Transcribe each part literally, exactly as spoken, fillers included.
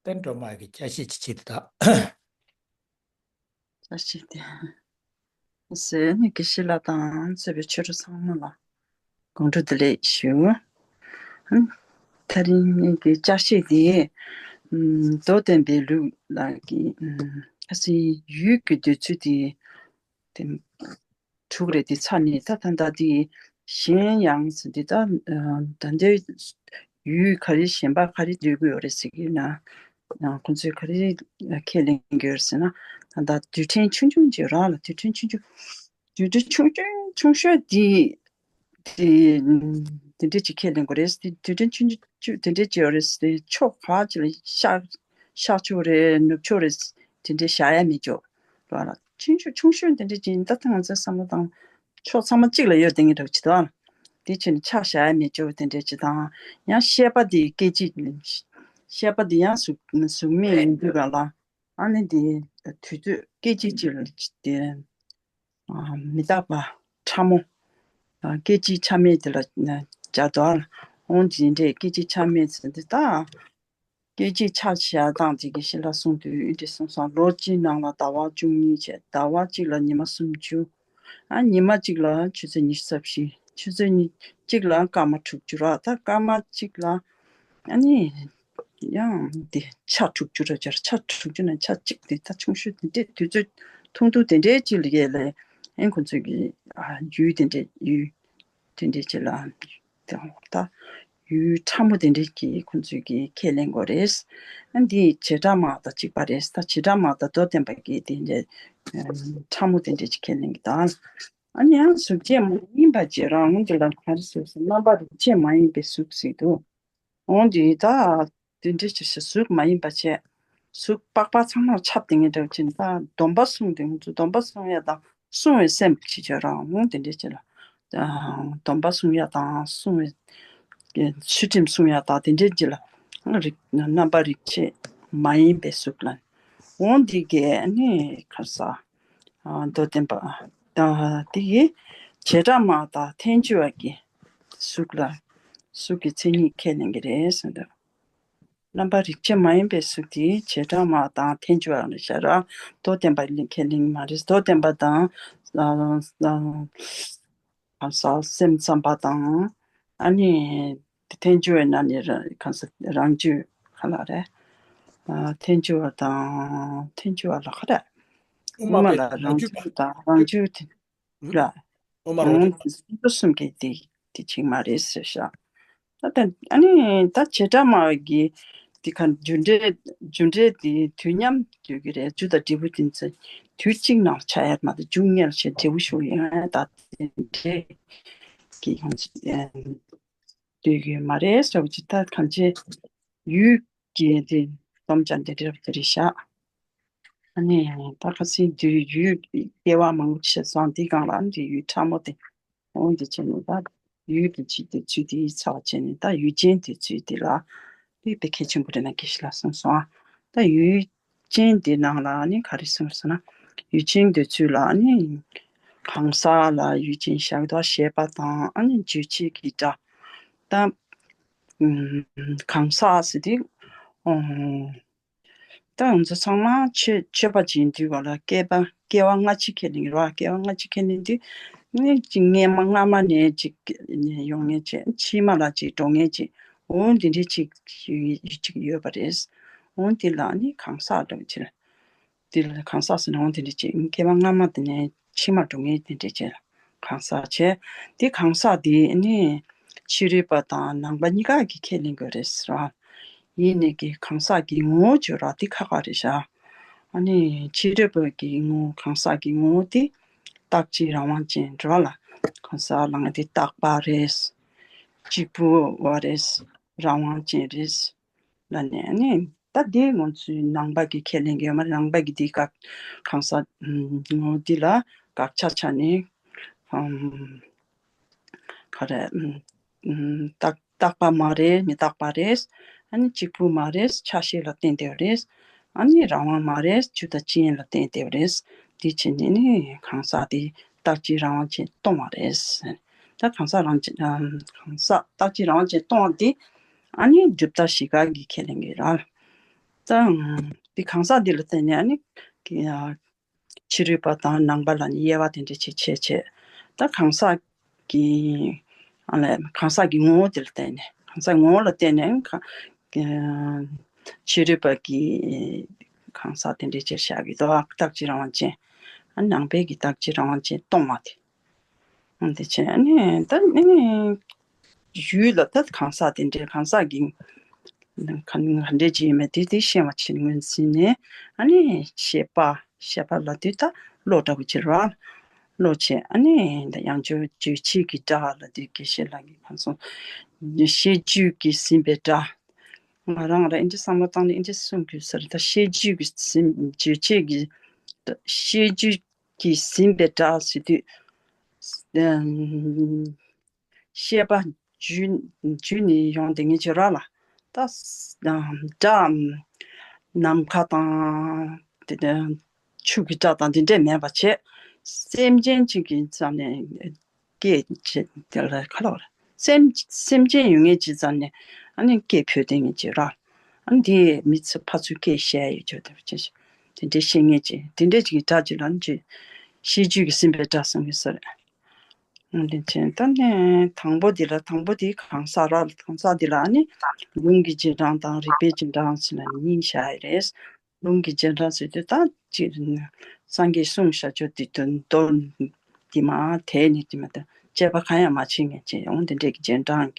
བསྟན་སྒྲོལ་མ་གི་བཅའ་ཤེས་ཅིག་བྱེད་དེ་དག་བཅའ་ཤེས་དེ། ཟེར་ནས་དགེ་བཤེས་ལགས་དང་གཙོས་པའི་ཆོས་གྲོགས་ཚང་མ་ལ་དགོང་དྲོ་བདེ་ལེགས་ཞུ། ཨ་ནི་ད་རིང་ངེད་ཀྱི་བཅའ་ཤེས་དེ། ཨམ། མདོ་སྟོན་པའི་ལུགས་ལ་གི། ཨམ། ཁ་སང་ཡུལ་གྱི་འདོད་ཚུལ་དེ། དེ། དྲུག་རེད་དེ་ཚར་ནས་ད་ད་ལྟ་དེ་གཞན་ཡང་ཟེར་དེ་ད་ད་ལྟའི་ཡུལ་ག་རེ་གཞན་པ་ག་རེ་འདོད་ཀྱི་ཡོད་རེད་ཟེར་གྱི་ན། ཡང་ཁོང་ཚོས་ག་རེ་ཁས་ལེན་གྱི་ཡོད་རེད་ཟེར་ན། ད་ལྟ་རྡུལ་ཕྲན་ཆུང་ཆུང་ཅིག་རག་ལ། རྡུལ་ཕྲན་ཆུང་ཆུང་། རྡུལ་ཕྲན་ཆུང་ཆུང་ཆུང་ཤོས་དེ་དེ་དེ་འདྲས་ཅིག་ཁས་ལེན་དགོས་རེད། དེ་རྡུལ་ཕྲན་ཆུང་ཆུང་དེ་འདྲས་ཅིག་ཡོད་རེད་ཟེར་དེ་ཕྱོགས་ག་ཅིག་ལ་ཤར་ཤར་ཕྱོགས་རེད། ནུབ་ཕྱོགས་རེད། དེ་འདྲས་བཞག་ཡ་མེད་ཅོག་ར་ལ། ཆུང་ཆུང་ཆུང་ཆུང་དེ་འདྲས་ཅིག་ཡིན། ད་ལྟ་ང་ཚོའི་བསམ་བློ་བཏང་ཕྱོགས་ཚང་མ་གཅིག་ལ་ཡོད་དེ་ངེས་འདྲ་ཅིག་དང་། དེ་ཕྱིར་ཆ་བཞག་ཡ་མེད་ཅོག་དེ་འདྲས་ཅིག་དང་། ཡང་བཤད་པ་དེ་སྐད་ཅིག་བཤད་པ་དེ་ཡང་གཟུགས་གཟུགས་མེད་ཡིན་དུས་ག་ལ། ཨ་ནི་དེ་དུས་ཚོད་སྐད་ཅིག་ཅིག་ལ་དེ་མི་རྟག་པ་ཕྲ་མོ། སྐད་ཅིག་ཆ་མེད་དེ་ལ་སྦྱར་དོ། འོང་དེ་འདྲས་སྐད་ཅིག་ཆ་མེད་ཟེར་དེ་ད། སྐད་ཅིག་ཆ་བཞག་སྟངས་དེ་དགེ་བཤེས་ལགས་གསུངས་དུས་འདི་གསུངས་སོང་། ལོ་གཅིག་ནང་ལ་ཟླ་བ་བཅུ་གཉིས་བྱས། ཟླ་བ་གཅིག་ལ་ཉི་མ་སུམ་ཅུ། ཨ་ཉི་མ་གཅིག་ལ་ཆུ་ཚོད་ཉི་ཤུ་རྩ་བཞི། ཆུ་ཚོད་གཅིག་ལ་སྐར་མ་དྲུག་ཅུ་ར། ད་སྐར་མ་གཅིག་ལ་ཨ་ནི་ཡང་འདི་ཆ་དྲུག་ཅུ་ར་སྦྱར། ཆ་དྲུག་ཅུ་ན་ཆ་གཅིག་དེ་ད་ཆུང་ཤོས་དེ་འདྲས་དུས་ཚོད་ཐུང་ཐུང་དེ་འདྲས་ཅིག་ལ་ཡས་ལས། ཨེ་ཁོ་ཚོས་ཀྱི་ཨ་ཡུལ་དེ་འདྲས་ཡུལ་དེ་འདྲས་ཅིག་ལ། དང་ད་ཡུལ་ཕྲ་མོ་དེ་འདྲས་ཀྱི་ཁོང་ཚོས་ཀྱི་ཁས་ལེན་དགོས་རེད། ཨ་འདི་བྱེ་བྲག་སྨྲ་བ་དང་གཅིག་པ་རེད། ད་བྱེ་བྲག་སྨྲ་བ་དང་མདོ་བསྟན་པ་གི་དེ་འདྲས་ཕྲ་མོ་དེ་འདྲས་ཀྱི་ཁས་ལེན་གྱི་དང་། ཨ་ནི་ཡང་གཟུགས་བྱད་མ་ཡིན་པ་བྱེད་རང་དེ་ལ་ག་རེ་ཟེར་ཟེར། རྣམ་པ་རིག་བྱེད་མ་ཡིན་པའི་གཟུགས་ཟེར་འདུག་འོང་དེ་ད་དེ་འདྲས་ཀྱི་གཟུགས་མ་ཡིན་པ་བྱས། གཟུགས་པགས་པ་ཚང་མར་ཁྱབ་དེ་ངེས་འདྲ་བྱས་ནས་ད་སྡོམ་པ་སྲུང་དེ་ང་ཚོ་སྡོམ་པ་སྲུང་ཡ་དང་སྲུང་བའི་སེམས་ཀྱི་བྱེད་རང་འོང་དེ་འདྲས་ཀྱི་ལ། སྡོམ་པ་སྲུང་ཡ་དང་སྲུང་བའི་ཚུལ་ཁྲིམས་སྲུང་ཡ་དང་དེ་འདྲས་ཀྱི་ལ། རིག་རྣམ་པ་རིག་བྱེད་མ་ཡིན་པའི་གཟུགས་ལ། འོང་དེ་གས་ནི་ཁར་ས། མདོ་བསྟན་པ་དང་དེ་ཡི་བྱེ་བྲག་སྨྲ་བ་དང་ཐལ་འགྱུར་བ་གི་གཟུགས་ལ་གཟུགས་ཀྱི་མཚན་ཉིད་ཁས་ལེན་གྱི་རེད་ཟེར་འདུག་རྣམ་པ་རིག་བྱེད་མ་ཡིན་པའི་གཟུགས་དེ་བྱེ་བྲག་སྨྲ་བ་དང་ཐལ་འགྱུར་བ་ལ་བཞག་ར། མདོ་བསྟན་པ་ལ་ཁས་ལེན་མ་རེད། མདོ་བསྟན་པ་དང་གང་ཟག་སེམས་ཙམ་པ་དང་ཨ་ནི། དེ་ཐལ་འགྱུར་བའི་ནང་ནས་ར་གང་ཟག་རང་རྒྱུད་ག་ལ་རེད། ཨ་ཐལ་འགྱུར་བ་དང་ཐལ་འགྱུར་བ་ལ་ག་རེད། དབུ་དབུ་མ་མ་པའི་ལ་རང་རང་རྒྱུད་རྒྱུད་དང་རང་རྒྱུད་དེ་ལ་དབུ་མ་རང་རྒྱུད་སེམས་པ་གསུམ་གྱི་དེ་དེ་གཅིག་མ་རེད་ཟེར་ཤག་ད་ལྟ་ཨ་ནི་ད་བྱེ་བྲག་སྨྲ་བའི་གི་དེ་ག་རྒྱུ་འབྲས་རྒྱུ་འབྲས་དེ་དུས་མཉམ་དུ་གི་རེད། རྒྱུ་དང་འབྲས་བུ་དེ་ཚོ་དུས་གཅིག་ནང་ཆགས་ཡ་མ་གཏོགས་རྒྱུ་ངེས་ལ་བྱས་འབྲས་བུ་ཞུགས་ཡོང་ཡ་ད་དེ་འདྲས་ཀྱི་ཡོང་ཚུལ། འདོད་ཀྱི་མ་རེད་ཟེར་བ་ཅིག་ད་གང་ཅི་ཡུལ་གྱི་དེ་སྡོམ་ཅན་དེ་འདྲ་དེ་རེད་ཤག་ཨ་ནི་ད་ཁ་སང་དུས་ཡུལ་སྐྱེ་བ་མང་པོ་ཞིག་སོང་། དེ་སྒང་ལ་འདི་ཡུལ་ཕྲ་མོ་དེ་འོང་དེ་བྱས་ནས་ད་ཡུལ་དུ་ཅིག་དེ་ཚུལ་དེ་ཡིད་ཚ་བ་བྱས་ནས་ད་ཡུལ་ཅན་དེ་ཚུལ་དེ་ལ་དེ་དཔེ་གལ་ཆེན་པོ་རེད་ན་དགེ་བཤེས་ལགས་གསུངས་སོང་ཨ། ད་ཡུལ་ཅན་དེ་ནང་ལ་ནི་ག་རེ་གསུངས་སོང་ན། ཡུལ་ཅན་དེ་ཚུལ་ལ་ནི་གང་ཟག་ལ་ཡུལ་ཅན་བཞག་དོ་ཞེས་པ་དང་ཨ་ནི་རྗོད་བྱེད་ཀྱི་སྒྲ། ད་ཨུམ་གང་ཟག་ཟེར་དུས་ཨོ་ད་ང་ཚོ་ཚང་མ་ཆོས་ཆོས་པ་ཅིག་ཡིན་དུས་ག་ལ་སྐྱེ་བ་སྐྱེ་བ་སྔ་ཕྱི་ཁས་ལེན་ར། སྐྱེ་བ་སྔ་ཕྱི་ཁས་ལེན་དུས་ནི་ཅིག་སྔ་མ་སྔ་མ་ནས་ཅིག་ཡོང་མཁན་ཅིག་ཕྱི་མ་ལ་ཅིག་འགྲོ་མཁན་ཅིག་འོ་འདི་འདྲའི་ཅིག་ཅིག་ཡོད་པ་རེད། འོ་འདི་ལ་ནི་གང་ཟག་འདྲ་བོ་ཅིག་ལ། འདི་ལ་གང་ཟག་ཟེར་ན་འོ་འདི་འདྲ་ཅིག་སྐྱེ་བ་སྔ་མ་དེ་ནས་ཕྱི་མ་འགྲོ་མཁན་དེ་འདྲ་ཅིག་ལ་གང་ཟག་བྱས། འདི་གང་ཟག་འདི་ནི་ཕྱི་རོལ་པ་དང་ནང་པ་གཉིས་ཀ་གིས་ཁས་ལེན་དགོས་རེད་ཟེར་བ། ཡིན་ནའི་གི་གང་ཟག་གི་ངོ་བོ་བརྗོད་ར་འདི་ཁག་ཁག་རེད་ཤག་ཨ་ནི་ཕྱི་རོལ་པ་གི་ངོ་བོ་གང་ཟག་གི་ངོ་བོ་དེ་རྟག་གཅིག་རང་དབང་ཅན་འགྲོ་ལ། གང་ཟག་ལ་ང་འདི་རྟག་པ་རེད། གཅིག་པུ་བ་རེད། རང་དབང་ཅན་རེད། ལ་ནས་ནི་ད་དེ་ང་ཚོའི་ནང་པ་གི་ཁས་ལེན་གྱི་ཡོད་མ་རེད། ནང་པ་གི་དེ་དགག་གང་ཟག་ངོ་བོ་འདི་ལ་དགག་ཆ་ཆ་ནས་ག་རེ་རྟག་རྟག་པ་མ་རེད། མི་རྟག་པ་རེད། ཨ་ནི་གཅིག་པུ་མ་རེད། ཆ་ཤས་ལ་བརྟེན་བསྡད་པ་རེད། ཨ་ནི་རང་དབང་མ་རེད། རྒྱུ་དང་རྐྱེན་ལ་བརྟེན་བསྡད་པ་རེད། དེ་བྱས་ནས་ནི་གང་ཟག་དེ་རྟག་གཅིག་རང་དབང་ཅན་སྟོང་བ་རེད། ད་གང་ཟག་རང་གཅིག་གང་ཟག་རྟག་གཅིག་རང་དབང་ཅན་སྟོང་བ་དེ་ཨ་ནི་སྒྲུབ་རྟགས་བཞི་ཀ་གི་ཁས་ལེན་གྱི་ར། ད་འདི་གང་ཟག་འདི་ལ་བརྟེན་ནས་ཨ་ནི་ཕྱི་རོལ་པ་དང་ནང་པ་ལ་ནི་དབྱེ་བ་དེ་འདྲ་ཅིག་ཕྱེ་བྱས། ད་གང་ཟག་གི་ཨ་ལས་གང་ཟག་གི་ངོ་བོ་དེ་ལ་བརྟེན་ནས། གང་ཟག་ངོ་བོ་ལ་བརྟེན་ནས་ག- ཕྱི་རོལ་པ་གི་གང་ཟག་དེ་འདྲ་ཅིག་བཞག་གི་འདུག་རྟག་གཅིག་རང་དབང་ཅན། ཨ་ནང་པའི་གི་རྟག་གཅིག་རང་དབང་ཅན་སྟོང་བ་དེ། འདི་བྱས་ནས་ད་ནི་ཡུལ་ལ་ད་གང་ཟག་དེ་འདྲའི་གང་ཟག་གི་ག- ག་འདྲས་ཅིག་ཡིན་མིན་དེ་དེ་ཤེས་པ་བྱས་ནས་ངོས་འཛིན་ནས། ཨ་ནི་ཤེས་པ་ཤེས་པ་ལབ་དུས་ད་བློ་འདྲ་པོ་ཅིག་རེད་བ། བློ་བྱས། ཨ་ནི་ད་ཡང་བསྐྱར་རྗོད་བྱེད་ཀྱི་སྒྲ་ལབ་དུས་དགེ་བཤེས་ལགས་ཀྱིས་གང་གསུངས། ཤེས་རྒྱུད་ཀྱིས་ཟིན་པའི་སྒྲ། ང་རང་རང་ཨེ་འདྲ་བསམ་བློ་བཏང་ནས་ཨེ་འདྲ་གསུང་དགོས་ས་རེད། ད་ཤེས་རྒྱུད་ཀྱིས་ཟིན་རྗོད་བྱེད་ཀྱི་ཤེས་རྒྱུད་ཀྱིས་ཟིན་པའི་སྒྲ་ཟེར་དུས། ཨམ། ཤེས་པ་རྒྱུད་རྒྱུད་ནས་ཡོང་བསྡད་མཁན་ཅིག་རེད་ལ། ད་སྒྲ་ནམ་མཁའ་དང་དེ་ཆུ་གི་སྒྲ་དང་དེ་འདྲས་མེད་པ་བྱས། སེམས་ཅན་གཅིག་གི་རྩ་ནས་སྐད་ཅིག་དེ་ལ་ག་ལ་བར་སེམས་སེམས་ཅན་ཡོད་མཁན་ཅིག་རྩ་ནས་ཨ་ནི་སྐད་ཕོད་བསྡད་མཁན་ཅིག་རེད། ཨ་ནི་དེ་མི་ཚོ་ཕར་ཚུར་སྐད་བཤད་ཡོད་ཆོག་དེ་འདྲས་བཤད་མཁན་ཅིག་དེ་འདྲས་ཅིག་གི་སྒྲ་ཅིག་ལ་ནི་ཤེས་རྒྱུད་ཀྱིས་ཟིན་པའི་སྒྲ་གསུང་གི་ས་རེད། ལན་ཆེན་ད་ནི་དང་པོ་འདི་ལ་དང་པོ་འདི་གང་ཟག་ར་གང་ཟག་འདི་ལ་ནི་ལུང་གི་རྗེས་འབྲང་དང་རིགས་པའི་རྗེས་འབྲང་ཟེར་ནས་གཉིས་བཞག་ཡི་རེད། ལུང་གི་རྗེས་འབྲང་ཟེར་དུས་ད་ཅིག་སངས་རྒྱས་གསུངས་བཞག་ཆོག་དེ་དོན་མདོར་དེ་མ་དེ་ནི་དེ་མ་ད་དཔྱད་པ་གང་ཡང་མ་བྱེད་མཁན་ཅིག་ཡོང་དེ་འདྲས་ཀྱི་རྗེས་འབྲང་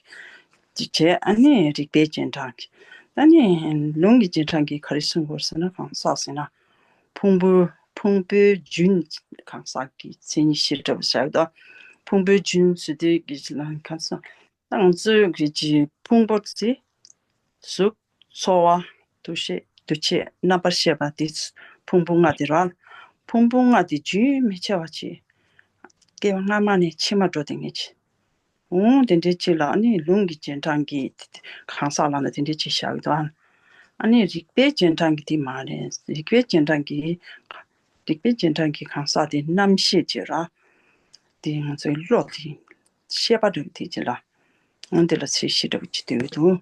གི་ཅིག་བྱས། ཨ་ནི་རིགས་པའི་རྗེས་འབྲང་གི་ད་ནི་ལུང་གི་རྗེས་འབྲང་གི་ག་རེ་གསུང་དགོས་ཟེར་ན་གང་ཟག་ཟེར་ན། ཕུང་པོ་ཕུང་པོའི་རྒྱུན་གང་ཟག་གི་མཚན་ཉིད་ཤེས་སྒྲུབ་བྱ་དགོས། ཕུང་པོའི་རྒྱུན་ཟེར་དུས་ཀྱི་ལ་གང་ཟག་ང་ཚོའི་གི་ཀྱི་ཕུང་པོ་དེ་གཟུགས་ཚོར་བ་འདུ་ཤེས་འདུ་བྱེད་རྣམ་པར་ཤེས་པ་དེ་ཕུང་པོ་ལྔ་དེ་རེད། ཕུང་པོ་ལྔ་དེ་རྒྱུན་མི་འཆད་པ་ཅིག་སྐྱེ་བ་སྔ་མ་ནས་ཕྱི་མ་འགྲོ་དེ་ངེས་ཅིག་འོང་དེ་འདྲའི་ཅིག་ལ་ཨ་ནི་ལུང་གི་རྗེས་འབྲང་གི་གང་ཟག་ལ་ན་དེ་འདྲའི་ཅིག་བཞག་གི་འདུག་ཨ་ནི་རིགས་པའི་རྗེས་འབྲང་གི་དེ་མ་རེད། རིགས་པའི་རྗེས་འབྲང་གི་རིགས་པའི་རྗེས་འབྲང་གི་གང་ཟག་དེ་རྣམ་ཤེས་ཅིག་ར། དེ་ང་ཚོའི་བློ་དེ་ཤེས་པ་འདྲ་བོ་དེ་ཅིག་ལ་འོང་དེ་ལ་ཚད་གཞི་འདྲ་བོ་ཅིག་འདུག་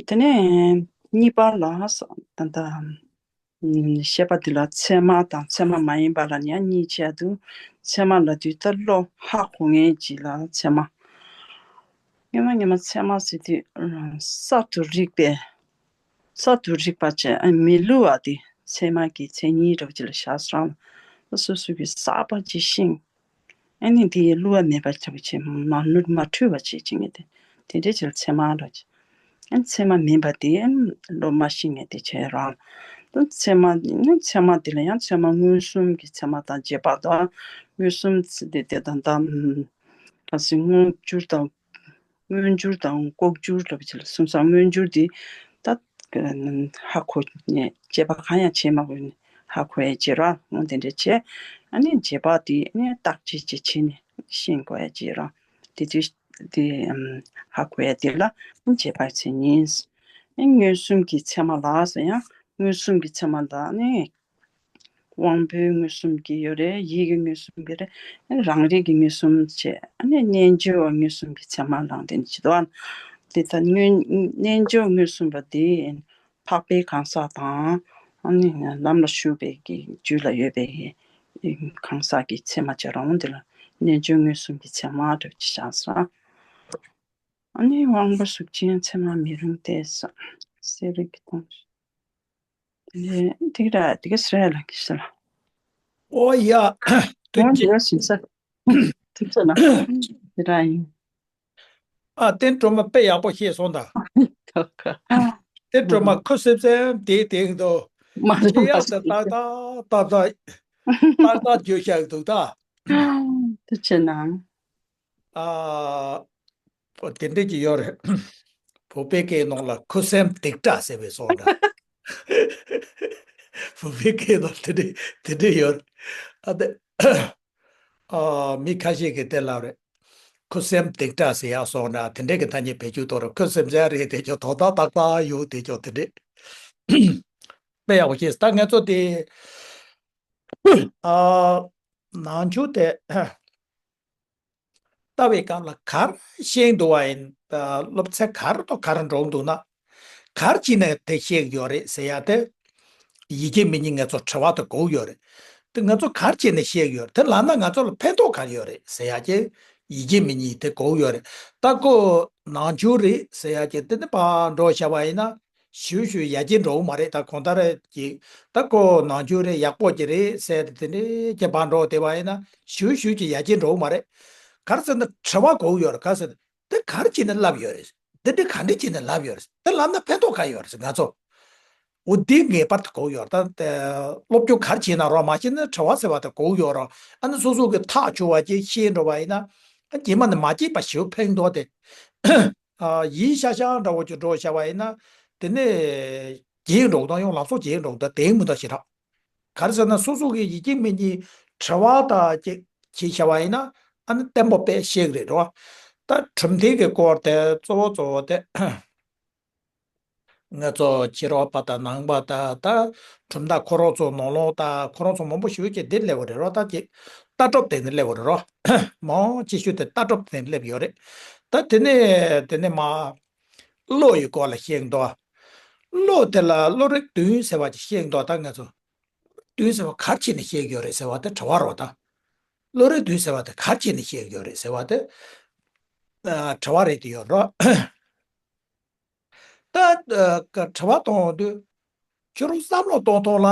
དེ་ནས་གཉིས་པ་ལ་ད་ལྟ། ཤེས་པ་འདི་ལ་ཚད་མ་དང་ཚད་མ་མ་ཡིན་པ་ལ་ཡང་གཉིས་ཕྱེ་འདུག་ཚད་མ་ལབ་དུས་ད་བློ་ཧ་གོ་མཁན་ཅིག་ལ་ཚད་མ། སྔོན་མ་སྔོན་མ་ཚད་མ་ཟེར་དུས་གསར་དུ་རིག་པའི་གསར་དུ་རིག་པ་བྱས་མི་བསླུ་བ་དེ་ཚད་མ་གི་མཚན་ཉིད་འདྲ་བོ་ཅིག་ལ་བཞག་སོང་། སོ་སོ་གི་གསར་པ་ཅིག་ཤེས། ཨ་ནི་དེ་བསླུ་བ་མེད་པ་ཆགས་པ་བྱས་མ་ནུབ་མ་འཁྲུལ་བ་བྱེད་ཅིག་ངེས་ཏེ། དེ་འདྲའི་ཕྱིར་ཚད་མ་ལ་བྱེད། ཨ་ནི་ཚད་མ་མིན་པ་དེ་ཨ་ནི་བློ་མ་ཤེས་ངེས་ཏེ་བྱས་རང་། ད་ཚད་མ་ནི་ཚད་མ་དེ་ལ་ཡང་ཚད་མ་མངོན་སུམ་གྱི་ཚད་མ་དང་རྗེས་དཔག་དང་མངོན་སུམ་ཚེ་དེ་དེ་དང་དང་ག་ཚོད་མངོན་གྱུར་དང་མངོན་གྱུར་དང་ལྐོག་གྱུར་ལབ་ཅིག་ལ་གསུངས་སོང་། མངོན་གྱུར་དེ་ད་ཧ་གོ་ནས་དཔྱད་པ་གང་ཡང་བྱེད་མ་དགོས་ནས་ཧ་གོ་ཡ་བྱེད་ར་འོང་དེ་འདྲ་བྱས། ཨ་ནི་རྗེས་དཔག་དེ་ཨ་ནི་བརྟག་དཔྱད་ཅིག་བྱས་ནས་ཤེས་དགོས་ཡ་བྱེད་ར། དེ་དུས་དེ་ཧ་གོ་ཡ་དེ་ལ་རྗེས་དཔག་མཚན་ཉིད། ཨ་ནི་མངོན་སུམ་གྱི་ཚད་མ་ལ་ཟེར་ཡང་མངོན་སུམ་གྱི་ཚད་མ་ལ་ནི། དབང་པོའི་མངོན་སུམ་གྱི་ཡོད་རེད། ཡིད་ཀྱི་མངོན་སུམ་གྱི་རེད། རང་རིག་གི་མངོན་སུམ་བྱས། ཨ་ནི་རྣལ་འབྱོར་བ་མངོན་སུམ་གྱི་ཚད་མ་ལ་དེ་འདྲ་བྱེད་དོ། དེ་ལྟར་མངོན་རྣལ་འབྱོར་མངོན་སུམ་པ་དེ་འཕགས་པའི་གང་ཟག་དང་། ཨ་ནི་ལམ་ལ་ཞུགས་པའི་གི་རྒྱུད་ལ་ཡོད་པའི་གི་གང་ཟག་གི་ཚད་མ་བྱ་རུང་དེ་ལ་རྣལ་འབྱོར་མངོན་སུམ་གྱི་ཚད་མ་འདྲ་བྱེད་བཞག་ས། ཨ་ནི་དབང་པོ་གཟུགས་ཅན་ཚད་མ་མི་རུང་སྟེ་ས། གསལ་རིག་གི་སྟོང་ཞིག་དེ་དེ་ར་དེ་ག་སྲས་ལ་གི་ས་ལ། ཨོ་ཡ། ཐུགས་རྗེ། འདི་ཞིག་ས། ཐུགས་རྗེ་ལ། དེ་ར་ཡིན། ཨ་དེ་སྒྲོལ་མ་དཔེ་ཡག་པོ་ཤེས་སོང་ད། ཁ་ཁ། དེ་སྒྲོལ་མ་ཁུ་སིམ་སིམ་དེ་དེ་འདུག་མ་རེད་ཅི་ཡག་ས་ཏག་ཏག་ཏག་ཏག་ཏག་ཏག་བརྗོད་བཞག་འདུག་ད། ཐུགས་རྗེ་གནང་། ཨ། དེ་འདྲས་ཀྱི་ཡོད་རེད། བོད་པའི་སྐད་ནང་ལ་ཁུ་སིམ་སྡིག་སྒྲ་ཟེར་བའི་སོགས་འདྲ། བོད་པའི་སྐད་ནང་དེ་འདྲས་དེ་འདྲས་ཡོད་རེད། ཨ་དེ། ཨ། མི་ཁ་ཤས་ཀྱིས་དེ་ལབ་རེད། ཁུ་སིམ་སྡིག་སྒྲ་ཟེར་ཡག་སོགས་འདྲ་དེ་འདྲས་ཀྱི་ཐ་སྙད་བེད་སྤྱོད་གཏོང་རེད། ཁུ་སིམ་སིམ་རེད་དེ་ཅོ་དོ་ད་ཏག་ཏག་ཡོད་དེ་ཅོ་དེ་འདྲས། དཔེ་ཡག་པོ་ཤེས་ད་ངས་ཚོ་དེ། ཨ། ནང་ཆོས་དེ་ལྟ་བའི་སྐབས་ལ་ག་རེ་ཤེས་འདུག་བ་ཡིན། སློབ་ཚན་ག་རེ་དང་ག་རེ་འགྲོ་འདུག་ན། ག་རེ་བྱས་ནས་དེ་བཤད་ཡོད་རེད་ཟེར་ཡ་དེ། ཡིད་ཆེས་མེད་མཁན་ང་ཚོ་དྲི་བ་དེ་དགོས་ཡོད་རེད། དེ་ང་ཚོ་ག་རེ་བྱས་ནས་བཤད་ཡོད་རེད། དེ་ལབ་ན་ང་ཚོ་ལ་ཕན་ཐོགས་ག་རེ་ཡོད་རེད་ཟེར་ཡ་ཅིག་ཡིད་ཆེས་མེད་མཁན་དེ་དགོས་ཡོད་རེད། ད་ཁོ་ནང་ཆོས་རེད་ཟེར་ཡ་ཅིག་དེ་ནི་ཕར་འགྲོ་བྱ་བ་ཡིན་ན། ཞུ་ཞུ་ཡ་ཅིག་འགྲོ་གི་མ་རེད། ད་གང་ལྟར་ཅིག་ད་ཁོ་ནང་ཆོས་རེད། ཡག་པོ་ཅིག་རེད་ཟེར་ཏེ་དེ་འདྲའི་ཅིག་ཕར་འགྲོ་བསྡད་པ་ཡིན་ན། ཞུ་ཞུ་ཅིག་ཡ་ཅིག་འགྲོ་གི་མ་རེད། ག་རེ་ཟེར་ན་དྲི་བ་དགོས་ཡོད་རེད། ག་རེ་ཟེར་ན། འདི་ག་རེ་བྱས་ནས་ལབ་ཡོད་རེད། འདི་འདི་ག་འདྲ་བྱས་ནས་ལབ་ཡོད་རེད། འདི་ལབ་ན་ཕན་ཐོགས་ག་ཡོད་རེད་ང་ཚོ། འོ་འདི་ངེས་པར་དུ་དགོས་ཡོད་རེད། ད་ལྟ་སློབ་སྦྱོང་ག་རེ་བྱས་ན་རོགས་མ་བྱས་ན་དྲི་བ་ཟེར་བ་དེ་དགོས་ཡོད་རེད། ཨ་ནི་སོ་སོ་གི་ཐག་ཆོད་པ་ཅིག་ཤེས་འགྲོ་བ་ཡིན་ན། ཨ་རྗེས་མ་ནས་མ་བྱས་པ་ཞིག་ཕན་ཐོགས་ཏེ། ཨ་ཡིན་ཤག་ཤག་འདྲ་བོ་ཅིག་འགྲོ་བྱ་བ་ཡིན་ན། དེ་ནས་རྒྱས་འགྲོ་དང་ཡང་ལམ་སང་རྒྱས་འགྲོ་དང་དེ་མི་འདྲ་ཞིག་རེད། ག་རེ་ཟེར་ན་སོ་སོ་གི་ཡིད་ཆེས་མེད་མཁན་དྲི་བ་དང་ཅིག་བྱས་བྱ་བ་ཡིན་ན། ཨ་ནི་བརྟན་པོ་དཔེ་ཤེས་ཀྱི་རེད་རོ། ད་གྲུབ་མཐའ་གི་སྐོར་དེ་གཙོ་བོ་གཙོ་བོ་དེ། ང་ཚོ་ཕྱི་རོལ་པ་དང་ནང་པ་དང་ད་གྲུབ་མཐའ་ཁོ་རང་ཚོ་ནང་ལོགས་དང་ཁོ་རང་ཚོ་མང་པོ་ཞིག་གིས་འདི་སླེབས་པ་རེད་རོ། ད་ཅིག་ལྟ་གྲུབ་དེ་ནི་སླེབས་པ་རེད་རོ། མང་ཆེ་ཤོས་དེ་ལྟ་གྲུབ་དེ་ནི་སླེབས་ཡོད་རེད། ད་དེ་ནས་དེ་ནས་མ། བློ་ཡི་སྐོར་ལ་བཤད་འདུག་བློ་དེ་ལ་བློ་རིག་བདུན་ཟེར་བ་ཅིག་བཤད་འདུག་ད་ང་ཚོ་བདུན་ཟེར་བ་ག་རེ་བྱས་ནས་བཤད་ཡོད་རེད་ཟེར་བ་དེ་དྲི་བ་རེད་ད། བློ་རིག་བདུན་ཟེར་བ་དེ་ག་རེ་བྱས་ནས་བཤད་ཡོད་རེད་ཟེར་བ་དེ། ཨ་དྲི་བ་རེད་དེ་ཡོད་རོ། ད་ཨ་དྲི་བ་གཏོང་དུས། ཁྱོད་རང་བསམ་བློ་གཏོང་སྟངས་ལ།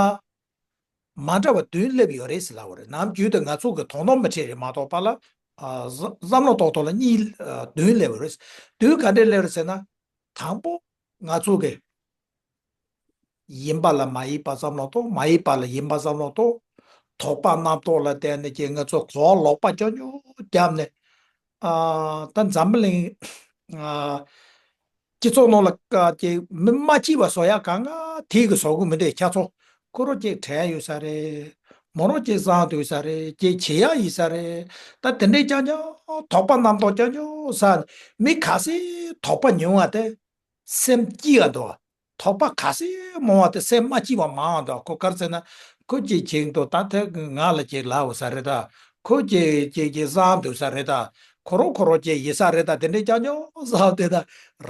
མ་འདྲ་བ་བདུན་སླེབས་ཡོད་རེད་ཟེར་ལབ་པ་རེད། ནམ་རྒྱུན་དུ་ང་ཚོ་གི་དོ་སྣང་མི་བྱེད་རེད་མ་གཏོགས་པ་ལ། ཨ་བསམ་བསམ་བློ་གཏོང་སྟངས་ལ་གཉིས་ཨ་བདུན་སླེབས་ཡོད་རེད། བདུན་ག་འདྲས་སླེབས་རེད་ཟེར་ན། དང་པོ། ང་ཚོ་གི་ཡིན་པ་ལ་མ་ཡིན་པ་བསམ་བློ་གཏོང་། མ་ཡིན་པ་ལ་ཡིན་པ་བསམ་བློ་གཏོང་། དོགས་པ་རྣམ་རྟོག་ལ་བརྟེན་ནས་ཀྱི་ང་ཚོ་གོ་བ་ལོག་པ་རྐྱང་རྐྱང་བརྒྱབ་ནས། ཨ་ད་འཛམ་བུ་གླིང་ཨ་སྤྱི་ཚོགས་ནང་ལ་ཀ་ཀྱི་མི་མ་སྐྱིད་པ་བཟོ་ཡ་གང་ག་དེ་གི་བཟོ་གི་མི་འདུག་ཁྱ་ཚོ། ཁོ་རང་ཅིག་དྲན་ཡོད་ས་རེད། མོ་རང་ཅིག་བཟང་འདུག་ས་རེད། ཅིག་བྱེད་ཡ་ཡིན་ས་རེད། ད་དེ་འདྲས་རྐྱང་རྐྱང་དོགས་པ་རྣམ་རྟོག་རྐྱང་རྐྱང་ཟ། མི་ག་ཚོད་དོགས་པ་ཉུང་བ་དེ། སེམས་སྐྱིད་པ་འདུག་དོགས་པ་ག་ཚོད་མང་བ་དེ་སེམས་མ་སྐྱིད་པ་མང་བ་འདུག་ཁོ་ག་རེ་ཟེར་ན། ཁོ་ཅིག་བྱེད་འདུག་ད་དེ་ང་ལ་ཅིག་ལབ་ཡོད་ས་རེད་ད། ཁོ་ཅིག་ཅིག་ཅིག་བཟང་འདུག་ས་རེད་ད། ཁོ་རང་ཁོ་རང་ཅིག་ཡིན་ས་རེད་ད། དེ་འདྲས་རྐྱང་རྐྱང་བཟོ་དེ་ད།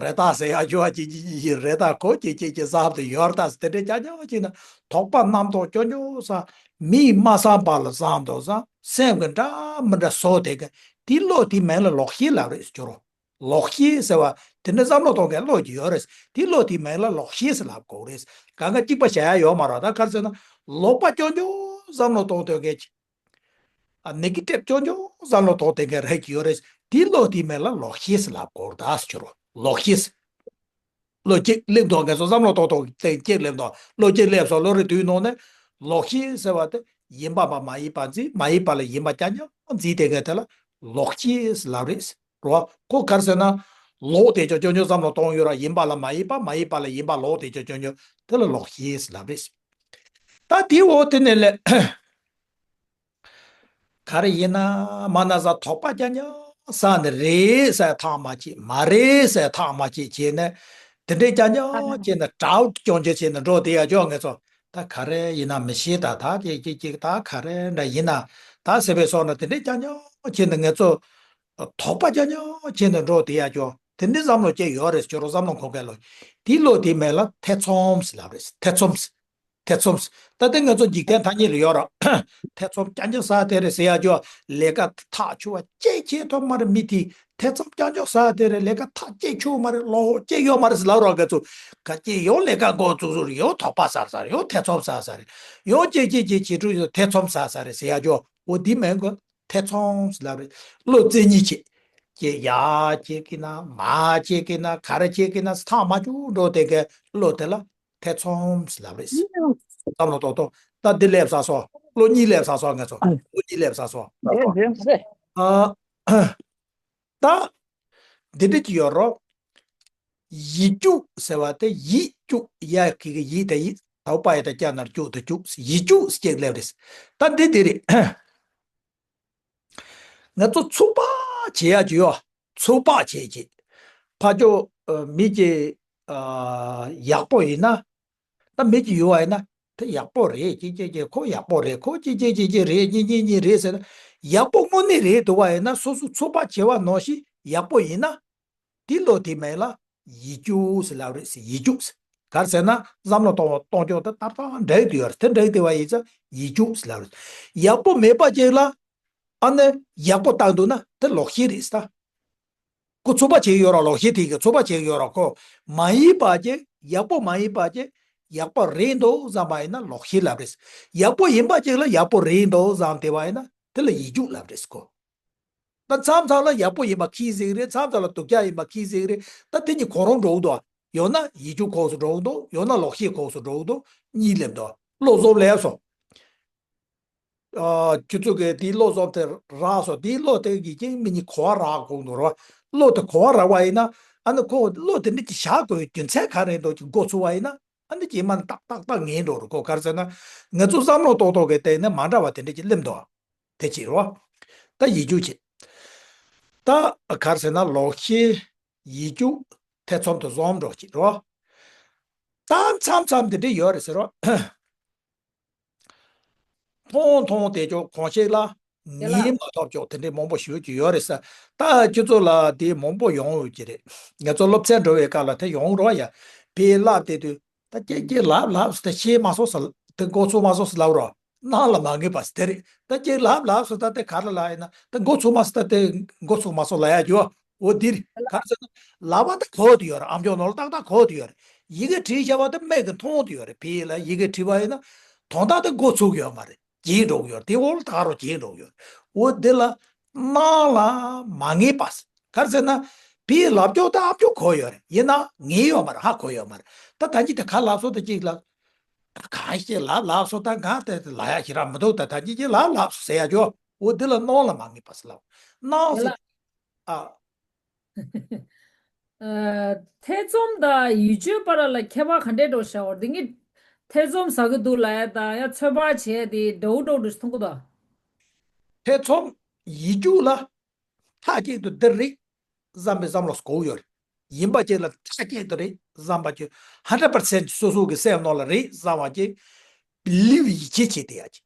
རེད་ད་ཟེར་ཡ་ཅིག་བ་ཅིག་ཅིག་ཅིག་ཅིག་རེད་ད། ཁོ་ཅིག་ཅིག་ཅིག་བཟང་དེ་ཡོད་རེད་ད་ཟེར། དེ་འདྲས་རྐྱང་རྐྱང་བྱས་ན་དོགས་པ་རྣམ་རྟོག་རྐྱང་རྐྱང་ཟ། མིས་མ་བསམ་པ་ལ་བཟང་འདུག་ཟ། སེམས་ཀྱི་འདྲ་མི་འདྲ་བཟོ་དེ་ག་དེ་བློ་དེ་མིང་ལ་ལོག་ཤེས་ལབ་རེད་ཟེར་རོ། ལོག་ཤེས་ཟེར་བ་དེ་འདྲ་བསམ་བློ་གཏོང་མཁན་བློ་ཅིག་ཡོད་རེད། དེ་བློ་དེ་མིང་ལ་ལོག་ཤེས་ཟེར་ལབ་དགོས་རེད། གང་ག་གཅིག་པ་བྱ་ཡ་ཡོད་མ་རེད། ད་ག་རེ་ཟེར་ན། ལོག་པ་རྐྱང་རྐྱང་བསམ་བློ་གཏོང་སྡོད་མཁན་ཅིག་ཨ་ནེ་གེ་ཊིབ་རྐྱང་རྐྱང་བསམ་བློ་གཏོང་སྡོད་མཁན་རེ་ཅིག་ཡོད་རེད། དེ་བློ་དེ་མིང་ལ་ལོག་ཤེས་ཟེར་ལབ་དགོས་རེད་ད་ཟེར་རོ། ལོག་ཤེས། བློ་གཅིག་སླེབས་འདུག་ངེད་ཚོ་བསམ་བློ་གཏོང་སྟངས་སྟེང་གཅིག་སླེབས་འདུག་བློ་གཅིག་སླེབས་སོང་། བློ་རེ་དུས་ནང་ནས་ལོག་ཤེས་ཟེར་བ་དེ་ཡིན་པ་མ་མ་ཡིན་པ་འཛིན། མ་ཡིན་པ་ལ་ཡིན་པ་རྐྱང་རྐྱང་འཛིན་དེ་གའི་དེ་ལ་ལོག་ཤེས་ལབ་རེད་རོ། ཁོ་ག་རེ་ཟེར་ན། ལོག་དེ་ཅོ་ཅོ་ཉོ་བསམ་བློ་གཏོང་ཡོད་ར། ཡིན་པ་ལ་མ་ཡིན་པ། མ་ཡིན་པ་ལ་ཡིན་པ་ལོག་དེ་ཅོ་ཅོ་ཉོ་དེ་ལ་ལོག་ཤེས་ལབ་རེད། ད་དེའི་འོག་དེ་ནས་ལས། ག་རེ་ཡིན་ན་མ་ན་ཟ་དོགས་པ་རྐྱང་རྐྱང་ཟ་ནས་རེད་ཟེར་ཐག་མ་ཆད། མ་རེད་ཟེར་ཐག་མ་ཆད་བྱས་ནས། དེ་འདྲའི་རྐྱང་རྐྱང་བྱས་ནས་ཌའུཊ་རྐྱང་རྐྱང་བྱས་ནས་འགྲོ་བསྡད་ཡ་ཅོ་ངེད་ཚོ། ད་ག་རེ་ཡིན་ན་མི་ཤེས། ད་ད་ཅིག་ཅིག་ཅིག་ད་ག་རེ་འདྲ་ཡིན་ན་ད་ཟེར་བའི་སོགས་ན། དེ་འདྲའི་རྐྱང་རྐྱང་བྱས་ནས་ངེད་ཚོ་དོགས་པ་རྐྱང་རྐྱང་བྱས་ནས་འགྲོ་བསྡད་ཡ་ཅོ། དེ་འདྲའི་བསམ་བློ་སྐྱེ་ཡོད་རེད། ཁྱོད་རང་བསམ་བློ་འཁོར་མཁན་ལོ། དེའི་བློ་དེ་མིང་ལ་ཐེ་ཚོམ་ཟེར་ལབ་རེད། ཐེ་ཚོམ། ཐེ་ཚོམ། ད་ལྟ་ང་ཚོ་འཇིག་རྟེན་ཐ་སྙད་ལ་ཡོད་ར། ཐེ་ཚོམ་རྐྱང་རྐྱང་ཟ་དེ་རེད་ཟེར་ཡ་ཅོ། ལས་ཀ་ཐག་ཆོད་པ་ཅིག་བྱེད་ཐུབ་མ་རེད། མི་དེ་ཐེ་ཚོམ་རྐྱང་རྐྱང་ཟ་དེ་རེད། ལས་ཀ་ཐག་ཅིག་ཆོད་མ་རེད། ལོ་ཅིག་ཡོད་མ་རེད་ཟེར་ལབ་ར། ང་ཚོ་ག་ཅིག་ཡང་ལས་ཀ་འགོ་བཙུགས་བཙུགས་རེད། ཡང་དོགས་པ་ཟ་ཟ་རེད། ཡང་ཐེ་ཚོམ་ཟ་ཟ་རེད། ཡང་ཅིག་ཅིག་ཅིག་བྱེད་འགྲོ་ཡོད། ཐེ་ཚོམ་ཟ་ཟ་རེད་ཟེར་ཡ་ཅོ། འོ་དེ་མིང་གི་ཐེ་ཚོམ་ཟེར་ལབ་རེད། བློ་རྩེ་གཉིས་བྱེད། ཅིག་ཡ་བྱེད་ཀྱི་ན་མ་བྱེད་ཀྱི་ན་ག་རེ་བྱེད་ཀྱི་ན་ཐག་མ་ཆོད་འགྲོ་དེ་གའི་བློ་དེ་ལ་ཐེ་ཚོམ་ཟེར་ལབ་རེད། བསམ་བློ་ཏོག་ཏོག་ད་འདི་སླེབས་ས་སོ། བློ་གཉིས་སླེབས་ས་སོ། ངེད་ཚོ་བློ་གཉིས་སླེབས་ས་སོ། ཨ། ད་འདི་འདྲ་ཅིག་ཡོད་རོ། ཡིད་སྐྱུག་ཟེར་བ་དེ་ཡིད་སྐྱུག་ཡ་གི་གི་ཡིད་དེ་ཡིད་དའོ་པ་ཡ་ད་ཀྱ་ན་རོ་སྐྱུག་དེ་སྐྱུག་ཡིད་སྐྱུག་ཟེར་སླེབས་རེད། ད་འདི་འདི་རེད། ང་ཚོ་ཚུགས་པ་བྱེད་ཡ་ཅིག་ཡོད། ཚུགས་པ་བྱེད་ཅིག་ཕ་ཅོ་མི་གཅིག་ཡག་པོ་ཡིན་ན། ད་མི་གཅིག་ཡོད་པ་ཡིན་ན། དེ་ཡག་པོ་རེད། ཅིག་ཅིག་ཅིག་ཁོ་ཡག་པོ་རེད། ཁོ་ཅིག་ཅིག་ཅིག་ཅིག་རེད། གཉིས་གཉིས་གཉིས་རེད་ཟེར་ན། ཡག་པོ་དངོས་གནས་རེད་འདུག་པ་ཡིན་ན། སོ་སོ་ཚུགས་པ་བྱེད་པ་ནང་བཞིན་ཡག་པོ་ཡིན་ན། དེ་བློ་དེ་མིང་ལ་ཡིད་སྐྱུག་ཟེར་ལབ་རེད་ཟེར། ཡིད་སྐྱུག་ཟེར། ག་རེ་ཟེར་ན་བསམ་བློ་གཏོང་གཏོང་ཕྱོགས་དེ་ཏག་ཏག་འདྲ་ཡི་དུ་ཡོད་རེད། དེ་འདྲ་ཡི་དེ་བ་ཡིན་ཙང་ཡིད་འཇུག་ཟེར་ལབ་རེད། ཡག་པོ་མེད་པ་ཅིག་ལ་ཨ་ནི་ཡག་པོ་བཏང་འདུག་ན་དེ་ལོག་ཤེས་རེད་ད། ཁོ་ཚོད་པ་བྱེད་ཀྱི་ཡོད་ར། ལོག་ཤེས་དེ་གི་ཚོད་པ་བྱེད་ཀྱི་ཡོད་ར། ཁོ་མ་ཡིན་པ་ཅིག་ཡག་པོ་མ་ཡིན་པ་ཅིག་ཡག་པོ་རེད་འདུག་བསམ་པ་ཡིན་ན་ལོག་ཤེས་ལབ་རེད། ཡག་པོ་ཡིན་པ་ཅིག་ལ་ཡག་པོ་རེད་འདུག་བསམ་བསྡད་པ་ཡིན་ན་དེ་ལ་ཡིད་འཇུག་ལབ་རེད་ཁོ། ད་མཚམས་མཚམས་ལ་ཡག་པོ་ཡིན་པ་ཁྱི་ཟིག་རེད། མཚམས་མཚམས་ལ་སྡུག་ཅག་ཡིན་པ་ཁྱི་ཟིག་རེད། ད་དེ་གཉིས་གང་རུང་འགྲོ་གི་འདུག་ཡང་ན་ཡིད་འཇུག་ཁོངས་སུ་འགྲོ་གི་འདུག་ཡང་ན་ལོག་ཤེས་ཁོངས་སུ་འགྲོ་གི་འདུག་གཉིས་སླེབས་འདུག་བློ་བཟོ་ལས་སོ། ཨ། ཁྱོད་ཚོ་གིས་དེའི་བློ་བཟོ་དེ་རག་སོ། དེའི་བློ་དེ་གིས་ཀྱང་མི་གཉིས་གོ་བ་རག་གོ་གི་འདུག་ར། བློ་དེ་གོ་བ་རག་པ་ཡིན་ན་ཨ་ནི་ཁོ་བློ་དེ་འདྲ་ཅིག་བཞག་དགོས་རྒྱུ་མཚན་ག་རེ་འདུག་ཅིག་མགོ་ཚོས་པ་ཡིན་ན། ཨ་ནི་རྗེས་མ་ནི་ཏག་ཏག་ཏག་ངེས་འགྲོ་རུ་གོ། ག་རེ་ཟེར་ན་ང་ཚོ་བསམ་བློ་ཏོག་ཏོག་གི་སྟེང་ནས་མ་འདྲ་བ་དེ་འདྲ་ཅིག་སླེབས་འདུག་དེ་ཅིག་རོ། ད་ཡིད་འཇུག་ཅིག་ད་ག་རེ་ཟེར་ན་ལོག་ཤེས་ཡིད་འཇུག་ཐེ་ཚོམ་དུ་འཛོམས་འགྲོ་ཅིག་རོ། ད་མཚམས་མཚམས་དེ་འདྲ་ཡོད་རེད་ཟེར་རོ། མཐོང་མཐོང་དེ་ཅོག་གང་ཞིག་ལ་དེ་ལ་ངེས་མ་ཐོབ་ཅོག་དེ་འདྲའི་མང་པོ་ཞུ་རྒྱུ་ཡོད་རེད་ས། ད་ཁྱོད་ཚོ་ལ་དེ་མང་པོ་ཡོང་ཡོད་ཀྱི་རེད། ང་ཚོ་སློབ་ཚན་འགྲོ་བའི་སྐབས་ལ་དེ་ཡོང་རོགས་ཡ། དཔེ་ལབ་དེ་དུས་ད་ཀྱེ་ཀྱེ་ལབ་ལབ་སུ་ད་ཤེས་མ་སོང་ས། དེ་མགོ་ཚོས་མ་སོང་ས་ལབ་རོགས། སྣང་ལ་མ་ངེས་པ་སུ་དེ་རེད། ད་ཀྱེ་ལབ་ལབ་སུ་ད་དེ་ག་རེ་ལབ་ཡིན་ན་ད་མགོ་ཚོས་མ་སོང་ད་དེ་མགོ་ཚོས་མ་སོང་ལབ་ཡ་རྒྱུ་བ། འོ་འདིར་ག་རེ་ཟེར་ན་ལབ་པ་ད་གོ་དེ་ཡོད་རེད། ཨམ་ཅོག་ནང་ལ་ཏག་ཏག་གོ་དེ་ཡོད་རེད། ཡི་གེ་བྲིས་བཞག་པ་ད་མིག་གིས་མཐོང་དེ་ཡོད་རེད། ཕི་ལ་ཡི་གེ་བྲིས་པ་ཡིན་ན་དོན་དག་ད་མགོ་ཚོས་ཡོད་མ་རེད། བརྗེད་འགྲོ་གི་ཡོད་རེད། དེ་འོག་ལ་ད་ག་རང་བརྗེད་འགྲོ་གི་ཡོད་རེད། འོ་འདི་ལ་སྣང་ལ་མ་ངེས་པ། ག་རེ་ཟེར་ན་ཕི་ལབ་ཕྱོགས་ད་ཨམ་ཅོག་གོ་ཡོད་རེད། ཡིན་ན་ངེས་ཡོད་མ་རེད། ཧ་གོ་ཡོད་མ་རེད། ད་ད་གིན་དེ་ག་ལབ་སོང་ད་ཅིག་ལ། ད་གང་ཞིག་ལབ་ལབ་སོང་ད་ང་དེ་ལབ་ཡ་ཞིག་རང་མི་འདུག་ད་ད་ཅི་ཅི་ལབ་ལབ་སོང་ཟེར་ཡ་ཅོ། འོ་འདི་ལ་སྣང་ལ་མ་ངེས་པ་ཟེར་ལབ། སྣང་ཡ་ཟེར། ལ། ཨ། ཨ། ཐེ་ཚོམ་དང་ཡིད་དཔྱོད་བར་ལ་ཁྱད་པར་ག་འདྲས་འགྲོ་ཤག་འོ་འདི་ངས་ཐེ་ཚོམ་ཟ་གི་འདུག་ལབ་ཡ་དང་ཡ་ཚོད་དཔག་བྱས་དེ་འདྲ་བོ་འདྲ་བོ་འདྲ་མཐོང་གི་འདུག་ཐེ་ཚོམ་ཡིད་དཔྱོད་ལ་མཐའ་གཅིག་ཏུ་འདི་རེད་བསམ་པའི་བསམ་བློ་གོ་ཡོད་རེད། ཡིན་པ་ཅིག་ལ་མཐའ་གཅིག་ཏུ་རེད་བསམ་པ་ཅིག་ཧན་ཌེ་རེཌ་པར་སེན་ཊི་སོ་སོ་གི་སེམས་ནང་ལ་རེད་བསམ་པ་ཅིག་ལིབ་ཡིད་ཆེས་བྱེད་དེ་ཡ་ཅིག་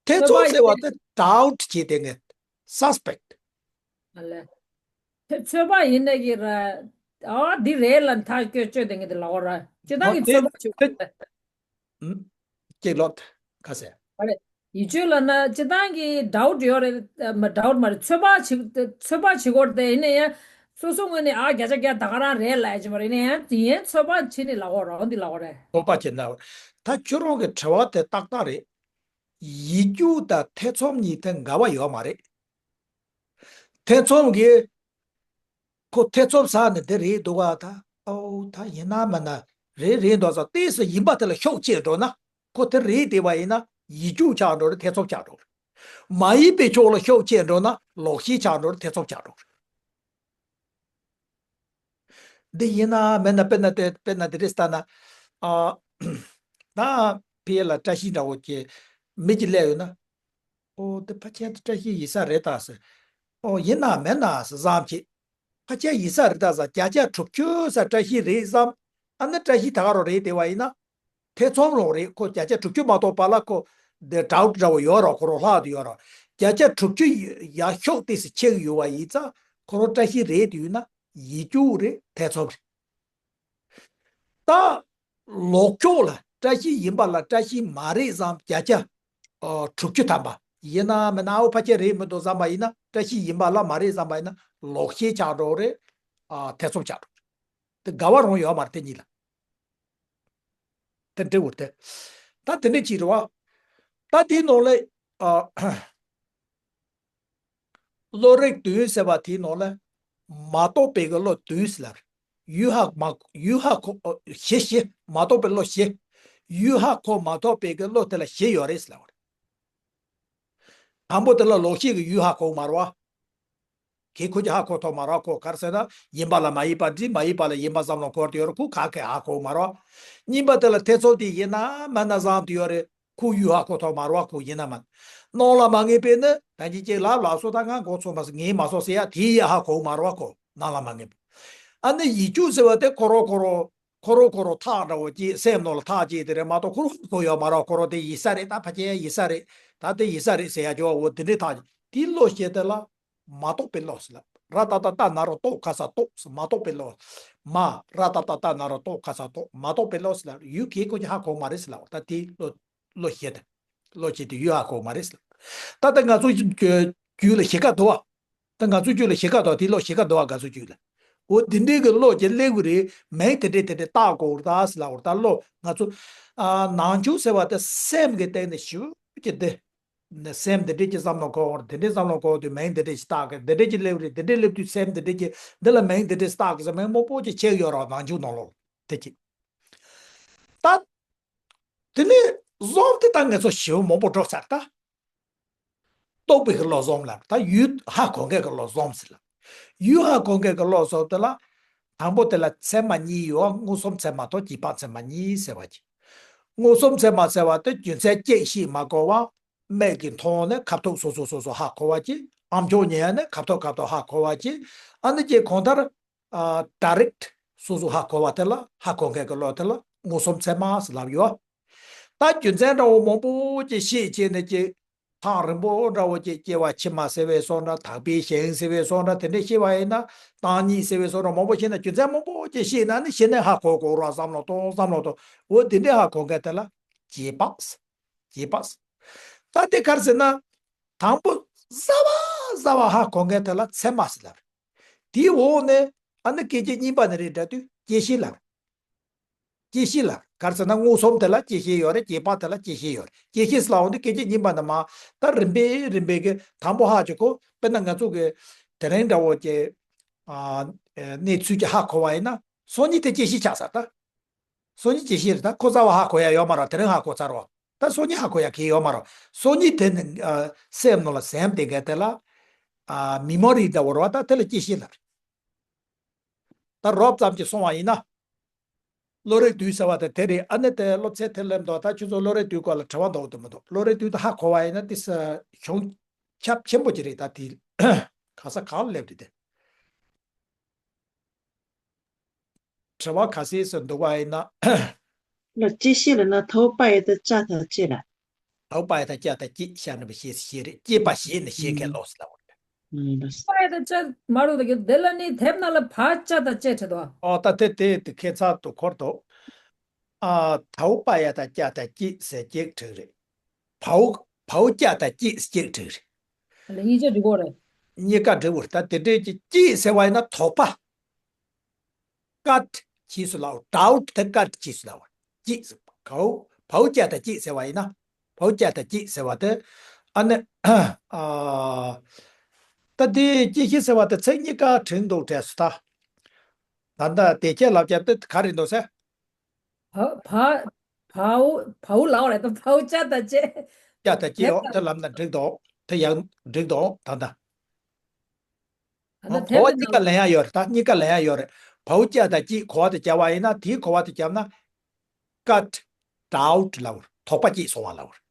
ཐེ་ཚོམ་ཟེར་བ་དེ་ཌའུ་ཊི་བྱེད་དེ་ངས་སཱ་སི་པེག་ཊི། ཨ་ལས། ཚོད་དཔག་ཡིན་ནས་ཀྱི་ར། ཨ་འདི་རེད་ལ་མཐའ་སྐྱོད་སྐྱོད་དེ་ངས་དེ་ལབ་པ་ར། སྤྱིར་བཏང་གི་ཚོད་དཔག་བྱེད་དགོས་རེད། ཅིག་ལོག་ཁ་ཟེར། ཨ་རེད། ཡིད་དཔྱོད་ལབ་ན་སྤྱིར་བཏང་གི་ཌའུ་ཊི་ཡོད་རེད། མ་ཌའུ་ཊི་མ་རེད། ཚོད་དཔག་བྱེད་ཚོད་དཔག་བྱེད་དགོས་རེད་དེ་ཡིན་ན་ཡང་། སོ་སོ་ངོས་ནས་ཨ་བརྒྱ་ཆ་བརྒྱ་ད་ག་རང་རེད་ལབ་ཡ་ཅིག་མ་རེད། ཡིན་ན་ཡང་ཡིན་ཚོད་དཔག་བྱེད་ནས་ལབ་པ་ར་འོ་འདི་ལབ་པ་རེད། ཚོད་དཔག་བྱེད་ན། ད་ཁྱོད་རང་གི་དྲི་བ་དེ་ཏག་ཏག་རེད། ཡིད་དཔྱོད་དང་ཐེ་ཚོམ་གཉིས་དེ་འགལ་བ་ཡོད་མ་རེད། ཐེ་ཚོམ་གྱིས་ཁོ་ཐེ་ཚོམ་ཟ་ནས་འདི་རེད་འདུག་ག་ད་ཨོ་ད་ཡིན་ན་མིན་ན་རེད་རེད་འདུག་ཟེར་ཏོག་ཙམ་ཡིན་པ་དེ་ལ་ཤུགས་ཆེ་འགྲོ་ན་ཁོ་དེ་རེད་བསྡད་པ་ཡིན་ན་ཡིད་དཔྱོད་ཆགས་འགྲོ་རེད། ཐེ་ཚོམ་ཆགས་འགྲོ་རེད། མ་ཡིན་པའི་ཕྱོགས་ལ་ཤུགས་ཆེ་འགྲོ་ན་ལོག་ཤེས་ཆགས་འགྲོ་རེད། ཐེ་ཚོམ་ཆགས་འགྲོ་རེད། འདི་ཡིན་ན་མིན་ན་དཔེར་ན་དེ་དཔེར་ན་དེ་རེད་ལྟ་ན། ཨ། ད་ཕི་ལ་བཀྲ་ཤིས་འདྲ་བོ་ཅིག་མི་གཅིག་སླེབས་ཡོད་ན། ཨོ་དེ་ཕལ་ཆེར་དེ་བཀྲ་ཤིས་ཡིན་ས་རེད་ད་ཟེར། ཨོ་ཡིན་ན་མིན་ན་ཟེར་བསམ་གྱི། ཕལ་ཆེར་ཡིན་ས་རེད་ད་ཟེར། བརྒྱ་ཆ་དྲུག་ཅུ་ཟེར་བཀྲ་ཤིས་རེད་བསམ། ཨ་ནི་བཀྲ་ཤིས་ད་ག་རང་རེད་བསྡད་པ་ཡིན་ན། ཐེ་ཚོམ་རང་རེད། ཁོ་བརྒྱ་ཆ་དྲུག་ཅུ་མ་གཏོགས་པ་ལ་ཁོ་འདི་ཌའུ་ཊི་འདྲ་བོ་ཡོད་ར། ཁོ་རང་ལྷག་ཏུ་ཡོད་ར། བརྒྱ་ཆ་དྲུག་ཅུ་ཡ་ཤོག་ཏོག་ཙམ་ཆེ་གི་ཡོད་པ་ཡིན་ཙང་ཁོ་རང་བཀྲ་ཤིས་རེད་དུ་ཡོད་ན་ཡིད་སྐྱོ་རེད། ཐེ་ཚོམ་རེད། ད་ལོག་ཕྱོགས་ལ་བཀྲ་ཤིས་ཡིན་པ་ལ་བཀྲ་ཤིས་མ་རེད་བསམ་བརྒྱ་ཆ་ཨ་དྲུག་ཅུ་ཐམ་པ་ཡིན་ན་མིན་ན་ཨོ་ཕལ་ཆེར་རེད་མི་འདུག་བསམ་པ་ཡིན་ན། བཀྲ་ཤིས་ཡིན་པ་ལ་མ་རེད་བསམ་པ་ཡིན་ན་ལོག་ཤེས་ཆགས་འགྲོ་རེད། ཨ་ཐེ་ཚོམ་ཆགས་འགྲོ་རེད། དེ་འགལ་བ་རང་ཡོད་མ་རེད་དེ་གཉིས་ལ། དེ་འདྲ་བོ་དེ། ད་དེ་འདྲ་ཅིག་རེད་བ། ད་དེའི་ནང་ལ་ཨ། བློ་རིག་བདུན་ཟེར་བ་དེའི་ནང་ལ་མ་རྟོགས་པའི་གི་བློ་བདུན་ཟེར་ལབ་རེད། ཡུལ་ཧ་མ་ཡུལ་ཧ་གོ་བཞི་བཞི། མ་རྟོགས་པའི་བློ་བཞི། ཡུལ་ཧ་གོ་མ་ཐུབ་པའི་གི་བློ་དེ་ལ་བཞི་ཡོད་རེད་ཟེར་ལབ་རེད། དང་པོ་དེ་ལ་ལོག་ཤེས་ཀྱི་ཡུལ་ཧ་གོ་མ་རེད་བ། གི་ཁོ་ཅི་ཧ་གོ་ཐུབ་མ་རེད། ཁོ་ག་རེ་ཟེར་ན་ཡིན་པ་ལ་མ་ཡིན་པ་འདྲི། མ་ཡིན་པ་ལ་ཡིན་པ་བསམ་བློ་འཁོར་དུ་ཡོད་རེད། ཁོ་ག་གེ་ཧ་གོ་མ་རེད། གཉིས་པ་དེ་ལ་ཐེ་ཚོམ་དེ་ཡིན་ན་མིན་ན་བསམ་དུ་ཡོད་རེད། ཁོ་ཡུལ་ཧ་གོ་ཐུབ་མ་རེད། ཁོ་ཡིན་ན་མིན། སྣང་ལ་མ་ངེས་པས་ནི་ད་ཅི་ཅིག་ལབ་ལབ་སོང་ད་ང་མགོ་ཚོས་མ་སོང་ངེས་མ་སོང་ཟེར་ཡ་དེ་ཡ་ཧ་གོ་མ་རེད། ཁོ་སྣང་ལ་མ་ངེས་པ། ཨ་ནི་ཡིད་སྐྱོ་ཟེར་བ་དེ་ཁོ་རང་ཁོ་རང་ཁོ་རང་ཁོ་རང་ཐག་འདྲ་བོ་ཅིག་སེམས་ནང་ལ་ཐག་བཅད་དེ་རེད་མ་གཏོགས་ཁོ་རང་ཧ་གོ་ཡོད་མ་རེད། ཁོ་རང་དེ་ཡིན་ས་རེད། ད་ཕལ་ཆེར་ཡིན་ས་རེད། ད་དེ་ཡིན་ས་རེད་ཟེར་ཡ་ཅོ་འོ་དེ་འདྲའི་ཐག་དེའི་བློ་ཞེས་དེ་ལ་མ་རྟོགས་པའི་བློ་ཟེར་ལབ། ར་ཏ་བཏགས་རྟ་ན་རོ་རྟོ་ག་ས་རྟོགས། མ་རྟོགས་པའི་བློ། མ། ར་ཏ་བཏགས་རྟ་ན་རོ་རྟོ་ག་ས་རྟོགས། མ་རྟོགས་པའི་བློ་ཟེར་ལབ། ཡུལ་གྱི་ཁོ་གཉིས་ཧ་གོ་མ་རེད་ཟེར་ལབ། ད་དེ་བློ་བློ་བྱེད་དེ། བློ་བྱེད་དེ་ཡུལ་ཧ་གོ་མ་རེད་ཟེར་ལབ། ད་ལྟ་ང་ཚོ་རྒྱུད་ལ་ཞེ་དགའ་འདུག་བ། ད་ང་ཚོ་རྒྱུད་ལ་ཞེ་དགའ་འདུག་དེ་བློ་ཞེ་དགའ་འདུག་བ། ང་ཚོ་རྒྱུད་ལ། འོ་དེ་འདྲའི་གི་བློ་ཅིག་སླེབས་གི་རེད། མིང་དེ་འདྲས་དེ་འདྲས་བཏགས་དགོས་རེད་ད་ཟེར་ལབ་པ་རེད། ད་བློ་ང་ཚོ་ཨ་ནང་ཆོས་ཟེར་བ་དེ་སེམས་ཀྱི་སྟེང་ནས་ཞེ་པོ་ཅིག་དེ། ནས་སེམས་འདི་འདྲས་ཀྱི་བསམ་བློ་འཁོར་བ་རེད། དེ་འདྲས་བསམ་བློ་འཁོར་དུས་མིང་འདི་འདྲས་ཞིག་བཏགས་ཀྱི། འདི་འདྲས་ཀྱི་སླེབས་རེད། འདི་འདྲས་སླེབས་དུས་སེམས་འདི་འདྲས་ཀྱི་འདི་ལ་མིང་འདི་འདྲས་བཏགས་ཀྱི་ཟེར། མིང་མང་པོ་ཅིག་ཆགས་ཡོད་རེད་ནང་ཆོས་ནང་ལོགས་ལ། དེ་ཅིག་ད་དེ་ནས་བཟོ་དེ་ད་ང་ཚོ་ཞེ་པོ་མང་པོ་འགྲོ་ཚར་ད། རྟོག་པའི་གི་བློ་བཟོ་ལབ། ད་ཡུལ་ཧ་གོ་མཁན་གི་བློ་བཟོ་ཟེར་ལབ། ཡུལ་ཧ་གོ་མཁན་གི་བློ་བཟོ་དེ་ལ། དང་པོ་དེ་ལ་ཚད་མ་གཉིས་ཡོད། མངོན་སུམ་ཚད་མ་དང་རྗེས་དཔག་ཚད་མ་གཉིས་ཟེར་བ་ཅིག་མངོན་སུམ་ཚད་མ་ཟེར་བ་དེ་རྒྱུ་མཚན་གཅིག་ཤེས་མ་དགོས་པ། མིག་གིས་མཐོང་ནས་ཁ་ཐུག་སོ་སོ་སོ་སོ་ཧ་གོ་བ་ཅིག་ཨ་མཆོག་ཉན་ནས་ཁ་ཐུག་ཁ་ཐུག་ཧ་གོ་བ་ཅིག་ཨ་ནི་ཅིག་གང་ལྟར། ཨ་ཌའི་རེག་སོ་སོ་ཧ་གོ་བ་དེ་ལ་ཧ་གོ་མཁན་གི་བློ་དེ་ལ་མངོན་སུམ་ཚད་མ་ཟེར་ལབ་ཡོད། ད་རྒྱུ་མཚན་འདྲ་བོ་མང་པོ་ཅིག་ཤེས་བྱས་ནས་ཅིག་ཐག་རིང་པོ་འདྲ་བོ་ཅིག་སྐྱེ་བ་ཕྱི་མ་ཟེར་བའི་བཟོ་འདྲ། དག་པའི་ཞིང་ཟེར་བའི་བཟོ་འདྲ། དེ་འདྲ་ཤེས་པ་ཡིན་ན། བདག་ཉིད་ཟེར་བའི་བཟོ་འདྲ་མང་པོ་ཤེས་ན། རྒྱུ་མཚན་མང་པོ་ཅིག་ཤེས་ན་ནི་ཤེས་ནས་ཧ་གོ་དགོས་ར་བསམ་བློ་གཏོང་། བསམ་བློ་གཏོང་། འོ་དེ་འདྲ་ཧ་གོ་མཁན་དེ་ལ་རྗེས་དཔག་ཟེར། རྗེས་དཔག་ཟེར། ད་དེ་ག་རེ་ཟེར་ན། དང་པོ་གསལ་བ་གསལ་བ་ཧ་གོ་མཁན་དེ་ལ་ཚད་མ་ཟེར་ལབ་རེད། དེའི་འོག་ནས་ཨ་ནི་སྐད་ཅིག་གཉིས་པ་ནས་རེད་འདྲ་དུས་སྐྱེད་ཤེས་ལབ་རེད། སྐྱེད་ཤེས་ལ། ག་རེ་ཟེར་ན་མངོན་སུམ་དེ་ལ་སྐྱེད་ཤེས་ཡོད་རེད། རྗེས་དཔག་དེ་ལ་སྐྱེད་ཤེས་ཡོད་རེད། སྐྱེད་ཤེས་ལབ་འོང་དུས་སྐད་ཅིག་གཉིས་པ་ནས་མར་ད་རིམ་པས་རིམ་པས་ཀྱི་དང་པོ་ཧ་ཅིག་གོ། དཔེར་ན་ང་ཚོ་གི་དེ་རིང་འདྲ་བོ་ཀྱི་ཨ་གནས་ཚུལ་ཅིག་ཧ་གོ་བ་ཡིན་ན་སང་ཉིན་དེ་སྐྱེད་ཤེས་ཆགས་ས་ད། སང་ཉིན་སྐྱེད་ཤེས་རེད། ད་ཁོ་རྩ་བ་ཧ་གོ་ཡ་ཡོད་མ་རེད། དེ་རིང་ཧ་གོ་ཚར་བ། ད་སང་ཉིན་ཧ་གོ་ཡ་གལ་ཡོད་མ་རེད། སང་ཉིན་དེ་ནི་ཨ་སེམས་ནང་ལ་ཟིན་བསྡད་མཁན་དེ་ལ་ཨ་མེ་མོ་རི་འདྲ་བོ་རེད་བ། ད་དེ་ལ་སྐྱེད་ཤེས་ལབ་རེད། ད་རོབ་ཙམ་ཅིག་སོང་བ་ཡིན་ན། བློ་རིག་བསྡུས་ཟེར་བ་དེ་དེ་རེད། ཨ་ནི་དེ་སློབ་ཚན་དེ་སླེབས་འདུག་ད་ཁྱོད་ཚོ་བློ་རིག་བསྡུས་སྐོར་ལ་དྲི་བ་འདུག་དུ་མི་འདུག་བློ་རིག་བསྡུས་དེ་ཧ་གོ་བ་ཡིན་ན་དེ་ས་གཞུང་ཁྱབ་ཆེན་པོ་ཅིག་རེད། ད་དེ་ག་ས་གང་ལ་སླེབས་རེད་དེ། དྲི་བ་ག་ཚོད་ཟེར་འདུག་པ་ཡིན་ན། ལ་སྐྱེད་ཤེས་ལ་ན་ཐའོ་པ་ཡ་ད་ཅ་ད་ཅེ་ལ། ཐའོ་པ་ཡ་ད་ཅ་ད་ཅེ་ཤ་ན་བ་ཤེས་ཤེས་རེད། སྐྱེས་པ་ཞེས་ནས་ཤེས་མཁན་ལོག་ཟེར་ལ་བ་རེད། ཨུམ། པ་ཡ་ད་ཅ་མ་རུ་ད་གི་དེ་ལ་ནི་དེབ་ནང་ལ་བ་ཅ་ད་ཅེ་བྲིས་འདུག་ཨོ་ད་དེ་དེ་དེ་ཁྱད་མཚར་དུ་འཁོར་འདུག་ཨ་ཐའོ་པ་ཡ་ད་ཅ་ད་ཅེ་ཟེར་ཅེག་བྲིས་རེད། བའོ་བའོ་ཅ་ད་ཅེ་ཟེར་ཅེག་བྲིས་རེད། ལ་གཉིས་ཆ་འབྲི་དགོས་རེད། གཉིས་ཀ་འབྲི་དགོས་རེད། ད་དེ་འདྲས་ཀྱི་ཅེ་ཟེར་བ་ཡིན་ན་དོགས་པ། ཀཊ་ཅེས་སུ་ལབ། ཌའུཊ་དེ་ཀཊ་ཅེས་སུ་ལབ། ཅེས་སུ་བའོ་བའོ་ཅ་ད་ཅེ་ཟེར་བ་ཡིན་ན། བའོ་ཅ་ད་ཅེ་ཟེར་བ་དེ། ཨ་ནི་ཨ་ད་དེ་སྐྱེད་ཤེས་ཟེར་བ་དེ་ཚིག་གཉིས་ཀ་བྲིས་འདུག་བྲིས་སུ་ད། ད་ལྟ་དེ་ཁྱེད་ལབ་རྒྱབ་དེ་ག་རེ་འདུག་ཟེར། བ་བ་བའོ་བའོ་ལབ་རེད་ད། བའོ་ཅ་ད་ཅེ། ཅ་ད་ཅེ་ཡོ་དེ་ལབ་ན་འགྲིག་འདུག་དེ་ཡང་འགྲིག་འདུག་ད་ལྟ། ཨ་ད་ཨོ་གོ་བ་གཉིས་ཀ་ལེན་ཡ་ཡོད་རེད། ད་གཉིས་ཀ་ལེན་ཡ་ཡོད་རེད། བའོ་ཅ་ད་ཅེ་གོ་བ་དེ་བརྒྱབ་པ་ཡིན་ན། དེའི་གོ་བ་དེ་བརྒྱབ་ན། ཀཊ་ཌའུཊ་ལབ་རེད། དོགས་པ་སྐྱེས་སོང་བ་ལབ་རེད།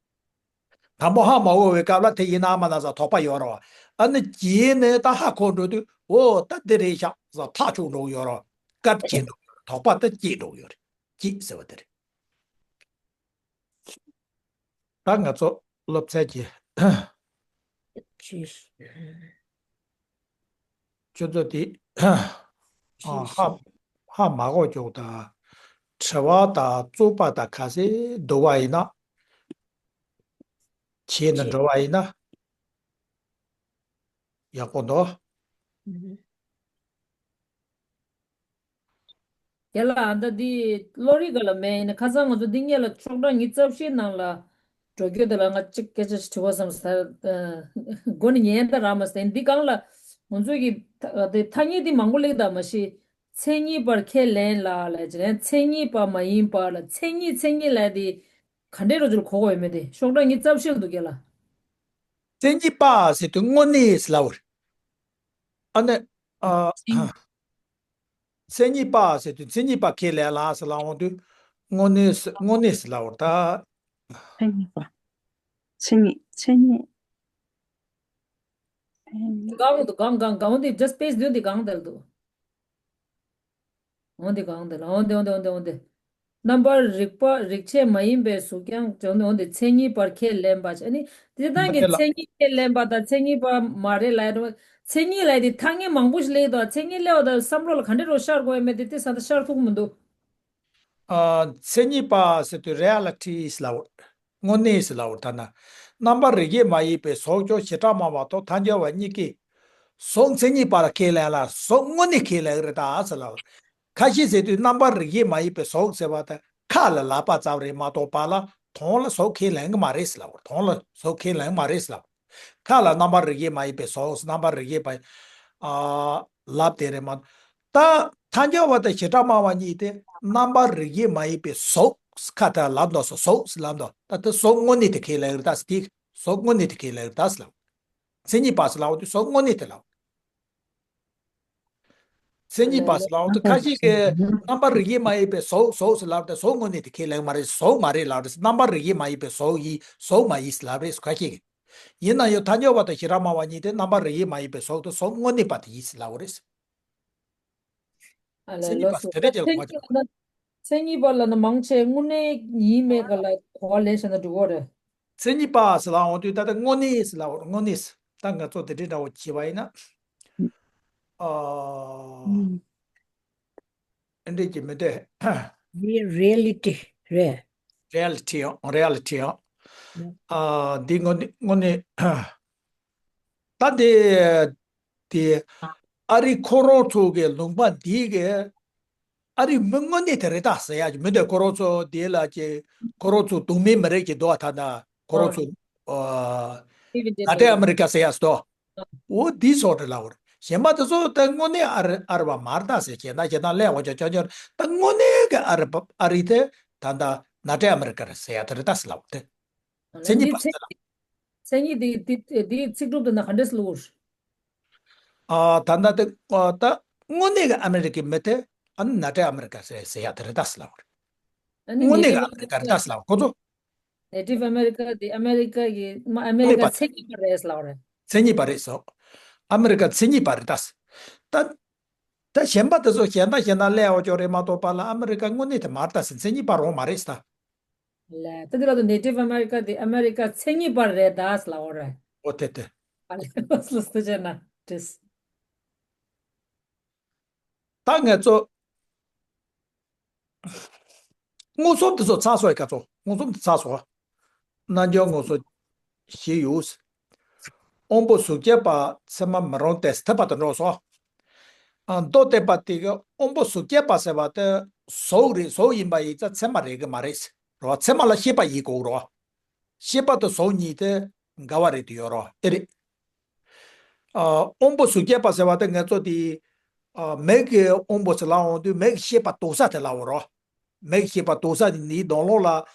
དང་པོ་ཧ་མ་གོ་བའི་སྐབས་ལ་དེ་ཡིན་ན་མ་ན་ས་དོགས་པ་ཡོད་རེད་བ། ཨ་ནི་རྗེས་ནས་ད་ཧ་གོ་འགྲོ་དུས་ཨོ་ད་འདི་རེད་ཤག་ས་ཐག་ཆོད་འགྲོ་གི་ཡོད་རེད་བ། ཀཊ་སྐྱེས་འགྲོ་གི་ཡོད་རེད། དོགས་པ་ད་སྐྱེས་འགྲོ་གི་ཡོད་རེད། སྐྱེས་ཟེར་བ་དེ་རེད། ད་ང་ཚོ་སློབ་ཚན་གྱི་ཅེས། ཁྱོད་ཚོ་དེ་ཨ་ཧ་ཧ་མ་གོ་ཀྱོག་ད། དྲི་བ་དང་རྩོད་པ་དང་ག་ཚད་འདུག་པ་ཡིན་ན། བྱས་ནས་འགྲོ་བ་ཡིན་ན་ཡག་པོ་འདུག་རྒན་ལགས། ཨ་ད་འདི་བློ་རིག་ག་ལ་མེད་ཡིན་ན། ཁ་སང་ང་ཚོ་འདི་སྔོན་ལ་ཤོག་གྲངས་ཉི་ཤུ་རྩ་བཞི་ནང་ལ་འགྲོ་རྒྱུ་དེ་ལ་ང་གཅིག་སྐད་ཆ་ཞིག་དྲི་བ་བསམ་ས། མགོ་ནས་ཉན་ད་རག་མ་སོང་། འདི་སྒང་ལ་ང་ཚོ་གི་ཐ་དེ་ཐ་སྙད་འདི་མང་པོ་སླེབས་ད་མ་གཞི། མཚན་ཉིད་པར་ཁས་ལེན་ལ་ལས་ཀྱི་ལན། མཚན་ཉིད་པ་མ་ཡིན་པ་ལ་མཚན་ཉིད་མཚན་ཉིད་ལས་དེ་ག་འདྲའི་རོ་ཅུར་གོ་གོ་ཡོད་མེད་དེ། ཤོག་གྲངས་ཉི་ཤུ་རྩ་བཞི་ལ་འདུག་རྒན་ལགས། མཚན་ཉིད་པ་ཟེར་དུས་དངོས་གནས་ལབ་པ་རེད། ཨ་ནི་ཨ་མཚན་ཉིད་པ་ཟེར་དུས་མཚན་ཉིད་པ་ཁས་ལེན་ལ་ཟེར་ལབ་འོང་དུས་དངོས་གནས་དངོས་གནས་ལབ་པ་རེད་ད། མཚན་ཉིད་པ། མཚན་ཉིད་མཚན་ཉིད། གང་འདུག་གང་གང་གང་འདི་just page བདུན་འདི་གང་དེར་འདུག་འོ་འདི་གང་འདི་ལ། འོ་འདི་འོ་འདི་འོ་འདི་འོ་འདི། རྣམ་པར་རིག་པ་རིག་བྱེད་མ་ཡིན་པའི་གཟུགས་ཀྱང་འོ་འདི་འོ་འདི་མཚན་ཉིད་པར་ཁས་ལེན་པ་ཨ་ནི་འདི་དང་གི་མཚན་ཉིད་ཁས་ལེན་པ་དང་མཚན་ཉིད་པ་མ་རེད་ལབ་ཡ་འགྲོ། མཚན་ཉིད་ལབ་དེ་ཐ་སྙད་མང་པོ་ཞིག་སླེབས་འདུག་མཚན་ཉིད་སླེབས་པ་དང་བསམ་བློ་ལ་ག་འདྲ་རོ་ཤར་དགོས་ཡ་མེད་དེ་དེ་ས་ད་ཤར་ཐུབ་ཀྱི་མི་འདུག་ཨ། མཚན་ཉིད་པ་ཟེར་དུས་རེ་ཨ་ལི་ཊི་ཟེར་ལབ། དངོས་གནས་ཟེར་ལབ། ད་ན། རྣམ་པར་རིག་པས་མ་ཡིན་པའི་གཟུགས་ཀྱང་བྱེ་བྲག་སྨྲ་བ་དང་ཐལ་འགྱུར་བ་གཉིས་ཀྱིས། གཟུགས་མཚན་ཉིད་པར་ཁས་ལེན་ལ་གཟུགས་དངོས་གནས་ཁས་ལེན་རེད་ད་ཟེར་ལབ། ཁ་ཤས་ཟེར་དུས་རྣམ་པར་རིག་པས་མ་ཡིན་པའི་གཟུགས་ཟེར་བ་དང་ཁ་ལ་ལབ་པ་ཙམ་རེད་མ་གཏོགས་པ་ལ་དོན་ལ་གཟུགས་ཁས་ལེན་གྱི་མ་རེད་ཟེར་ལབ། དོན་ལ་གཟུགས་ཁས་ལེན་གྱི་མ་རེད་ཟེར་ལབ། ཁ་ལ་རྣམ་པར་རིག་པས་མ་ཡིན་པའི་གཟུགས། རྣམ་པར་རིག་པས། ཨ། ལབ་དེ་རེད་མ། ད་ཐལ་འགྱུར་བ་དང་བྱེ་བྲག་སྨྲ་བ་གཉིས་དེ་རྣམ་པར་རིག་པས་མ་ཡིན་པའི་གཟུགས། ཁ་ད་ལབ་འདུག་སོ། གཟུགས་ལབ་འདུག་ད་དེ་གཟུགས་དངོས་གནས་དེ་ཁས་ལེན་རེད་ད་ཟེར། དེ་གཟུགས་དངོས་གནས་དེ་ཁས་ལེན་རེད་ད་ཟེར་ལབ། མཚན་ཉིད་པ་ཟེར་ལབ་དུས་གཟུགས་དངོས་གནས་དེ་ལབ། མཚན་ཉིད་པ་ཟེར་ལབ་དུས་ཁ་ཤས་ཀྱིས་རྣམ་པར་རིག་པས་མ་ཡིན་པའི་གཟུགས། གཟུགས་ཟེར་ལབ་དུས་གཟུགས་དངོས་གནས་དེ་ཁས་ལེན་མ་རེད། གཟུགས་མ་རེད་ལབ་རེད། རྣམ་པར་རིག་པས་མ་ཡིན་པའི་གཟུགས་ཡིན། གཟུགས་མ་ཡིན་ལབ་རེད་ཁ་ཤས་ཀྱིས། ཡིན་ན་ཡང་ཐལ་འགྱུར་བ་དང་བྱེ་བྲག་སྨྲ་བ་གཉིས་དེ་རྣམ་པར་རིག་པས་མ་ཡིན་པའི་གཟུགས་དེ་གཟུགས་དངོས་གནས་པ་དེ་ཡིན་ཟེར་ལབ་པ་རེད། ཨ་ལས། མཚན་ཉིད་ལགས་པ་སོ། དེ་འདྲ་ཅིག་ལ་མཚན་གོ་ཉིད་ལབ་ན། མཚན་ཉིད་པ་ལབ་ན་མང་ཆེ་དངོས་གནས་ཡིན་མེད་ག་ལ་གོ་བ་ལེན་བྱས་ན་འགྲིག་གི་རེད། མཚན་ཉིད་པ་ཟེར་ལབ་འོང་དུས་ད་ལྟ་དངོས་གནས་ཟེར་ལབ། དངོས་གནས་ད་ང་ཚོ་དེ་འདྲའི་འདྲ་བོ་བྱས་པ་ཡིན་ན། ཨ། ཨ་འདྲས་ཀྱི་མི་འདོད། རི་རི་ཡ་ལི་ཊི་རེད། རི་ཡ་ལི་ཊི་ཡང་། རི་ཡ་ལི་ཊི་ཡང་། ཨ། འདི་དངོས་གནས་དངོས་གནས། ད་འདི་དེ་ཨ་རི་ཁོ་རང་ཚོ་གི་ལུང་པ་འདི་གི་ཨ་རི་མི་དངོས་གནས་དེ་རེད་ད་ཟེར་ཡ་གི་མི་འདོད། ཁོ་རང་ཚོ་འདི་ལ་ཀྱི་ཁོ་རང་ཚོ་གདོང་མའི་མི་རིགས་ཀྱི་འདུག་ད་ད་ཁོ་རང་ཚོ། ཨ། ལ་ཏིན་ཨ་མི་རི་ཀ་ཟེར་ཡ་སོ། འོ་འདི་སོགས་རེད་ལབ་པ་རེད། གཞན་པ་དེ་ཚོ་ད་དངོས་གནས་ཨ་རི་ཨ་རི་བ་མ་རེད་ད་ཟེར། བྱས་ན་བྱས་ན་ཀླད་འོ་ཅོ་ཅོ་ཅོ་ད་དངོས་གནས་ཀྱི་ཨ་རི་བ་ཨ་རི་དེ་ད་ད་ལ་ཏིན་ཨ་མི་རི་ཀ་རེད་ཟེར་ཡ་དེ་རེད་ད་ཟེར་ལབ་པ་དེ། མཚན་ཉིད་པ་ཟེར་ལབ། མཚན་ཉིད་དེ་དེ་དེ་ཚིག་གྲུབ་དེ་ན་ག་འདྲས་སླེབས། ཨ། ད་ད་དེ་ཨ་ད་དངོས་གནས་ཀྱི་ཨ་མི་རི་ཀའི་མི་དེ་ཨ་ནི་ལ་ཏིན་ཨ་མི་རི་ཀ་ཟེར་ཟེར་ཡ་དེ་རེད་ད་ཟེར་ལབ་པ་རེད། ཨ་ནི་དངོས་གནས་ཀྱི་ཨ་མི་རི་ཀ་རེད་ད་ཟེར་ལབ་པ་ཁོ་ཚོ། ནེ་ཏིབ་ཨ་མེ་རི་ཀ་དེ་ཨ་མེ་རི་ཀ་གི་མ་ཨ་མེ་རི་ཀ་མཚན་ཉིད་པ་རེད་ཟེར་ལབ་པ་རེད། མཚན་ཉིད་པ་རེད་ཟེར། ཨ་མེ་རི་ཀ་མཚན་ཉིད་པ་རེད་ད་ཟེར། ད་ད་གཞན་པ་དེ་ཚོ་གཞན་དང་གཞན་དང་ཀླད་འོ་ཅོ་རེད་མ་གཏོགས་པ་ལ་ཨ་མེ་རི་ཀ་དངོས་གནས་དེ་མ་རེད་ད་ཟེར། མཚན་ཉིད་པ་རང་མ་རེད་ཟེར་ད། ལས་ད་དེ་ལ་དུ་ནེ་ཏིབ་ཨ་མེ་རི་ཀ་དེ་ཨ་མེ་རི་ཀ་མཚན་ཉིད་པ་རེད་ད་ཟེར་ལབ་པ་རེད། འོ་དེ་དེ། ཨ་ལས་ལོ་སུ་སུ་བྱས་ན་དྲིས། ད་ང་ཚོ་མངོན་སུམ་དེ་ཚོ་ཚར་སོང་། ཡི་ག་ཚོ་མངོན་སུམ་དེ་ཚར་སོང་། རྣལ་འབྱོར་མངོན་སུམ་བཞི་ཡོད། དབང་པོ་གཟུགས་བསྐྱེད་པ་ཚད་མ་མི་རུང་སྟེ་ཟེར་ཐེབས་པ་དང་འགྲོགས་སོ། ཨ། མདོ་སྡེ་པ་དེ་གི་དབང་པོ་གཟུགས་བསྐྱེད་པ་ཟེར་བ་དེ་གཟུགས་རེད། གཟུགས་ཡིན་པ་ཡིན་ཙང་ཚད་མ་རེད་གི་མ་རེད་རོ། ཚད་མ་ལ་ཤེས་པ་ཡིན་དགོས་རོ། ཤེས་པ་དང་གཟུགས་གཉིས་དེ་འགལ་བ་རེད་དུ་ཡོད་རོ། ཨེ་རེད། ཨ། དབང་པོ་གཟུགས་བསྐྱེད་པ་ཟེར་བ་དེ་ང་ཚོ་དེ། ཨ། མིག་གི་དབང་པོ་ཟེར་ལབ་འོང་དུས་མིག་ཤེས་པ་རྡོག་རྩ་དེ་ལབ་འོང་རོ། མིག་ཤེས་པ་རྡོག་རྩ་དེ་འདིའི་ནང་ལོགས་ལ་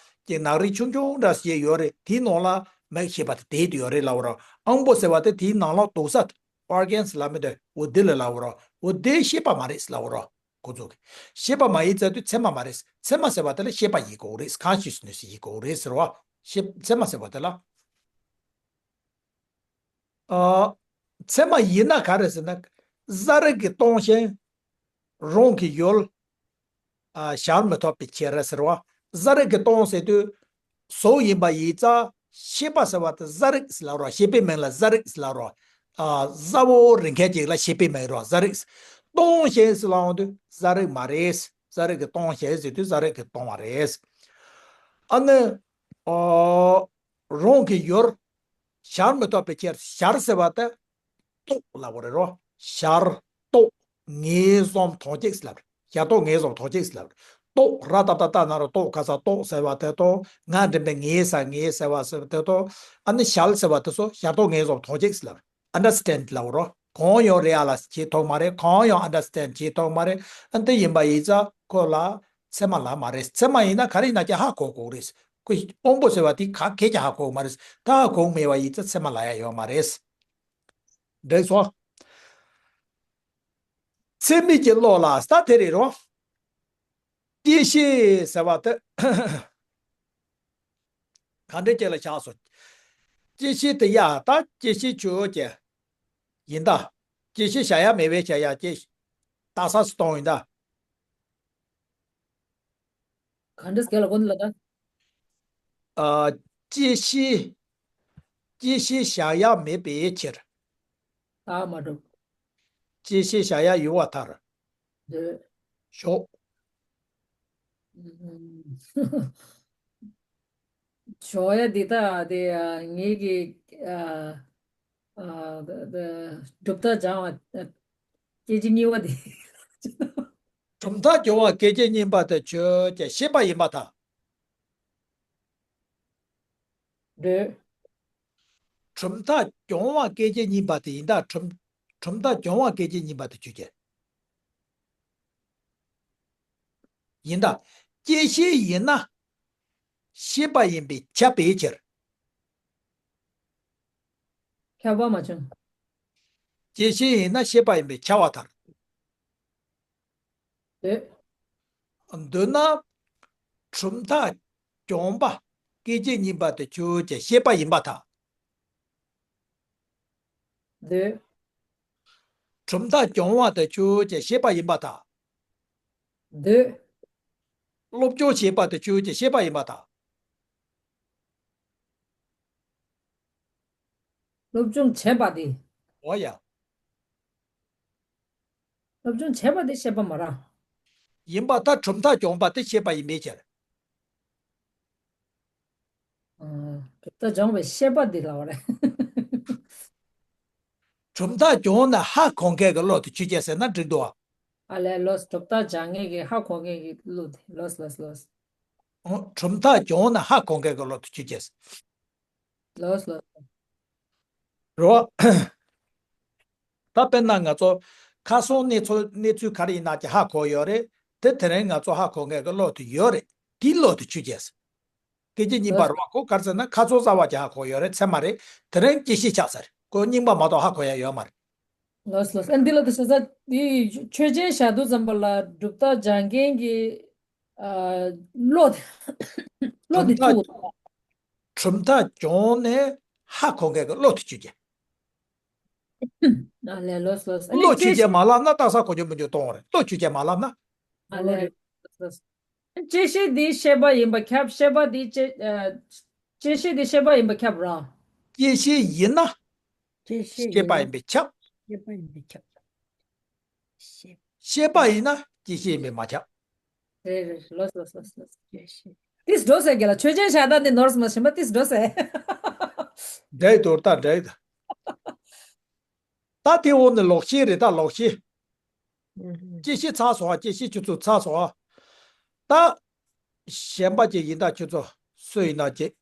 ཀྱི་ནག་རིལ་ཆུང་ཆུང་འདྲ་ཞིག་ཡོད་རེད། དེའི་ནང་ལ་མིག་ཤེས་པ་དེ་བསྡད་དུ་ཡོད་རེད་ལབ་འོང་རོ། དབང་པོ་ཟེར་བ་དེ་དེའི་ནང་ལོགས་རྡོག་རྩ་དེ་ཨོར་གན་ཟེར་ལབ་མི་འདུག་འོ་དེ་ལ་ལབ་འོང་རོ། འོ་དེ་ཤེས་པ་མ་རེད་ཟེར་ལབ་འོང་རོ། ཁོ་ཚོ་གི་ཤེས་པ་མ་ཡིན་ཙང་དུས་ཚད་མ་མ་རེད། ཚད་མ་ཟེར་བ་དེ་ལ་ཤེས་པ་ཡིན་དགོས་རེད། ཀོན་ཤི་ཡས་ནེ་སི་ཡིན་དགོས་རེད་ཟེར་བ། ཤེས་ཚད་མ་ཟེར་བ་དེ་ལ། ཨ། ཚད་མ་ཡིན་ན་ག་རེ་ཟེར་ན། ཟ་རིགས་ཀྱི་སྟོང་ཞིང་། རང་གི་ཡུལ། ཨ། གཞལ་མི་ཐུབ་པའི་ཕྱིར་ཟེར་བ། ཟ་རིགས་ཀྱི་སྟོང་ཟེར་དུས། གཟུགས་ཡིན་པ་ཡིན་ཙང་ཤེས་པ་ཟེར་བ་དེ་ཟ་རིགས་ཟེར་ལབ་རོ། ཤེས་པའི་མིང་ལ་ཟ་རིགས་ཟེར་ལབ་རོ། ཨ། གཟར་བོ་རིགས་མཁན་ཅིག་ལ་ཤེས་པའི་མིང་རོ། ཟ་རིགས། སྟོང་ཞིང་ཟེར་ལབ་འོང་དུས་ཟ་རིགས་མ་རེད། ཟ་རིགས་ཀྱི་སྟོང་ཞིང་ཟེར་དུས་ཟ་རིགས་ཀྱི་སྟོང་བ་རེད། ཨ་ནི། ཨོ། རང་གི་ཡུལ། གཞལ་མི་ཐུབ་པའི་ཕྱིར། གཞལ་ཟེར་བ་དེ། རྟོགས་ལབ་པ་རེད་རོ། གཞལ། རྟོགས། ངེས་བཟུང་མཐོང་བྱེད་ཟེར་ལབ་རེད། གཞལ་རྟོགས་ངེས་བཟུང་མཐོང་བྱེད་ཟེར་ལབ་རེད། རྟོགས། ར་ཏ་བཏགས་རྟ་ན་རོ་རྟོགས། ག་ས་རྟོགས་ཟེར་བ་དེ་དང་། ང་འདྲེན་པའི་ངེས་ས་ངེས་ཟེར་བ་ཟེར་བ་དེ་དང་། ཨ་ནི་གཞལ་ཟེར་བ་དེ་ཚོ་གཞལ་རྟོགས་ངེས་བཟུང་མཐོང་བྱེད་ཟེར་ལབ་རེད། ཨན་ཌར་སི་ཊེན་ཌི་ལབ་རོ། གང་ཡང་རི་ཡ་ལའི་ཛི་བྱེད་ཐུབ་མ་རེད། གང་ཡང་ཨན་ཌར་སི་ཊེན་ཌི་བྱེད་ཐུབ་མ་རེད། ཨ་ནི་དེ་ཡིན་པ་ཡིན་ཙང་ཁོ་ལ་ཚད་མ་ལབ་མ་རེད། ཚད་མ་ཡིན་ན་ག་རེ་ཡིན་ན་ཀྱང་ཧ་གོ་དགོས་རེད། ཁོ་དབང་པོ་ཟེར་བ་དེ་ག་གས་ཀྱང་ཧ་གོ་མ་རེད། ད་ཧ་གོ་མེད་པ་ཡིན་ཙང་ཚད་མ་ལབ་ཡ་ཡོད་མ་རེད། འགྲིག་སོང་། ཚད་མིན་གྱི་བློ་ལ་ཟེར་དེ་རེད་རོ། སྐྱེ་ཤི་ཟེར་བ་དེ་ག་འདྲ་ཅིག་ལ་ཆགས་སོང་། སྐྱེ་ཤི་དེ་ཡ་ད་སྐྱེ་ཤི་ཆོས་ཅན་ཡིན་ད། སྐྱེ་ཤི་བྱ་ཡ་མེད་པའི་བྱ་ཡ་སྐྱེ་ཤི་རྟག་ས་སུ་གཏོང་ཡིན་ད། ག་འདྲ་སྐད་ལ་གོ་ནི་ལ་ད། ཨ། སྐྱེ་ཤི། སྐྱེ་ཤི་བྱ་ཡ་མེད་པའི་ཕྱིར། ད་མ་གྲུབ། བཅད་ཤེས་བཞག་ཡ་ཡོད་པར་ཐལ། འདོད། ཞོག་ཞོག་ཡ་འདི་ད་དེ་ངེད་ཀྱི་ཨ་ཨ་གྲུབ་མཐའ་སྦྱང་བ་སྐད་ཅིག་གཉིས་པ་དེ། གྲུབ་མཐའ་སྦྱོང་བ་སྐད་ཅིག་གཉིས་པ་དེ་ཆོས་ཅན་ཤེས་པ་ཡིན་པར་ཐལ། འདོད། གྲུབ་མཐའ་སྦྱོང་བ་སྐད་ཅིག་གཉིས་པ་དེ་ཡིན་ད། གྲུབ་གྲུབ་མཐའ་སྦྱོང་བ་སྐད་ཅིག་གཉིས་པ་དེ་ཆོས་ཅན། ཡིན་ད། བཅད་ཤེས་ཡིན་ན། ཤེས་པ་ཡིན་པས་ཁྱབ་པའི་ཕྱིར། ཁྱབ་པ་མ་བྱུང་། བཅད་ཤེས་ཡིན་ན་ཤེས་པ་ཡིན་པས་ཁྱབ་པར་ཐལ། འདོད། འདོད་ན། གྲུབ་མཐའ་སྦྱོང་བ་སྐད་ཅིག་གཉིས་པ་དེ་ཆོས་ཅན་ཤེས་པ་ཡིན་པར་ཐལ། འདོད། གྲུབ་མཐའ་སྦྱོང་བ་དེ་ཆོས་ཅན་ཤེས་པ་ཡིན་པར་ཐལ། འདོད། སློབ་སྦྱོང་བྱེད་པ་དེ་ཆོས་ཅན་ཤེས་པ་ཡིན་པར་ཐལ། སློབ་སྦྱོང་བྱེད་པ་དེ། འོ་ཡ། སློབ་སྦྱོང་བྱེད་པ་དེ་ཤེས་པ་མ་རེད། ཡིན་པར་ཐལ། གྲུབ་མཐའ་སྦྱོང་བ་དེ་ཤེས་པ་ཡིན་པའི་ཕྱིར། ཨ། གྲུབ་མཐའ་སྦྱོང་བའི་ཤེས་པ་འདི་ལ་བ་རེད། གྲུབ་མཐའ་སྦྱོང་ན་ཧ་གོ་མཁན་གྱི་བློ་དེ་ཆོས་ཅན་ཟེར་ན་འགྲིག་འདུག་ཨ། ཨ་ལས་ལོས། གྲུབ་མཐའ་སྦྱང་མཁན་གྱི་ཧ་གོ་མཁན་གྱི་བློ་དེ་ལོས་ལོས་ལོས། ཨོ། གྲུབ་མཐའ་སྦྱོང་ན་ཧ་གོ་མཁན་གྱི་བློ་དེ་ཆོས་ཅན་ཟེར། ལོས་ལོས། རོ། ད་དཔེར་ན་ང་ཚོ་ཁ་སང་གནས་ཚུལ་གནས་ཚུལ་ག་རེ་ཡིན་ན་ཅིག་ཧ་གོ་ཡོད་རེད། དེ་དེ་རིང་ང་ཚོ་ཧ་གོ་མཁན་གྱི་བློ་དེ་ཡོད་རེད། དེའི་བློ་དེ་ཆོས་ཅན་ཟེར། སྐད་ཅིག་གཉིས་པ་རེད་བ། ཁོ་ག་རེ་ཟེར་ན་ཁ་སང་རྩ་བ་ཅིག་ཧ་གོ་ཡོད་རེད། ཚད་མ་རེད། དེ་རིང་བཅད་ཤེས་ཆགས་ཚར། ཁོ་རྙིང་པ་མ་གཏོགས་ཧ་གོ་ཡ་ཡོད་མ་རེད། ལོས་ལོས། ཨ། འདི་ལ་དེ་ས་ས་འདི་ཆོས་ཅན་བཞག་དུས་ཙམ་པ་ལ་གྲུབ་མཐའ་སྦྱང་མཁན་གྱི་ཨ་བློ་དེ་བློ་དེ་གྲུབ་མཐའ་ཐུག་གྲུབ་མཐའ་སྦྱོང་ནས་ཧ་གོ་མཁན་གྱི་བློ་དེ་ཆོས་ཅན། ཨ་ལས་ལོས་ལོས། ཨ་ནི་བློ་ཆོས་ཅན་མ་ལབ་ན་རྟགས་གསལ་གོ་རྒྱུ་མི་འགྱུར་གཏོང་བ་རེད། བློ་ཆོས་ཅན་མ་ལབ་ན། ཨ་ལས་ལོས་ལོས། བཅད་ཤེས་འདི་ཤེས་པ་ཡིན་པ་ཁྱབ། ཤེས་པ་འདི་བཅད་ཨ། བཅད་ཤེས་འདི་ཤེས་པ་ཡིན་པ་ཁྱབ་ར། བཅད་ཤེས་ཡིན་ན། བཅད་ཤེས་ཤེས་པ་ཡིན་ན་ཤེས་པ་ཡིན་པས་ཁྱབ། ཤེས་པ་ཡིན་ན་བཅད་ཤེས་ཡིན་པས་མ་ཁྱབ། རེད་རེད། ལོས་ལོས་ལོས་ལོས། བཅད་ཤེས། ཏིས་འགྲོ་ཟེར་གྱི་ལ། ཆོས་ཅན་བཞག་ད་འདི་ནོར་སོང་མ་ཤེས་པ། ཏིས་འགྲོ་ཟེར། འདྲ་ཡི་འདུག་ད། འདྲ་ཡི་འདུག་ད་དེ་འོག་ནས་ལོག་ཤེས་རེད། ད་ལོག་ཤེས། ཨུ་ཧུ། བཅད་ཤེས་ཚར་སོང་བ། བཅད་ཤེས་ཆུ་ཚོད་ཚར་སོང་བ། ད་གཞན་པ་ཅིག་ཡིན་ད། ཁྱོད་ཚོ་སུ་ཡིན་ན་ཅིག་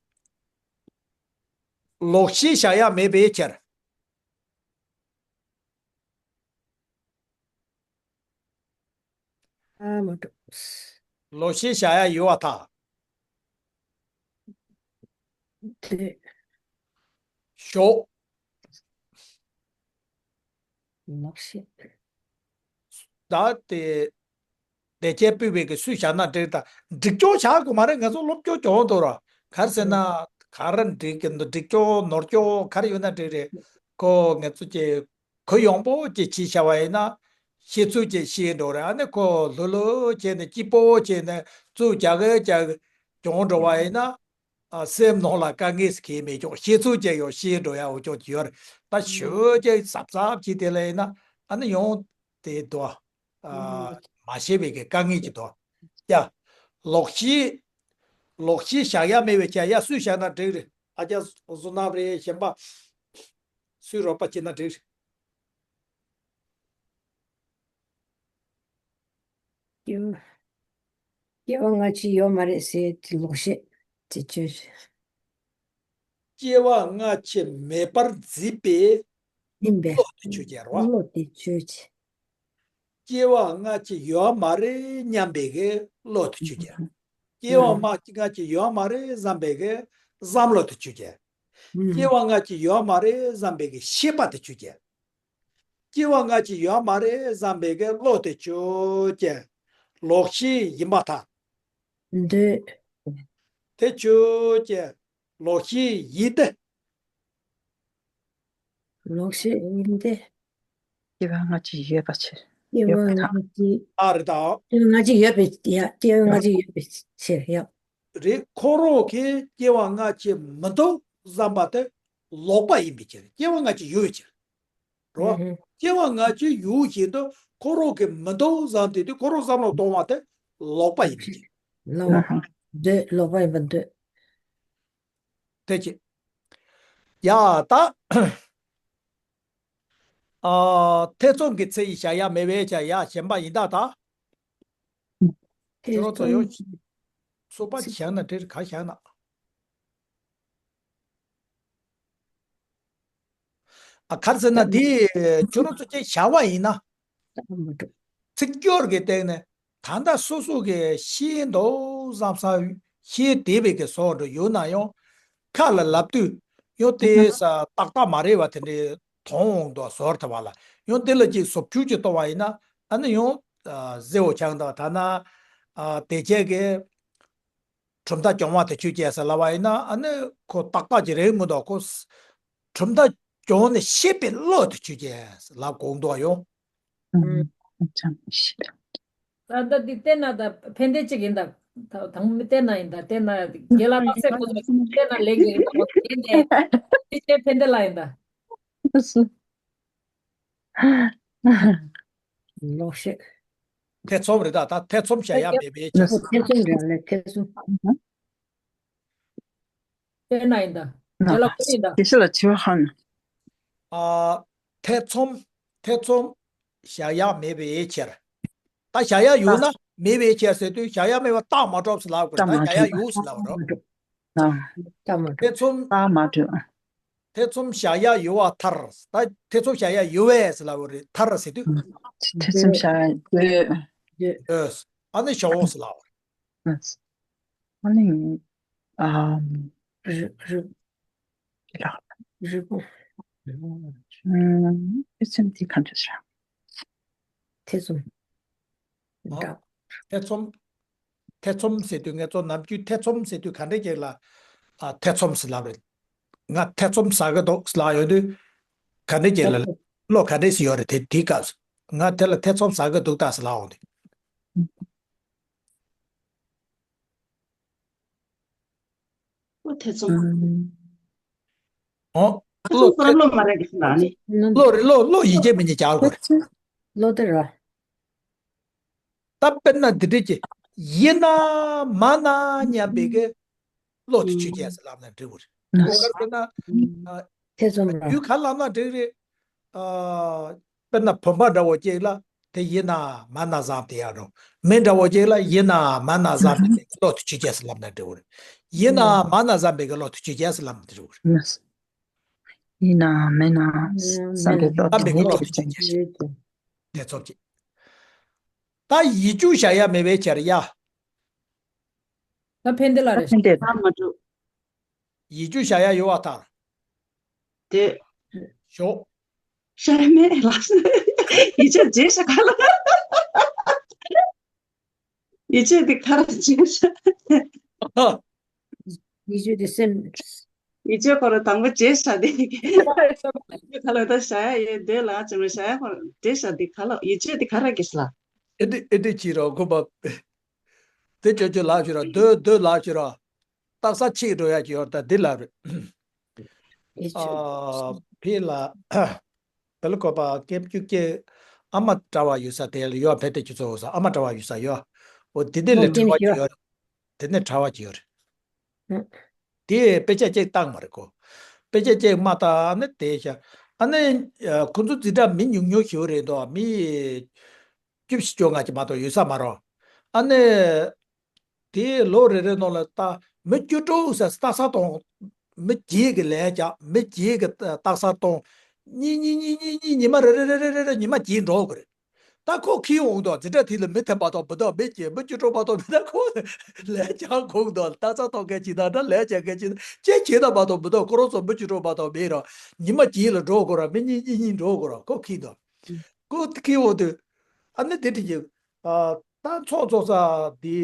ལོག་ཤེས་བཞག་ཡ་མེད་པའི་ཕྱིར། ཨ་མ་གྲུབ། ལོག་ཤེས་བཞག་ཡ་ཡོད་པར་ཐལ། དེ། ཞོག་ལོག་ཤེས། ད་དེ། དེ་ཆེ་སྤུས་པའི་གི་སུས་བཞག་ན་འགྲིག་ད། འགྲིག་སྐྱོག་བཞག་དགོས་མ་རེད། ང་ཚོ་སློབ་སྐྱོར་སྦྱོང་འདུག་ར། ག་རེ་ཟེར་ན། ག་རེ་འགྲིག་གི་འདུག་འགྲིག་སྐྱོག་ནོར་སྐྱོག་ག་རེ་ཡོད་ན་འགྲིག་རེད། ཁོ་ང་ཚོ་ཀྱི་གུ་ཡངས་པོ་ཅིག་བྱས་བཞག་པ་ཡིན་ན། ཤེས་ཚུལ་ཅིག་ཤེས་འགྲོ་རེད། ཨ་ནི་ཁོ་ལྷོད་ལྷོད་བྱས་ནས་སྐྱིད་པོ་བྱས་ནས་རྩོད་རྒྱག་གི་རྒྱག་གི་སྦྱོང་འགྲོ་བ་ཡིན་ན། ཨ། སེམས་ནང་ལ་དཀའ་ངལ་ཟེར་མཁན་མེད་ཀྱང་ཤེས་ཚུལ་ཅིག་ཡང་ཤེས་འགྲོ་ཡ་འོ་ཅོག་ཅིག་ཡོད་རེད། ད་ཞོད་ཅིག་གཟབ་གཟབ་བྱས་དེ་ལ་ཡིན་ན། ཨ་ནི་ཡང་དེ་དོ། ཨ། མ་ཤེས་པའི་གི་དཀའ་ངལ་གྱི་དོ། ཡ། ལོག་ཤེས། ལོག་ཤེས་བཞག་ཡ་མེད་པའི་ཆ་ཡ་སུས་བཞག་ན་འགྲིག་རེད། ཨ་ཅག་བསོད་ནམས་རེད། གཞན་པ་སུས་རོགས་པ་བྱས་ན་འགྲིག་རེད། སྐྱེ་བ་སྐྱེ་བ་སྔ་ཕྱི་ཡོད་མ་རེད་ཟེར་དེ་ལོག་ཤེས་དེ་ཆོས་ཅན། སྐྱེ་བ་སྔ་ཕྱི་མེད་པར་བརྫིས་པའི་ཡིན་པས་བློ་དེ་ཆོས་ཅན་རེད་བ། བློ་དེ་ཆོས་ཅན། སྐྱེ་བ་སྔ་ཕྱི་ཡོད་མ་རེད་སྙམ་པའི་གི་བློ་དེ་ཆོས་ཅན། སྐྱེ་བ་མ་སྔ་ཕྱི་ཡོད་མ་རེད་བསམ་པའི་གི་བསམ་བློ་དེ་ཆོས་ཅན། སྐྱེ་བ་སྔ་ཕྱི་ཡོད་མ་རེད་བསམ་པའི་གི་ཤེས་པ་དེ་ཆོས་ཅན། སྐྱེ་བ་སྔ་ཕྱི་ཡོད་མ་རེད་བསམ་པའི་གི་བློ་དེ་ཆོས་ཅན། ལོག་ཤེས་ཡིན་པར་ཐལ། འདོད། དེ་ཆོས་ཅན། ལོག་ཤེས་ཡིན་ཏེ། ལོག་ཤེས་ཡིན་ཏེ། སྐྱེ་བ་སྔ་ཕྱི་ཡོད་པའི་ཕྱིར། སྐྱེ་བ་ཡོད་པར་ཐལ། སྔ་ཕྱི། ཨ་རེད་ད། སྐྱེ་བ་སྔ་ཕྱི་ཡོད་པའི་ཡ། སྐྱེ་བ་སྔ་ཕྱི་ཡོད་པའི་ཕྱིར་ཡ། རེད། ཁོ་རང་གིས་སྐྱེ་བ་སྔ་ཕྱི་མི་འདུག་བསམ་པ་དེ་ལོག་པ་ཡིན་པའི་ཕྱིར། སྐྱེ་བ་སྔ་ཕྱི་ཡོད་པའི་ཕྱིར། རོ། ཨུ་ཧུ། སྐྱེ་བ་སྔ་ཕྱིའི་ཡུལ་བཞིན་དུ་ཁོ་རང་གིས་མི་འདུག་བསམ་དེ་དུས་ཁོ་རང་བསམ་བློ་གཏོང་བ་དེ་ལོག་པ་ཡིན་པ་ཅིག་ལོག་པ་འདོད། ལོག་པ་ཡིན་པ་འདོད། དེ་ཅི། ཡ་ད། ཨ། ཐེ་ཚོམ་གྱི་ཚེ་ཡི་བྱ་ཡག་མེད་པའི་ཕྱིར། ཡ་གཞན་པ་ཡིན་ད་ད། ཁྱོད་རང་ཚོ་ཡོད། ཚོ་པ་བཞག་ན་འདྲེར་ག་བཞག་ན། ཨ་གར་ཟེར་ན་འདི་ཁྱོད་རང་ཚོ་ཅིག་བཞག་པ་ཡིན་ན། ཚིག་སྦྱོར་གྱི་སྟེང་ནས་ད་ལྟ་སོ་སོ་གི་ཤེས་འདུག་བསམ་ས་ཤེས་བསྡད་པའི་གི་བཟོ་འདྲ་ཡོད་ན་ཡང་ཁ་ལ་ལབ་དུས་ཡང་དེ་ས་ཏག་ཏག་མ་རེད་བ། དེ་འདྲའི་མཐོང་འོང་དུ་ཟོར་ཐུབ་པ་ལ་ཡང་དེ་ལ་ཅིག་བཟོ་བཅོས་ཅིག་གཏོང་བ་ཡིན་ན་ཨ་ནི་ཡང་ཨ་ཟེར་བ་ཆགས་འདུག་ད་ན་ཨ་དེ་བྱས་ཀྱི་གྲུབ་མཐའ་སྦྱོང་བ་དེ་ཆོས་ཅན་ཟེར་ལབ་པ་ཡིན་ན་ཨ་ནི་ཁོ་ཏག་ཏག་ཅིག་རེད་མི་འདུག་ཁོ་གྲུབ་མཐའ་སྦྱོང་ནས་ཤེས་པའི་བློ་དེ་ཆོས་ཅན་ཟེར་ལབ་དགོས་འདུག་ཡང་། ཨུམ། ད་ལྟ་འདི་བལྟས་ན་ད་ཕན་བདེ་གཅིག་ཡིན་ད། ད་དང་མི་བལྟས་ན་ཡིན་ད། བལྟས་ན་རྒན་ལགས་དམག་སེར་ཁོ་ཚོ་བལྟས་ན་ལེགས་ཡིན་ད། ཁོ་ཚོ་བལྟས་ནས་དེ་ཆེ་ཕན་བདེ་ལ་ཡིན་ད། ལོག་ཤེས། ཐེ་ཚོམ་རེད་ད། ད་ཐེ་ཚོམ་བྱ་ཡག་མེད་པའི་ཕྱིར། ཐེ་ཚོམ་རེད་ལ་ཐེ་ཚོམ། དཔེར་ན་ཡིན་ད། ན་རྒན་ལགས་དཔེ་ཡིན་ད། དེ་ཤི་ལ་བྱི་བ་ཧ་ན། ཨ། ཐེ་ཚོམ། ཐེ་ཚོམ་བྱ་ཡག་མེད་པའི་ཕྱིར། ད་བྱ་ཡག་ཡོད་ན་མེད་པའི་ཕྱིར་ཟེར་དུས་བྱ་ཡག་མེད་པ་རྟགས་མ་གྲུབ་ཟེར་ལབ་དགོས། ད་བྱ་ཡག་ཡོད་ཟེར་ལབ་རོ། རྟགས་མ་གྲུབ། ཐེ་ཚོམ། རྟགས་མ་གྲུབ། ཐེ་ཚོམ་བྱ་ཡག་ཡོད་པ་མཐར། ད་ཐེ་ཚོམ་བྱ་ཡག་ཡོད་པས་ཟེར་ལབ་རེད། མཐར་ཟེར་དུས། ཐེ་ཚོམ་བྱ་ཡག་ཡོད། ཡོད། ཨ་ནི་བྱའོ་ཟེར་ལབ་རེད། ཨ་ནི། ཨ། རི་རི། རི་བོ། ཨུམ། ཐེ་ཚོམ་དེ་ག་འདྲ་ཞིག་ཐེ་ཚོམ། ཨོ། འདྲ། ཐེ་ཚོམ། ཐེ་ཚོམ་ཟེར་དུས་ངས་ཚོ་ནམ་རྒྱུན་ཐེ་ཚོམ་ཟེར་དུས་ག་འདྲ་ཅིག་ལ། ཨ། ཐེ་ཚོམ་ཟེར་ལབ་རེད། ང་ཐེ་ཚོམ་ཟ་གི་འདུག་ལབ་ཡོང་དུས། ག་འདྲ་ཅིག་ལ། བློ་ག་འདྲ་ཞིག་ཡོད་རེད་དེ་དེའི་སྐབས་སུ། ང་དེ་ལ་ཐེ་ཚོམ་ཟ་གི་འདུག་ད་ཟེར་ལབ་འོང་དུས། བློ་ཐེ་ཚོམ། ཨོ། ཨ་བློ་ཚོ་ཁོ་རང་བློ་མ་རེད་ཟེར་ན་ནི། བློ་རེད། བློ་བློ་ཡིན་གཅིག་མིན་གཅིག་བྱ་དགོས་རེད། བློ་དེ་ར། ད་དཔེར་ན་འདི་འདྲ་ཅིག་ཡིན་ན་མ་ན་སྙམ་པའི་གི་བློ་དེ་ཆོས་ཅན་ཟེར་ལབ་ན་འགྲིག་གི་རེད། ཨོ་ག་རེ་ཟེར་ན། ཐེ་ཚོམ་ར། རྒྱུས་ག་ལབ་ན་འགྲིག་རེད། ཨ། དཔེར་ན་བུམ་པ་འདྲ་བོ་ཅིག་ལ་དེ་ཡིན་ན་མ་ན་བཟང་དེ་ཡག་འགྲོ། མི་འདྲ་བོ་ཅིག་ལ་ཡིན་ན་མ་ན་བཟང་པའི་བློ་དེ་ཆོས་ཅན་ཟེར་ལབ་ན་འགྲིག་གི་རེད། ཡིན་ན་མ་ན་བཟང་པའི་གི་བློ་དེ་ཆོས་ཅན་ཟེར་ལབ་ན་འགྲིག་གི་རེད། ཡིན་ན་མིན་ན་བསམ་པའི་བློ་དེ་བསམ་པའི་མེད་བློ་ཀྱི་དེ་ཆོས་ཅན་ཟེར། ཐེ་ཚོམ་གྱི། ད་ཡིད་དཔྱོད་བྱ་ཡག་མེད་པའི་ཕྱིར་ཡ། ད་ཕན་བདེ་ལ་རེད། ཕན་བདེ། ད་མ་གྲུབ། ཡིད་དཔྱོད་བྱ་ཡག་ཡོད་པ་ལྟར། དེ། ཞོག་བྱ་ཡག་མེད་ལ། ཡིད་དཔྱོད་བྱེད་ཤ་ག་ལ། ཡིད་དཔྱོད་དེ་ག་ར་བྱེད་ཤ། ཡིད་དཔྱོད་དེ་སེམས། ཡིད་དཔྱོད་ཁོ་ར་དང་པོ་བྱེད་ཤ་དེ། ཡིད་དཔྱོད་ག་ལ་ད་བྱ་ཡག་ཡོད་འདོད་ལ་ཅི་མ་བྱ་ཡག་ཁོ་ར་བྱེད་ཤ་དེ་ག་ལ་ཡིད་དཔྱོད་དེ་ག་ར་གིས་ལ། ཨེ་འདི་ཨེ་འདི་ཅི་རོ་ཁོ་པ། དེ་ཅོ་ཅོ་ལགས་ཞུ་ར་འདོད་འདོད་ལགས་ཞུ་ར། རྟགས་གཅིག་འགྲོ་ཡ་གི་ཡོད་ད་འདི་ལ་རེད། ཨ་ཕི་ལ། བེ་ལ་ཀོ་པ་སྐྱེ་བཅུ་སྐྱེ། ཨ་མ་གྲྭ་བ་ཡོད་ས་དེ་ལ་ཡོད་བེ་ཏེ་ཅི་ཚོ་ས་ཨ་མ་གྲྭ་བ་ཡོད་ས་ཡོད། འོ་དེ་དེ་ལ་གྲྭ་བ་ཅི་ཡོད་རེད། དེ་ནས་གྲྭ་བ་ཅི་ཡོད་རེད། དེ་དཔེ་ཆ་གཅིག་བཏང་མ་རེད་གོ། དཔེ་ཆ་གཅིག་མ་བཏང་ཨ་ནི་དེ་ཤ། ཨ་ནི། ཁོ་ཚོ་འཛིན་གྲྭ་མི་ཉུང་ཉུང་ཞིག་རེད་དོ་མི། བཅུ་བཞི་བཅོ་ལྔ་ཅིག་མ་གཏོགས་ཡོད་ས་མ་རེད། ཨ་ནི། དེའི་ལོ་རེ་རེ་ནང་ལ་ད་མི་བཅུ་དྲུག་ཟེར་རྟགས་གསལ་གཏོང་། མི་བརྒྱད་ཀྱི་ལན་རྒྱག་མི་བརྒྱད་ཀྱི་རྟགས་གསལ་གཏོང་། གཉིས་གཉིས་གཉིས་གཉིས་གཉིས་ཉི་མ་རེ་རེ་རེ་རེ་རེ་རེ་ཉི་མ་བརྒྱད་འགྲོ་དགོས་རེད། ད་ཁོ་ཁྱི་འོང་དོ་འཛིན་གྲྭ་དེ་ལ་མི་ཐེབས་པ་དང་མི་དང་མི་བརྒྱད་མི་བཅུ་དྲུག་མ་གཏོགས་མི་ད་ཁོ་ལན་རྒྱག་དགོས་དོ་རྟགས་གསལ་གཏོང་མཁན་ཅིག་དང་འདྲ་ལན་རྒྱག་མཁན་ཅིག་དང་ཅེས་བྱེད་ད་མ་གཏོགས་མི་ད་ཁོ་རང་ཚོ་མི་བཅུ་དྲུག་མ་གཏོགས་མེད་ར་ཉི་མ་བརྒྱད་ལ་འགྲོ་དགོས་ར་མི་གཉིས་གཉིས་གཉིས་འགྲོ་དགོས་ར་ཁོ་ཁྱི་དོ། ཁོ་ཁྱི་འོང་དུས་ཨ་ནི་དེ་དྲིས་ཀྱི། ད་ཚོགས་འཚོགས་ས་དེ།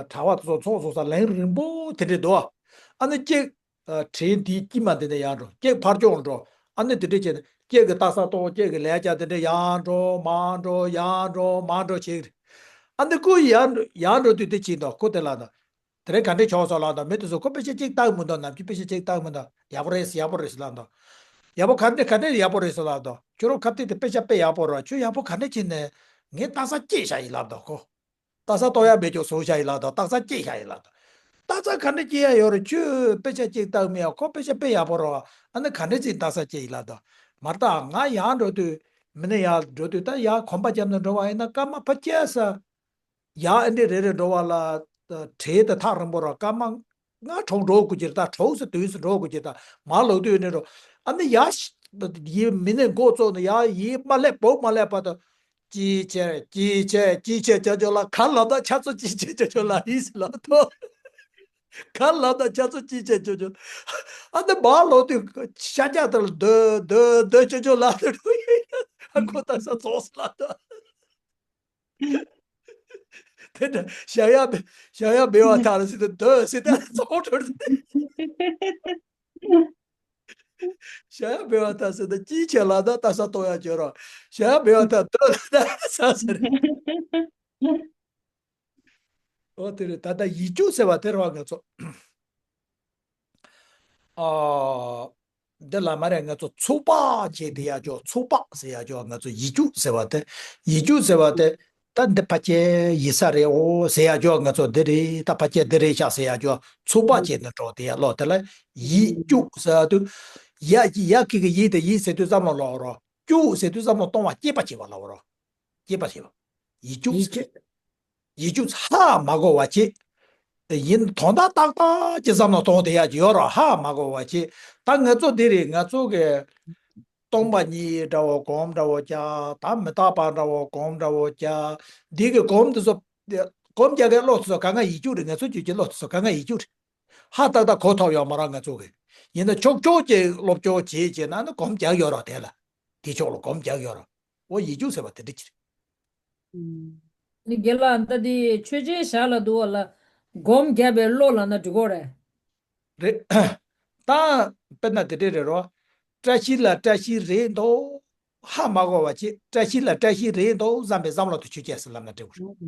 གྲྭ་བ་ཚོ་ཚོགས་འཚོགས་ས་ལན་རིང་པོ་དེ་འདྲས་འདུག་ཨ། ཨ་ནི་གཅིག་གྲས་འདིའི་དཀྱིལ་མ་འདི་ནས་ཡར་འགྲོ། གཅིག་ཕར་ཕྱོགས་འགྲོ། ཨ་ནི་དེ་འདྲས་བྱས་ནས་གཅིག་གི་རྟགས་གསལ་གཏོང་། གཅིག་གི་ལན་རྒྱག་དེ་འདྲས་ཡར་འགྲོ་མར་འགྲོ་ཡར་འགྲོ་མར་འགྲོ་བྱེད་ཀྱི་རེད། ཨ་ནི་ཁོ་ཡར་ཡར་འགྲོ་དུས་དེ་ཕྱིན་དང་ཁོ་དེ་ལ་དང་། དེ་རིང་ག་འདྲས་བྱུང་སོང་ལབ་དང་མི་དེ་ཚོ་ཁོ་དཔེ་ཆ་གཅིག་བལྟ་གི་མི་འདུག་ནམ་རྒྱུན་དཔེ་ཆ་གཅིག་བལྟ་གི་མི་འདུག་ཡག་པོ་རེད་ཡག་པོ་རེད་ལབ་དང་། ཡག་པོ་ག་འདྲ་ག་འདྲ་ཡག་པོ་རེད་ཟེར་ལབ་དོ། ཁྱོད་རང་ཁ་གཏད་དེ་དཔེ་ཆ་དཔེ་ཡག་པོ་རེད། ཁྱོད་ཡག་པོ་ག་འདྲ་བྱས་ནས་ངས་རྟགས་གསལ་སྐྱེས་བཞག་ཡིན་ལབ་དོ་ཁོ། རྟགས་གསལ་གཏོང་ཡག་མེད་ཀྱང་བཟོ་བཞག་ཡིན་ལབ་དོ། རྟགས་གསལ་སྐྱེས་བཞག་ཡིན་ལབ་དོ། རྟགས་གསལ་ག་འདྲ་སྐྱེ་ཡག་ཡོད་རེད། ཁྱོད་དཔེ་ཆ་གཅིག་བལྟ་མེད་ཡ། ཁོ་དཔེ་ཆ་དཔེ་ཡག་པོ་རེད། ཨ་ནི་ག་འདྲ་བྱས་རྟགས་གསལ་སྐྱེས་ཡིན་ལབ་དོ། མ་རེད་ད། ང་ཡར་འགྲོ་དུས་མི་ནི་ཡར་འགྲོ་དུས་ད་ཡར་གོམ་པ་བརྒྱབ་ནས་འགྲོ་བ་ཡིན་ན་སྐར་མ་ཕལ་ཆེར་ས། ཡར་ཨ་འདྲས་རེ་རེ་འགྲོ་བ་ལ་བྲེལ་དེ་ཐག་རིང་པོ་ར། སྐར་མ་ལྔ་དྲུག་འགྲོ་དགོས་ཀྱི་རེད། ད་དྲུག་ཙམ་དུས་སུ་འགྲོ་དགོས་ཀྱི་རེད། ད་མར་ལོག་དུས་ནས་འགྲོ། ཨ་ནི་ཡར་ཡི་མི་ནས་འགོ་བཙུགས་ནས་ཡར་ཡིད་མ་སླེབས་བུ་མ་སླེབས་བར་དུ་ཅི་བྱེད་ཅི་བྱེད་ཅི་བྱེད་ཅོ་ཅོ་ལ། ག་ལབ་ད་ཆ་ཚོ་ཅི་བྱེད་ཅོ་ཅོ་ལ་ཡིན་ཟེར་ལབ་དོ། ག་ལབ་ད་ཆ་ཚོ་ཅི་བྱེད་ཅོ་ཅོ། ཨ་ནི་མར་ལོག་དུས་ཤ་རྒྱགས་དེ་ལ་སྡོད་སྡོད་སྡོད་ཅོ་ཅོ་ལ་དེ་འགྲོ་ཡིན། ཨ་ཁོ་ད་ས་རྫོགས་ཟེར་ལབ་དོ། དེ་འདྲ་བཞག་ཡ་བཞག་ཡ་མེད་པ་ཐག་ལ་ཟེར་ཏེ་སྡོད་ཟེར་ཏེ་ཚོགས་གྲོལ་ཏེ། བཞག་ཡ་མེད་པ་ཐག་ཟེར་ཏེ་ཅིའི་ཆེད་ལ་ད་ལྟ་ས་གཏོང་ཡ་བྱོས་རོགས། བཞག་ཡ་མེད་པ་ཐག་སྡོད་ལ་ད་ས་ཟེར། ཨོ་དེ་རེད། ད་ལྟ་ཡིག་རྒྱུགས་ཟེར་བ་དེ་རེད་བ་ང་ཚོ། ཨ། འདི་ལ་མ་རེད། ང་ཚོ་ཚོད་དཔག་བྱས་ཏེ་ཡར་འགྲོ། ཚོད་དཔག་ཟེར་ཡར་འགྲོ། ང་ཚོ་ཡིག་རྒྱུགས་ཟེར་བ་དེ། ཡིག་རྒྱུགས་ཟེར་བ་དེ། ད་འདི་ཕལ་ཆེར་ཡིན་ས་རེད་འོ་ཟེར་ཡར་འགྲོ། ང་ཚོ་འདི་རེད། ད་ཕལ་ཆེར་འདི་རེད་ཤག་ཟེར་ཡར་འགྲོ། ཚོད་དཔག་བྱས་ནས་འགྲོ་དེ་ཡར་ཀློག་དེ་ལ་ཡིག་རྒྱུགས་ཟེར་དུས། ཡ་ཡ་གི་གི་ཡིག་དེ་ཡིག་ཟེར་དུས་བསམ་བློ་ལོག་རོགས། རྒྱུགས་ཟེར་དུས་བསམ་བློ་གཏོང་བ་སྐྱེད་པ་བྱེད་པ་ལབ་རོགས། སྐྱེད་པ་བྱེད་པ། ཡིག་རྒྱུགས་ཟེར། ཡིག་རྒྱུགས་ཧ་མ་གོ་བ་བྱེད། ཡིན། དོན་དག་ཏག་ཏག་ཅིག་བསམ་བློ་གཏོང་བསྡད་ཡག་ཅིག་ཡོད་རེད། ཧ་མ་གོ་བ་བྱེད། ད་ང་ཚོ་འདི་རེད། ང་ཚོ་གི་སྟོང་པ་ཉིད་འདྲ་བོ་སྒོམ་འདྲ་བོ་རྒྱག་ད་མི་རྟག་པ་འདྲ་བོ་སྒོམ་འདྲ་བོ་རྒྱག་འདི་གི་སྒོམ་འདི་ཚོ། སྒོམ་རྒྱག་གི་བློ་དེ་ཚོ་གང་ག་ཡིག་རྒྱུགས་རེད། ང་ཚོ་རྒྱུད་ཀྱི་བློ་དེ་ཚོ་གང་ག་ཡིག་རྒྱུགས་རེད། ཧ་ཏག་ཏག་གོ་ཐུབ་ཡོད་མ་རེད། ང་ཚོ་གི། ཡིན་ན་ཆོག་ཆོག་ཅིག་སློབ་སྦྱོང་བྱེད་བྱེད་ན་ནི་སྒོམ་རྒྱག་ཡོད་རེད། དེ་ལ། དེ་ཕྱོགས་ལ་སྒོམ་རྒྱག་ཡོད་རེད། འོ་ཡིག་རྒྱུགས་ཟེར་བ་དེ་འདྲ་ཅིག་རེད། ནི་རྒན་ལགས་ད་དེ་ཆོས་ཅན་བཞག་ལ་འདུག་བ་ལ། སྒོམ་རྒྱག་པའི་བློ་ལབ་ན་འགྲིག་གོ་རེད། རེད། ད་དཔེར་ན་དེ་འདྲ་རེད་རོ། བཀྲ་ཤིས་ལ་བཀྲ་ཤིས་རེད་འདུག་ཧ་མ་གོ་བ་བྱེད། བཀྲ་ཤིས་ལ་བཀྲ་ཤིས་རེད་འདུག་བསམ་པའི་བསམ་བློ་དེ་ཆོས་ཅན་ཟེར་ལབ་ན་འགྲིག་གོ་རེད།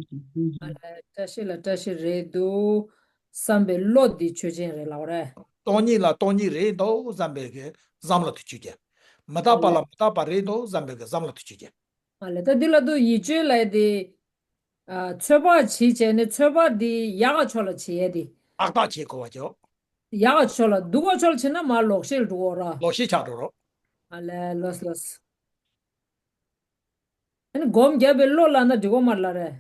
ཨ་ལས། བཀྲ་ཤིས་ལ་བཀྲ་ཤིས་རེད་འདུག་བསམ་པའི་བློ་འདི་ཆོས་ཅན་རེད་ལབ་རེད། སྟོང་ཉིད་ལ་སྟོང་ཉིད་རེད་འདུག་བསམ་པའི་གི་བསམ་བློ་དེ་ཆོས་ཅན། མི་རྟག་པ་ལ་མི་རྟག་པ་རེད་འདུག་བསམ་པའི་གི་བསམ་བློ་དེ་ཆོས་ཅན། ཨ་ལས། ད་འདི་ལ་དུ་ཡིད་དཔྱོད་ལབ་ཡས་དེ། ཨ། ཚོད་དཔག་བྱེད་བྱས་ནས་ཚོད་དཔག་འདི་ཡག་ག་ཕྱོགས་ལ་བྱེད་ཡས་དེ། ཨག་ཏག་བྱེད་དགོས་པ་ཅོ། ཡག་ག་ཕྱོགས་ལ། སྡུག་ག་ཕྱོགས་ལ་བྱེད་ན་མར་ལོག་ཤེས་ལ་འགྲོ་གོ་ར། ལོག་ཤེས་ཆགས་འགྲོ་རོ། ཨ་ལས། ལོས་ལོས། ཨ་ནི་སྒོམ་རྒྱག་པའི་བློ་ལབ་ན་འགྲིག་གོ་མ་རེད་ལབ་རེད།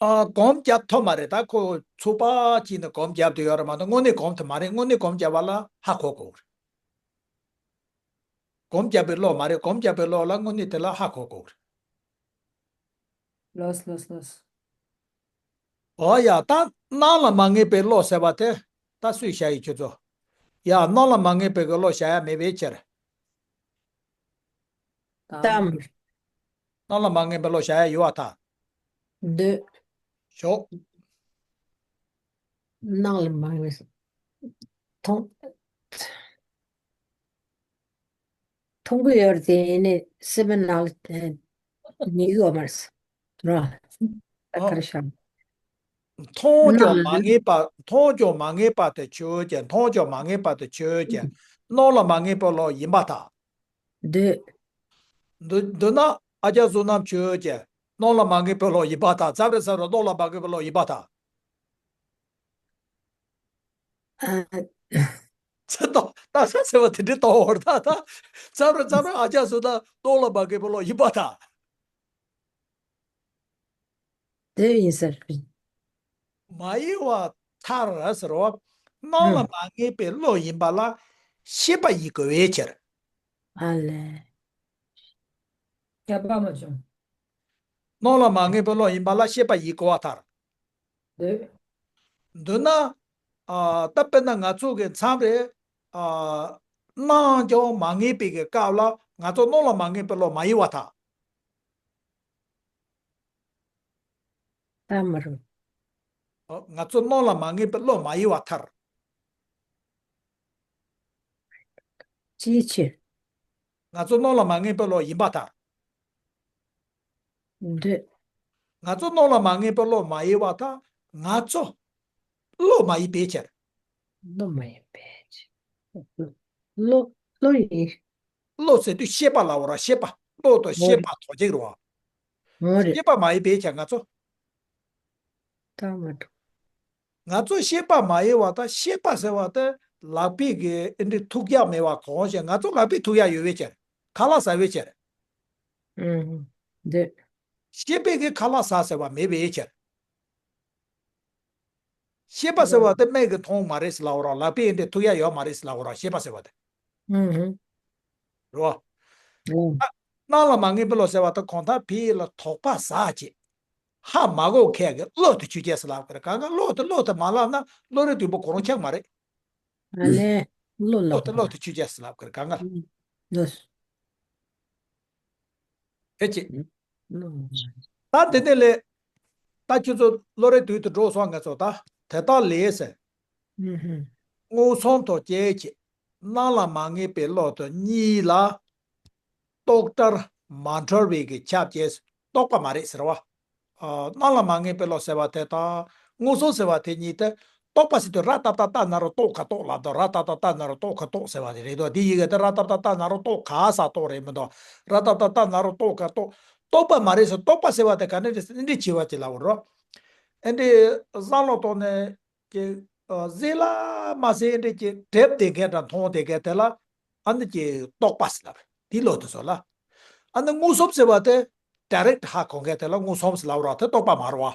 ཨ། སྒོམ་རྒྱབ་ཐུབ་མ་རེད། ད་ཁོ་ཚོད་དཔག་བྱས་ནས་སྒོམ་རྒྱབ་དུས་ཡོད་རེད་མ་གཏོགས་དངོས་གནས་སྒོམ་དེ་མ་རེད། དངོས་གནས་སྒོམ་རྒྱབ་པ་ལ་ཧ་གོ་དགོས་རེད། སྒོམ་རྒྱབ་པའི་བློ་མ་རེད། སྒོམ་རྒྱབ་པའི་བློ་ལ་དངོས་གནས་དེ་ལ་ཧ་གོ་དགོས་རེད། ལོས་ལོས་ལོས། འོ་ཡ། ད་སྣང་ལ་མ་ངེས་པའི་བློ་ཟེར་བ་དེ་ད་སུས་བཞག་ཡོད་ཁྱོད་ཚོ། ཡ། སྣང་ལ་མ་ངེས་པའི་གི་བློ་བཞག་ཡ་མེད་པའི་ཕྱིར། དམ། སྣང་ལ་མ་ངེས་པའི་བློ་བཞག་ཡ་ཡོད་པར་ཐལ། འདོད། ཞོག་སྣང་ལ་མ་ངེས། མཐོང་། མཐོང་གི་ཡོད་རེད་དེ། ཡིན་ནའི་སེམས་པའི་ནང་ལ་ཉལ་གི་ཡོད་མ་རེད་ར། ད་ཨ། ག་རེ་བྱ། མཐོང་ཀྱང་མ་ངེས་པ། མཐོང་ཀྱང་མ་ངེས་པ་དེ་ཆོས་ཅན། མཐོང་ཀྱང་མ་ངེས་པ་དེ་ཆོས་ཅན། སྣང་ལ་མ་ངེས་པའི་བློ་ཡིན་པར་ཐལ། འདོད། འདོད། འདོད་ན་ཨ་ཅག་བསོད་ནམས་ཆོས་ཅན། སྣང་ལ་མ་ངེས་པའི་བློ་ཡིན་པར་ཐལ། ཙམ་རེ་ཙམ་རེ་སྣང་ལ་མ་ངེས་པའི་བློ་ཡིན་པར་ཐལ། ཨ། ཚེ་ཏོ་ད་ས་ཟེར་བ་དེ་འདྲའི་ཏོ་བར་ད་ད། ཙམ་རེ་ཙམ་རེ་ཨ་ཅག་བསོད་ནམས་སྣང་ལ་མ་ངེས་པའི་བློ་ཡིན་པར་ཐལ། དེ་ཡིན་ཟེར། མ་ཡིན་པར་ཐལ་ཟེར་བ། སྣང་ལ་ཨང་། མ་ངེས་པའི་བློ་ཡིན་པ་ལ་ཤེས་པ་ཡིན་དགོས་པའི་ཕྱིར། ཨ་ལས། ཁྱབ་པ་མ་བྱུང་། སྣང་ལ་མ་ངེས་པའི་བློ་ཡིན་པ་ལ་ཤེས་པ་ཡིན་དགོས་པར་ཐལ། འདོད། འདོད་ན། ཨ། ད་དཔེར་ན་ང་ཚོ་གི་མཚམས་རེ། ཨ། སྣང་ཀྱང་མ་ངེས་པའི་གི་སྐབས་ལ་ང་ཚོ་སྣང་ལ་མ་ངེས་པའི་བློ་མ་ཡིན་པར་ཐལ། ད་མ་རུང་། ཨོ། ང་ཚོ་སྣང་ལ་མ་ངེས་པའི་བློ་མ་ཡིན་པར་ཐལ། ཅིའི་ཕྱིར། ང་ཚོ་སྣང་ལ་མ་ངེས་པའི་བློ་ཡིན་པར་ཐལ། འདོད། ང་ཚོ་སྣང་ལ་མ་ངེས་པའི་བློ་མ་ཡིན་པར་ཐལ། ང་ཚོ་བློ་མ་ཡིན་པའི་ཕྱིར། བློ་མ་ཡིན་པའི་ཕྱིར། བློ། བློ་ཡིན། བློ་ཟེར་དུས་ཤེས་པ་ལབ་པ་ར། ཤེས་པ། བློ་དང་ཤེས་པ་དོ་གཅིག་རེད་བ། འོ་རེད། ཤེས་པ་མ་ཡིན་པའི་ཆ་ང་ཚོ། ད་མ་འགྲོ། ང་ཚོ་ཤེས་པ་མ་ཡིན་པ་དང་ཤེས་པ་ཟེར་བ་དེ་ལག་པའི་གི་ཨེ་འདྲའི་ཐུག་ཡག་མེད་པ་གང་ཞིག་ང་ཚོ་ལག་པའི་ཐུག་ཡག་ཡོད་པའི་ཕྱིར། ཁ་ལག་ཟ་བའི་ཕྱིར། ཨུམ། འདི། ཤེས་པའི་གི་ཁ་ལག་ཟ་ཟེར་བ་མེད་པའི་ཕྱིར། ཤེས་པ་ཟེར་བ་དེ་སྨན་གྱིས་འཐུང་མ་རེད་ཟེར་ལབ་པ་ར། ལག་པས་འདི་ཐུག་ཡག་ཡོད་མ་རེད་ཟེར་ལབ་པ་ར། ཤེས་པ་ཟེར་བ་དེ། ཨུ་ཧུ། རེད་བ། ཨུ། ཨ། སྣང་ལ་མ་ངེས་པའི་བློ་ཟེར་བ་དེ་གང་ལྟར་ཕ་གི་ལ་དོགས་པ་ཟ་བྱེད། ཧ་མ་གོ་མཁན་གྱི་བློ་དེ་ཆོས་ཅན་ཟེར་ལབ་ཀྱི་རེད། གང་ག་བློ་དེ་བློ་དེ་མ་ལབ་ན་བློ་རིག་བདུན་པོ་གོ་རུ་ཆགས་མ་རེད། ཨ་ལས། བློ་བློ་ལབ་དེ་པ་བློ་ར། དེ་ཆོས་ཅན་ཟེར་ལབ་ཀྱི་རེད། གང་ག་ཨུ། ལོས། ཨེ་ཅེ། ལོས། ད་དེ་ནས་ལས། ད་ཁྱོད་ཚོ་བློ་རིག་དུས་དུ་འགྲོ་སོང་། ང་ཚོ་ད་དེ་དག་ལས་ཟེར། ཨུ་ཧུ། མངོན་སུམ་དང་སྐྱེ་མཆེད། སྣང་ལ་མ་ངེས་པའི་བློ་དང་གཉིས་ལ། རྟོག་བྲལ་མ་འཁྲུལ་བའི་གི་ཁྱབ་ཅེས་རྟོག་པ་མ་རེད་ཟེར་བ། ཨ། སྣང་ལ་མ་ངེས་པའི་བློ་ཟེར་བ་དེ་དང་མངོན་སུམ་ཟེར་བ་དེ་གཉིས་དེ། རྟོག་པ་ཟེར་དུས་ར་ཏ་ཏ་ཏ་ན་རོ་རྟོག་ཁ་རྟོག་ལབ་དང་། ར་ཏ་ཏ་ཏ་ན་རོ་རྟོག་ཁ་རྟོག་ཟེར་བ་དེ་རེད་དོ། དེ་ཡི་གེ་དེ་ར་ཏ་ཏ་ཏ་ན་རོ་རྟོག་ཁ་ས་རྟོག་རེད་མི་འདུག་ར་ཏ་ཏ་ཏ་ན་རོ་རྟོག་ཁ་རྟོག་རྟོག་པ་མ་རེད་ཟེར། རྟོག་པ་ཟེར་བ་དེ་ག་འདྲ་རེད་ཟེར་ན། འདི་བྱེད་པ་ཅིག་ལབ་རོ། ཨེ་འདྲའི་བསམ་བློ་གཏོང་ནས། ཀྱི། ཨ། གཟིགས་ལ་མ་གཟིགས་འདྲ་ཀྱི་འགྲེབ་བསྡད་མཁན་དང་མཐོང་བསྡད་མཁན་དེ་ལ་ཨ་ནི་ཀྱི་རྟོག་པ་ཟེར་ལབ་རེད། དེའི་བློ་དེ་ཚོ་ལ། ཨ་ནི་མངོན་སུམ་ཟེར་བ་དེ་ཌའི་རེག་ཧ་གོ་མཁན་དེ་ལ་མངོན་སུམ་ཟེར་ལབ་ར། དེ་རྟོག་པ་མ་རེད་བ།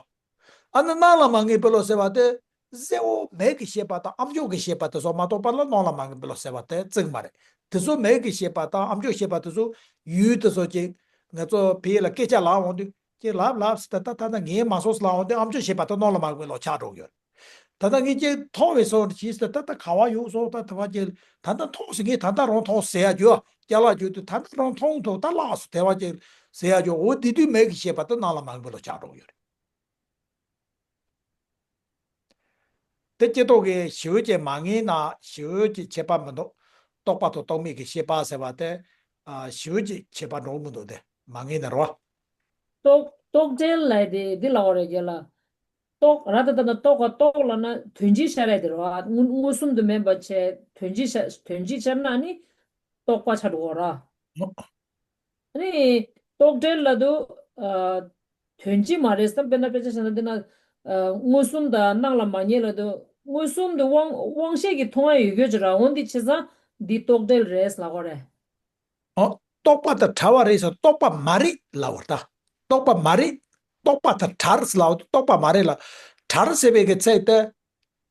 ཨ་ནི་སྣང་ལ་མ་ངེས་པའི་བློ་ཟེར་བ་དེ་གཟེར་བོ་མིག་གི་ཤེས་པ་དང་ཨ་མཆོག་གི་ཤེས་པ་དེ་ཚོ་མ་གཏོགས་པ་ལ་སྣང་ལ་མ་ངེས་པའི་བློ་ཟེར་བ་དེ་བརྩི་གི་མ་རེད། དེ་ཚོ་མིག་གི་ཤེས་པ་དང་ཨ་མཆོག་ཤེས་པ་དེ་ཚོ་ཡུལ་དེ་ཚོ་ཀྱི་ང་ཚོ་ཕ་གི་ལ་སྐད་ཆ་ལབ་འོང་དུས་ཀྱི་ལབ་ལབ་ཟེར། ད་ད་ད་ངས་མ་སོང་ཟེར་ལབ་འོང་དུས་ཨ་མཆོག་ཤེས་པ་དེ་སྣང་ལ་མ་ངེས་པའི་བློ་ཆགས་འགྲོ་གི་ཡོད་རེད། ད་ལྟ་ངས་ཀྱི་མཐོང་བའི་སོ་ཞིག་ཟེར། ད་ལྟ་ག་བ་ཡོད་སོང་། ད་ལྟ་བ་ཀྱི་ད་ལྟ་མཐོང་ཟེར། ངས་ད་ལྟ་རང་མཐོང་ཟེར་ཡ་རྒྱུ་རྒྱ་ལ་རྒྱུ་དུས་ད་ལྟ་རང་མཐོང་ཐུབ། ད་ལགས་སོ་དེ་བ་ཀྱི་ཟེར་ཡ་རྒྱུ། འོ་དེ་དུས་མིག་གི་ཤེས་པ་དེ་སྣང་ལ་མ་ངེས་པའི་བློ་ཆགས་འགྲོ་གི་ཡོད་རེད། དེ་སྐྱེ་ཐོག་གི་ཞི་བའི་ཅན་མ་ངེས་ན་ཞི་བའི་ཅན་ཁྱད་པར་མི་འདུག་རྟོག་པ་དང་རྟོག་མེད་ཀྱི་ཤེས་པ་ཟེར་བ་དེ། ཨ། ཞི་བའི་ཅན་ཁྱད་པར་འགྲོ་མི་འདུག་དེ་མ་ངེས་ན་རོ། རྟོག་རྟོག་བྲལ་ལབ་དེ་འདི་ལབ་པ་རེད་རྒན་ལགས། རྟོག་ར་ད་ད་ན་རྟོག་ག་རྟོག་ལབ་ན་དོན་སྤྱི་ཤར་ཡ་དེ་རེད་བ། མངོན་མངོན་སུམ་དུ་མེད་པ་བྱས་དོན་སྤྱི་ཤར། དོན་སྤྱི་ཤར་ན་ནི་རྟོག་པ་ཆགས་འགྲོ་གི་ར། ཨ་ནི་རྟོག་བྲལ་ལབ་དུས། ཨ། དོན་སྤྱི་མ་རེད་བསམ། དཔེར་ན་དཔེ་ཆ་བཞག་ན་འདི་ན། ཨ། མངོན་སུམ་དང་སྣང་ལ་མ་ངེས་ལབ་དུས་མངོན་སུམ་དུ་དབང་དབང་ཤེས་ཀྱིས་མཐོང་ཡ་ཡོད་རྒྱུ་ཅིག་ར། འོ་འདི་བྱས་ཙང་འདི་རྟོག་བྲལ་རེད་ལབ་དགོས་རེད། ཨོ། རྟོག་པ་དང་བྲལ་བ་རེད་ཟེར། རྟོག་པ་མ་རེད་ལབ་པ་རེད་ད། རྟོག་པ་མ་རེད། རྟོག་པ་དང་བྲལ་ཟེར་ལབ་པ་དེ་རྟོག་པ་མ་རེད་ལ། བྲལ་ཟེར་བའི་གི་ཚིག་དེ།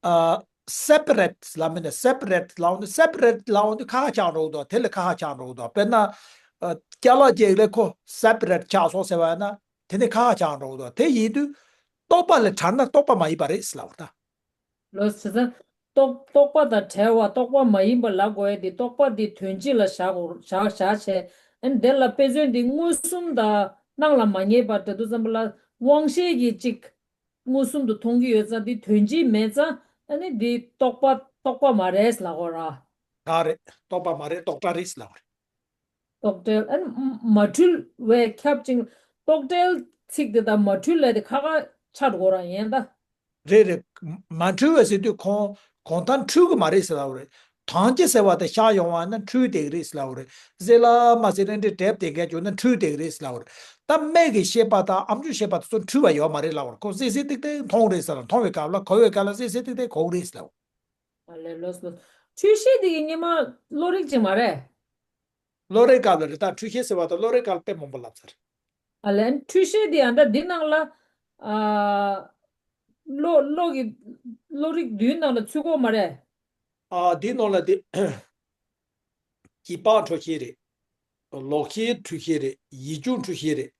ཨ། སེ་པ་རེ་ཊི་ལབ་མིན་ནས། སེ་པ་རེ་ཊི་ལབ་འོང་དུས། སེ་པ་རེ་ཊི་ལབ་འོང་དུས་ཁ་ཁ་ཆགས་འགྲོ་གི་འདུག་དེ་ལས་ཁ་ཁ་ཆགས་འགྲོ་གི་འདུག་དཔེར་ན། ཨ། ཅ་ལག་ཅིག་ལས་ཁོ་སེ་པ་རེ་ཊི་ཆགས་སོང་ཟེར་བ་ཡིན་ན་དེ་ནི་ཁ་ཁ་ཆགས་འགྲོ་གི་འདུག་དེ་ཡིན་དུས་རྟོག་པ་ལས་བྲལ་ན་རྟོག་པ་མ་ཡིན་པ་རེད་ཟེར་ལབ་པ་རེད་ད། ལོས་བྱས་ཙང་རྟོག་རྟོག་པ་དང་བྲལ་བ་རྟོག་པ་མ་ཡིན་པ་ལབ་དགོས་ཡ་དེ། རྟོག་པ་དེ་དོན་སྤྱི་ལ་བཞག་དགོས། བཞག་བཞག་བྱས། ཨ་ནི་དེ་ལ་དཔེ་མཚོན་དེ་མངོན་སུམ་དང་སྣང་ལ་མ་ངེས་པ་འདྲ་དུས་ཙམ་པ་ལ་དབང་ཤེས་ཀྱིས་ཅིག་མངོན་སུམ་དུ་མཐོང་གི་ཡོད་ཙང་དེ་དོན་སྤྱི་མེད་ཙང་། ཨ་ནི་དེ་རྟོག་པ་རྟོག་པ་མ་རེད་ལབ་དགོས་ར། ག་རེད། རྟོག་པ་མ་རེད། རྟོག་བྲལ་རེད་ལབ་དགོས་རེད། རྟོག་བྲལ། ཨ་ནི་མ་འཁྲུལ་བས་ཁྱབ་ཅིང་། རྟོག་བྲལ་ཚིག་དེ་དང་མ་འཁྲུལ་ལབ་དེ་ཁ་ཁ་ཆགས་འགྲོ་ར་ཡིན་ད། རེད་རེད། མ་འཁྲུལ་བས་ཟེར་དུས་ཁོང་གང་ལྟར་འཁྲུལ་གི་མ་རེད་ཟེར་ལབ་པ་རེད། དོན་སྤྱི་ཟེར་བ་དེ་ཤར་ཡོང་བ་ན་འཁྲུལ་བསྡད་ཀྱི་རེད་ཟེར་ལབ་པ་རེད། གཟིགས་ལ་མ་གཟིགས་ན་འདྲ་འགྲེབ་བསྡད་མཁན་བྱུང་ན་འཁྲུལ་བསྡད་ཀྱི་རེད་ཟེར་ལབ་པ་རེད། ད་མིག་གི་ཤེས་པ་དང་ཨ་མཆོག་ཤེས་པ་དེ་ཚོ་འཁྲུལ་བ་ཡོད་མ་རེད་ལབ་པ་རེད། ཁོ་གཟིགས་གཟིགས་ཏིག་ཏིག་མཐོང་རེད་ཟེར་ལ། མཐོང་བའི་སྐབས་ལ་གོ་བའི་སྐབས་ལ་གཟིགས་གཟིགས་ཏིག་ཏིག་གོ་གི་རེད་ཟེར་ལབ་པ། ཨ་ལས། ལོས་ལོས། འཁྲུལ་ཤེས་དེ་གི་སྔོན་མ་བློ་རིག་ཅིག་མ་རེད། བློ་རིག་སྐབས་ལ་རེད། ད་འཁྲུལ་ཤེས་ཟེར་བ་དང་བློ་རིག་སྐབས་ལ་དཔེ་མང་པོ་ལབ་ཚར། ཨ་ལན། འཁྲུལ་ཤེས་དེ་ཡང་ད་འདི་ནང་ལ། ཨ། བློ་བློ་གི་བློ་རིག་བདུན་ནང་ལ་ཚུད་ཀྱི་ཡོད་མ་རེད། ཨ། འདི་ནང་ལ་དེ། རྗེས་དཔག་འཁྲུལ་ཤེས་རེད། ལོག་ཤེས་འཁྲུལ་ཤེས་རེད། ཡིད་སྐྱོ་འཁྲུལ་ཤེས་རེད།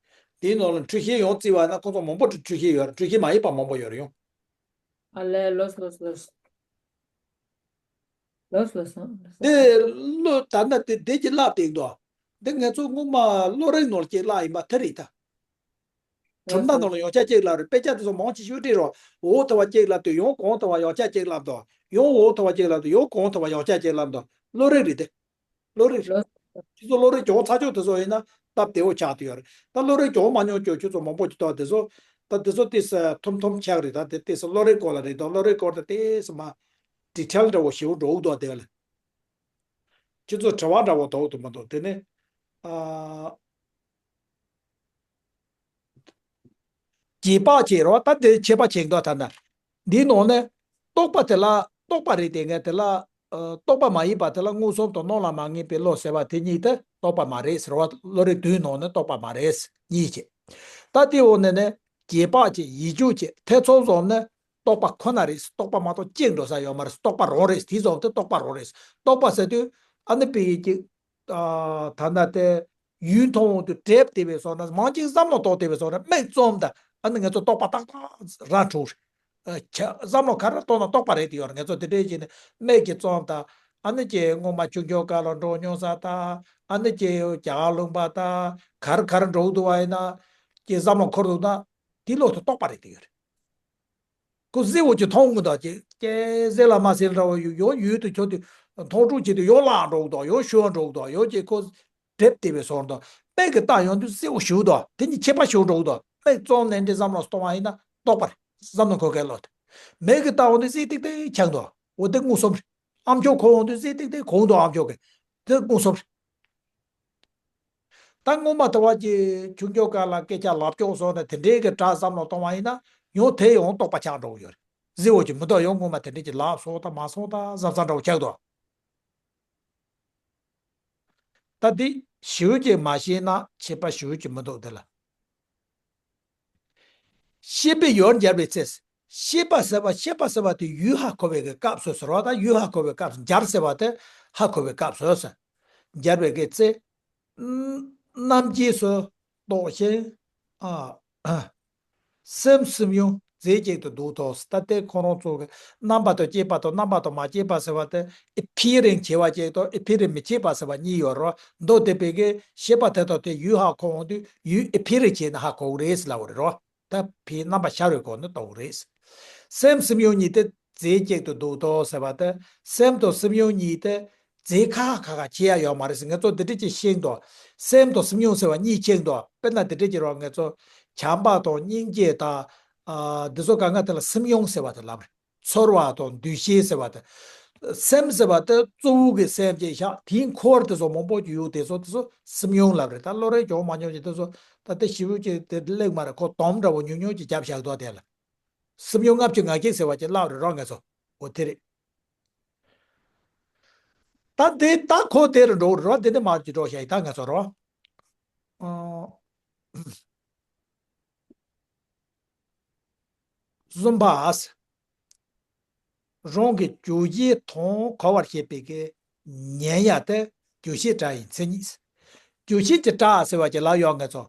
དེའི་ནང་ལ་འཁྲུལ་ཤེས་ཡོངས་བརྩིས་པ་ན་ཁོ་ཚོ་མང་པོ་འཁྲུལ་ཤེས་ཡོད་རེད། འཁྲུལ་ཤེས་མ་ཡིན་པ་མང་པོ་ཡོད་རེད་ཡོང་། ཨ་ལས། ལོས་ལོས་ལོས། ལོས་ལོས་སོང་། ལོས་སོང་། དེ་བློ་ད་ལྟ་དེ་དེ་ཅི་ལབ་དེ་འདུག་དེ་ང་ཚོ་སྔོན་མ་བློ་རིག་ནང་ལ་ཅིག་ལབ་ཡིན་པ་དེ་རེད་ད། གྲུབ་མཐའ་ནང་ལ་ཡོངས་ཁྱབ་ཅིག་ལབ་རེད། དཔེ་ཆ་དེ་ཚོ་མང་ཆེ་ཤོས་བྲིས་རོགས། འོག་ཐུབ་པ་ཅིག་ལབ་དུས་ཡང་གོང་ཐུབ་པ་ཡོངས་ཁྱབ་ཅིག་ལབ་འདུག་ཡང་འོག་ཐུབ་པ་ཅིག་ལབ་དུས་ཡང་གོང་ཐུབ་པ་ཡོངས་ཁྱབ་ཅིག་ལབ་འདུག་བློ་རིག་རེད་དེ། བློ་རིག་རེད། ལོས། ཁྱོད་ཚོ་བློ་རིག་སྦྱོང་ཚར་ཆོག་དེ་ཚོ་ཡིན་ན་སྟབས་བདེ་བོ་ཆགས་བསྡད་ཡོད་རེད། ད་བློ་རིག་སྦྱོང་མ་མྱོང་ཁྱོད་ཁྱོད་ཚོ་མང་པོ་ཅིག་འདུག་དེ་ཚོ་ད་དེ་ཚོ་ཏོག་ཙམ་ཐུམ་ཐུམ་ཆགས་རེད། ད་དེ་ཏོག་ཙམ་བློ་རིག་སྐོར་ལ་རེད་དོ། བློ་རིག་སྐོར་ད་ཏོག་ཙམ་མ་ཌི་ཊེལ་འདྲ་བོ་ཞེ་པོ་འགྲོ་གི་འདུག་དེ་ག་ལ། ཁྱེད་ཚོ་དྲི་བ་འདྲ་བོ་འདུག་འདུག་མི་འདུག་དེ་ནས། ཨ། རྗེས་དཔག་བྱེད་རོགས། ད་དེ་ཁྱད་པར་ཆེ་འདུག་ད་ན། འདིའི་ནང་ནས་རྟོག་པ་དེ་ལ་རྟོག་པ་རེད་དེ། ངས་དེ་ལ་ཨ། རྟོག་པ་མ་ཡིན་པ་དེ་ལ་མངོན་སུམ་དང་སྣང་ལ་མ་ངེས་པའི་བློ་ཟེར་བ་དེ་གཉིས་དེ་རྟོག་པ་མ་རེད་ཟེར་བ། བློ་རིག་བདུན་ནང་ནས་རྟོག་པ་མ་རེད། གཉིས་བྱས། ད་དེའི་འོག་ནས་ནས་རྗེས་དཔག་བྱེད། ཡིད་དཔྱོད་བྱེད། ཐེ་ཚོམ་བཟུང་ནས་རྟོག་པ་ཁོ་ན་རེད། རྟོག་པ་མ་གཏོགས་གཅིག་འགྲོ་ས་ཡོད་མ་རེད། རྟོག་པ་རང་རེད། དེ་བཟུང་དེ་རྟོག་པ་རང་རེད། རྟོག་པ་ཟེར་དུས་ཨ་ནི་དཔེ་ཡིད་ཀྱི། ཨ། ད་ལྟ་དེ་ཡུལ་མཐོང་དུས་གྲིབ་བདེ་བའི་སོགས་ན། མང་ཅིག་བསམ་བློ་གཏོང་བདེ་བའི་སོགས་ན། མིག་བཙུམ་ད། ཨ་ནི་ང་ཚོ་རྟོག་པ་ཏག་ཏག་རང་འཁྲུག་རེད། ཨ། ཁྱ། བསམ་བློ་ག་རེ་གཏོང་ན་རྟོག་པ་རེད་དེ་ཡོད་རེད། ང་ཚོ་དེ་འདྲའི་བྱས་ནས་མིག་གིས་བཙུམ་ད། ཨ་ནི་ཀྱེ་སྔོན་མ་ཆུང་ཆུང་སྐབས་ལ་འགྲོ་མྱོང་ས་ད། ཨ་ནི་ཀྱེ་རྒྱ་གར་ལུང་པ་ད། ག་རེ་ག་རེ་འགྲོ་འདུག་བ་ཡིན་ན། ཀྱེ་བསམ་བློ་འཁོར་འདུག་ན། དེ་བློ་དེ་རྟོག་པ་རེད་དེ་ཡོད་རེད། ཁོ་གཟི་འོག་གི་མཐོང་གི་འདུག་ཀྱེ། ཀྱེ་གཟི་ལ་མ་གཟི་འདྲ་བོ་ཡོད། ཡང་ཡུལ་དུ་ཁྱོད་དུ་མཐོང་གྲོལ་བྱེད་དུ་ཡང་ལངས་འགྲོ་གི་འདུག་ཡང་ཤོར་འགྲོ་གི་འདུག་ཡང་ཀྱེ་ཁོ་གྲིབ་བདེ་བའི་སོགས་འདུག་མིག་གིས་བལྟ་ཡོང་དུས་གཟི་འོག་ཞུགས་འདུག་དེ་གཉིས་ཁྱད་པར་ཞུགས་འགྲོ་གི་འདུག་མིག་བཙུམ་ནས་འདི་བསམ་བློ་གཏོང་བ་ཡིན་ན་རྟོག་པ་རེད། བསམ་བློ་འཁོར་མཁན་བློ་དེ། མིག་གིས་བལྟ་ཡོང་དུས་གཟི་ཏིག་ཏིག་ཆགས་འདུག་འོ་དེ་མངོན་སུམ་རེད། ཨ་མཆོག་འཁོར་ཡོང་དུས་གཟི་ཏིག་ཏིག་གོང་འདུག་ཨ་མཆོག་གི། དེ་མངོན་སུམ་རེད། ད་སྔོན་མ་དེ་བ་ཀྱི་ཆུང་ཆུང་སྐབས་ལ་སྐད་ཆ་ལབ་ཀྱོག་སོང་ནས་དེ་འདྲའི་གི་སྒྲ་བསམ་བློ་གཏོང་བ་ཡིན་ན། ཡང་དེ་ཡང་རྟོག་པ་ཆགས་འགྲོ་གི་ཡོད་རེད། གཟི་འོག་གི་མི་འདུག་ཡང་སྔོན་མ་དེ་འདྲའི་གི་ལབ་སོང་ད་མ་སོང་ད་བསམ་བསམ་འདྲ་བོ་ཆགས་འདུག་ད་འདི་ཞེ་པོ་ཅིག་མ་ཤེས་ན་ཁྱད་པར་ཞེ་པོ་ཅིག་མི་འདུག་དེ་ལ། ཤེས་པའི་ཡུལ་འཇལ་བའི་ཚེ། ཤེས་པ་ཟེར་བ། ཤེས་པ་ཟེར་བ་དེ་ཡུལ་ཧ་གོ་བའི་གི་སྐབས་སུ་ཟེར་བ་དང་། ཡུལ་ཧ་གོ་བའི་སྐབས་སུ། འཇལ་ཟེར་བ་དེ་ཧ་གོ་བའི་སྐབས་སུ་ཟེར། འཇལ་བའི་གི་ཚེ། རྣམ་འབྱེད་སུ་གཏོགས་ཤིང་། ཨ། སེམས་སུམ་ཡུམ་རྫས་གཅིག་ཏུ་འདུ་ཐོག་ད་ལྟའི་ཁོ་རང་ཚོ་གི་རྣམ་པ་དང་བཅས་པ་དང་རྣམ་པ་དང་མ་བཅས་པ་ཟེར་བ་དེ། ཨེ་ཕི་རིང་བྱེད་པ་གཅིག་དང་ཨེ་ཕི་རིང་མི་བྱེད་པ་ཟེར་བ་གཉིས་ཡོད་རོ། མདོ་སྡེ་པའི་གི་ཤེས་པ་དེ་དང་དེ་ཡུལ་ཧ་གོ་འོང་དུས་ཡུལ་ཨེ་ཕི་རིང་བྱས་ན་ཧ་གོ་གི་རེད་ཟེར་ལབ་པ་རེད་རོ། ད་ཕའི་རྣམ་པ་ཤར་བའི་སྒོ་ནས་རྟོགས་རེད། སེམས་སེམས་ཡུལ་གཉིས་ཏེ་རྫས་གཅིག་ཏུ་འདུ་ཏོ་ཟེར་བ་དེ། སེམས་དང་སེམས་ཡུལ་གཉིས་ཏེ་རྫས་ཁ་ཁ་ཁ་ཁྱེར་ཡ་ཡོད་མ་རེད་ཟེར། ང་ཚོ་འདི་འདྲ་ཅིག་ཤེས་འདུག་སེམས་དང་སེམས་ཡུལ་ཟེར་བ་གཉིས་ཤེས་འདུག་དཔེར་ན་འདི་འདྲ་ཅིག་རོ། ང་ཚོ་བྱམས་པ་དང་སྙིང་རྗེ་དང་། ཨ། འདི་ཚོ་གང་ག་དེ་ལ་སེམས་ཡུལ་ཟེར་བ་དེ་ལབ་རེད། ཚོར་བ་དང་འདུ་ཤེས་ཟེར་བ་དེ། སེམས་ཟེར་བ་དེ་གཙོ་བོ་གི་སེམས་ཅིག་བཞག་དེའི་འཁོར་དེ་ཚོ་མང་པོ་ཅིག་ཡོད། དེ་ཚོ་དེ་ཚོ་སེམས་ཡུལ་ལབ་རེད། ད་བློ་རིག་སྦྱོང་མ་མྱོང་ཅིག་དེ་ཚོ་ད་ལྟ་ཞེ་པོ་ཅིག་དེ་ལེགས་མ་རེད། ཁོ་དོམ་འདྲ་བོ་ཉུང་ཉུང་ཅིག་རྒྱབ་བཞག་འདུག་དེ་ལ། སེམས་ཡུལ་ལྔ་བཅུ་ང་བརྒྱད་ཟེར་བ་ཅིག་ལབ་རེད་རོ་ང་ཚོ། འོ་དེ་རེད། ད་དེ་ད་ཁོ་དེ་རུ་འགྲོ་རོ། དེ་ནས་མར་ཅིག་འགྲོ་བྱ་ཡི་ད་ང་ཚོ་རོ། ཨོ། གསུམ་པ། རང་གི་བརྗོད་གཞིའི་དོན་གོ་བར་བྱེད་པའི་གི་ཉན་ཡ་དེ་བརྗོད་བྱེད་སྒྲ་ཡི་མཚན་ཉིད། བརྗོད་བྱེད་ཀྱི་སྒྲ་ཟེར་བ་ཅིག་ལབ་ཡོད། ང་ཚོ་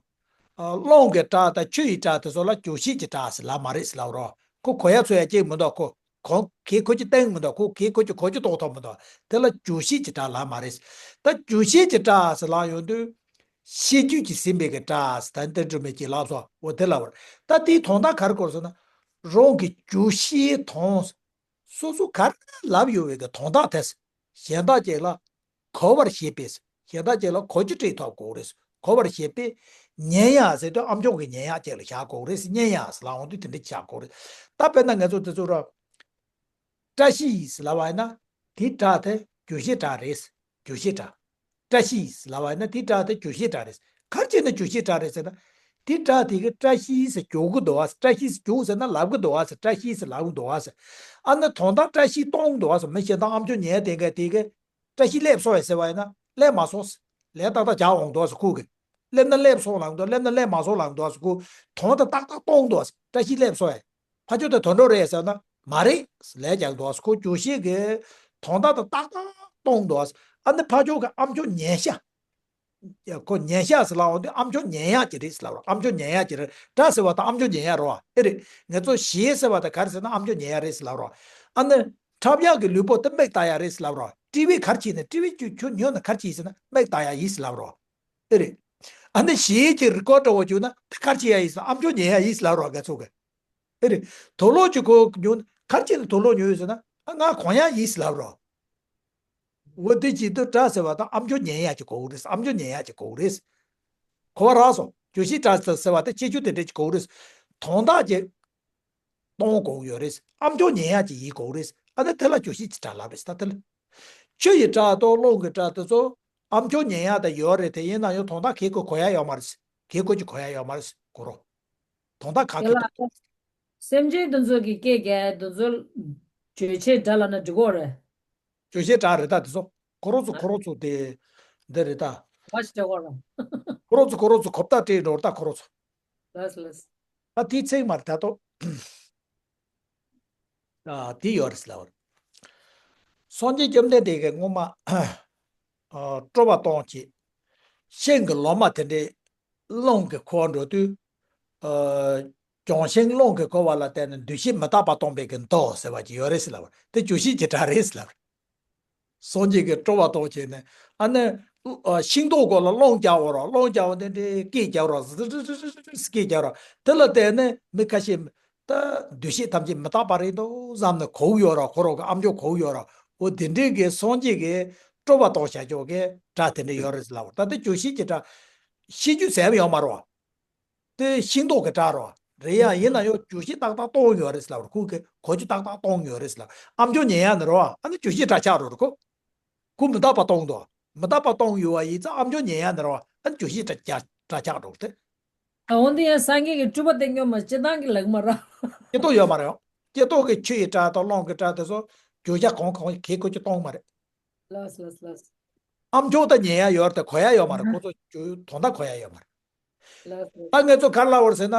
ཨ། རླུང་གི་སྒྲ་དང་ཆུ་ཡི་སྒྲ་དེ་ཚོ་ལ་བརྗོད་བྱེད་ཀྱི་སྒྲ་ཟེར་ལབ་མ་རེད་ཟེར་ལབ་རོ། ཁོ་གོ་ཡ་ཚོར་ཡ་གཅིག་མི་འདུག་ཁོ། ཁོ་གིས་ཁོ་ཅིག་བསྟན་མི་འདུག་ཁོ་གིས་ཁོ་ཅིག་གོ་རྒྱུ་རྟོགས་ཐུབ་མི་འདུག་དེ་ལ་བརྗོད་བྱེད་ཀྱི་སྒྲ་ལབ་མ་རེད། ད་བརྗོད་བྱེད་ཀྱི་སྒྲ་ཟེར་ལབ་ཡོང་དུས། ཤེས་རྒྱུད་ཀྱིས་ཟིན་པའི་གི་སྒྲ་ཟེར་ད་ནི་རྟེན་འབྲེལ་མེད་ཀྱི་ལབ་སོ། འོ་དེ་ལབ་པ་རེད། ད་དེའི་དོན་དག་ག་རེ་གོ་དགོས་ཟེར་ན། རང་གི་བརྗོད་བྱའི་དོན། སོ་སོ་ག་རེ་ལབ་ཡོད་པའི་གི་དོན་དག་དེ་གཞན་དག་ཅིག་ལ་གོ་བར་བྱེད་པས། གཞན་དག་ཅིག་ལ་གོ་རྒྱུ་སྤྲད་ཐུབ་དགོས་རེད། གོ་བར་བྱེད་པས། ཉན་ཡ་ཟེར་དུས་ཨ་མཆོག་གི་ཉན་ཡ་ཅིག་ལ་བཞག་དགོས་རེད། ཉན་ཡ་ཟེར་ལབ་འོང་དུས་དེ་འདྲ་བཞག་དགོས་རེད། ད་དཔེར་ན་ང་ཚོ་དེ་ཚོ་ར། བཀྲ་ཤིས་ལབ་པ་ཡིན་ན། དེའི་སྒྲ་དེ་བརྗོད་བྱེད་སྒྲ་རེད། བརྗོད་བྱེད་སྒྲ། བཀྲ་ཤིས་ལབ་པ་ཡིན་ན་དེའི་སྒྲ་དེ་བརྗོད་བྱེད་སྒྲ་རེད། ག་རེ་བྱས་ནས་བརྗོད་བྱེད་སྒྲ་རེད་ཟེར་ན། དེའི་སྒྲ་དེ་གིས་བཀྲ་ཤིས་ཟེར་བརྗོད་ཀྱི་འདུག་བ། བཀྲ་ཤིས་ཟེར་བརྗོད་ཟེར་ན་ལབ་ཀྱི་འདུག་བ་ཟེར། བཀྲ་ཤིས་ཟེར་ལབ་ཀྱི་འདུག་བ་ཟེར། ཨ་ནི་དོན་དག་བཀྲ་ཤིས་གཏོང་གི་འདུག་བ་ཟེར། མི་གཞན་དག་ཨ་མཆོག་ཉན་ཡ་དེ་ག་དེ་གིས་བཀྲ་ཤིས་སླེབས་སོང་བས་ཟེར་བ་ཡིན་ན་སླེབས་མ་སོང་ཟེར། ལན་ཏག་ཏག་རྒྱག་འོང་འདུག་ཟེར་ཁོ་གིས། སླེབས་ན་སླེབས་སོང་ལབ་འདུག་སླེབས་ན་སླེབས་མ་སོང་ལབ་འདུག་ཟེར། ཁོ་དོན་དེ་ཏག་ཏག་གཏོང་འདུག་ཟེར། བཀྲ་ཤིས་སླེབས་སོང་བས། ཕར་ཕྱོགས་དེ་དོན་འགྲོ་རེད་ཟེར་ན་མ་རེད་ཟེར་ལན་རྒྱག་འདུག་ཟེར། ཁོ་བརྗོད་བྱེད་ཀྱི་དོན་དག་དེ་ཏག་ཏག་གཏོང་འདུག་ཟེར། ཨ་ནི་ཕར་ཕྱོགས་ཀྱི་ཨ་མཆོག་ཉན་ཤག་ཁོ་ཉན་ཤག་ཟེར་ལབ་འོང་དུས་ཨ་མཆོག་ཉན་ཡག་ཅིག་རེད་ཟེར་ལབ་རོགས། ཨ་མཆོག་ཉན་ཡག་ཅིག་རེད། སྒྲ་ཟེར་བ་དང་ཨ་མཆོག་ཉན་ཡག་རོ། ཨེ་རེད། ང་ཚོ་གཞས་ཟེར་བ་དང་ག་རེ་ཟེར་ན་ཨ་མཆོག་ཉན་ཡག་རེད་ཟེར་ལབ་རོགས། ཨ་ནི་འཁྲབ་ཡག་གི་ལུས་པོ་དེ་མིག་ལྟ་ཡག་རེད་ཟེར་ལབ་རོགས། ཊི་ཝི་ག་རེ་བྱས་ནས། ཊི་ཝི་ཁྱོད་ཁྱོད་ཉོས་ན་ག་རེ་བྱས་ཟེར་ན་མིག་ལྟ་ཡག་ཡིན་ཟེར་ལབ་རོགས། ཨེ་རེད། ཨ་ནི་གཞས་ཀྱི་རི་ཀོཌ་འདྲ་བོ་བྱུང་ན་དེ་ག་རེ་བྱེད་ཡག་ཡིན་ཟེར་ན་ཨ་མཆོག་ཉན་ཡག་ཡིན་ཟེར་ལབ་རོགས། ང་ཚོ་གི། ཨེ་རེད། དུག་ལོག་ཅིག་ཁོ་ཉོས་ན་ག་རེ་བྱས་ནས་དུག་ལོག་ཉོས་ཡོད་ཟེར་ན། ཨ། ང་གོན་ཡག་ཡིན་ཟེར་ལབ་རོགས། འོ་དེ་བྱེད་དུས་སྒྲ་ཟེར་བ་དང་ཨ་མཆོག་ཉན་ཡག་ཅིག་དགོས་རེད། ཨ་མཆོག་ཉན་ཡག་ཅིག་དགོས་རེད། གོ་བ་རག་སོང་། བརྗོད་བྱེད་སྒྲ་ཟེར་བ་དེ་ཁྱད་ཆོས་དེ་འདྲ་ཅིག་དགོས་རེད། དོན་དག་ཅིག་གཏོང་དགོས་ཡོད་རེད། ཨ་མཆོག་ཉན་ཡག་ཅིག་ཡིན་དགོས་རེད། ཨ་ནི་དེ་ལ་བརྗོད་བྱེད་ཀྱི་སྒྲ་ལབ་རེད། ད་དེ་ལ་ ཆུ་ཡི་སྒྲ་དང་རླུང་གི་སྒྲ་དེ་ཚོ་ཨ་མཆོག་ཉན་ཡག་དེ་ཡོད་རེད། དེ་ཡིན་ན་ཡང་དོན་དག་གི་གོ་ཡ་ཡོད་མ་རེད། གི་གོ་ཅི་གོ་ཡ་ཡོད་མ་རེད་གོ་རོ། དོན་དག་ག་དེ་གི་ལ་སེམས་ཅན་དེ་ཚོ་གི་སྐད་རྒྱག་དེ་ཚོ་བརྗོད་བྱའི་སྒྲ་ལབ་ན་འགྲིག་གོ་རེད། བརྗོད་བྱའི་སྒྲ་རེད་ད་དེ་ཚོ། ཁོ་རང་ཚོ་ཁོ་རང་ཚོ་དེ་འདི་རེད་ད། བ་ཞིག་བྱེད་གོ་ར། ཁོ་རང་ཚོ་ཁོ་རང་ཚོ་གོ་བརྡ་སྤྲད་འགྲོ་ད་ཁོ་རང་ཚོ། ལགས་ལགས། ད་དེའི་ཚིག་མ་རེད་ད་དོ། ཨ་དེ་ཡོད་རེད་ལབ་རེད། སངས་རྒྱས་བཅོམ་ལྡན་འདས་ཀྱིས་སྔོན་མ་ཨ་སྤྲོ་བ་གཏོང་བྱེད། ཤིང་གི་ལོ་མ་དེ་འདྲའི་རླུང་གིས་འཁོར་འགྲོ་དུས། ཨ་ལྗོན་ཤིང་རླུང་གིས་འཁོར་བ་ལ་བརྟེན་ནས་འདུ་ཤེས་མི་རྟག་པ་སྟོང་པའི་གི་མདོ་ཟེར་བ་ཅིག་ཡོད་རེད་ཟེར་ལབ་པ་དེ་བརྗོད་བྱེད་ཀྱི་སྒྲ་རེད་ཟེར་ལབ། སངས་རྒྱས་ཀྱིས་སྤྲོ་བ་གཏོང་བྱས་ནས་ཨ་ནི་ཤིང་ཏོག་སྐོར་ལ་རླུང་རྒྱག་འོ་ར་རླུང་རྒྱག་འོ་དེ་འདྲའི་སྐད་རྒྱག་ར་ཟི་ཟི་ཟི་ཟི་སྐད་རྒྱག་ར་དེ་ལ་བརྟེན་ནས་མི་ཁ་ཤས་ད་འདུ་ཤེས་ཐམས་ཅད་མི་རྟག་པ་རེད་འདུག་བསམ་ནས་གོ་ཡོད་ར་ཁོ་རང་གི་ཨ་མཆོག་གོ་ཡོད་ར་འོ་དེ་འདྲའི་གི་སངས་རྒྱས་ཀྱིས་སྤྲོ་བ་གཏོང་བྱ་ཆོག་གི་སྒྲ་དེ་འདྲ་ཡོད་རེད་ལབ་ད་ལྟ་བརྗོད་བྱེད་ཀྱི་སྒྲ་ཤེས་རྒྱུ་ཟེར་བ་ཡོད་མ་རེད་བ། དེ་ཤིང་ཏོག་གི་སྒྲ་རོ། རེད་ཡ་ཡིན་ན་ཡང་བརྗོད་གཞི་ཏག་ཏག་གཏོང་ཡོད་རེད་ལབ་རེད་ཁོ་གི་གོ་རྒྱུ་ཏག་ཏག་གཏོང་ཡོད་རེད་ལབ་ཨ་མཆོག་ཉན་ཡ་ནི་རོ་ཨ་ནི་བརྗོད་གཞི་སྒྲ་ཆགས་རོ་རེད་ཁོ། ཁོ་མི་རྟག་པ་གཏོང་འདུག་མི་རྟག་པ་གཏོང་ཡོད་བ་ཡིན་ཙང་ཨ་མཆོག་ཉན་ཡ་ནི་རོ་ཨ་ནི་བརྗོད་གཞི་སྒྲ་སྒྲ་ཆགས་འགྲོ་དེ། ད་འོན་ཏེ་ཡང་སངས་རྒྱས་ཀྱི་སྤྲུལ་པ་དེ་སྔོན་མ་སྤྱིར་བཏང་གི་ལག་མ་ར། སྐྱེ་ཏོག་ཡོད་མ་རེད། སྐྱེ་ཏོག་གི་ཆུ་ཡི་སྒྲ་དང་རླུང་གི་སྒྲ་དེ་ཚོ་བརྗོད་བྱ་གང་གང་གི་གོ་རྒྱུ་གཏོང་མ་རེད། ལགས་ལགས་ལགས། ཨ་མཆོག་ད་ཉན་ཡ་ཡོད་རེད་དེ་གོ་ཡ་ཡོད་མ་རེད་ཁོ་ཚོ་བརྗོད་དོན་དག་གོ་ཡ་ཡོད་མ་རེད། ལགས་སོ། ད་ངས་ཚོ་ག་རེ་ལབ་པ་རེད་ཟེར་ན།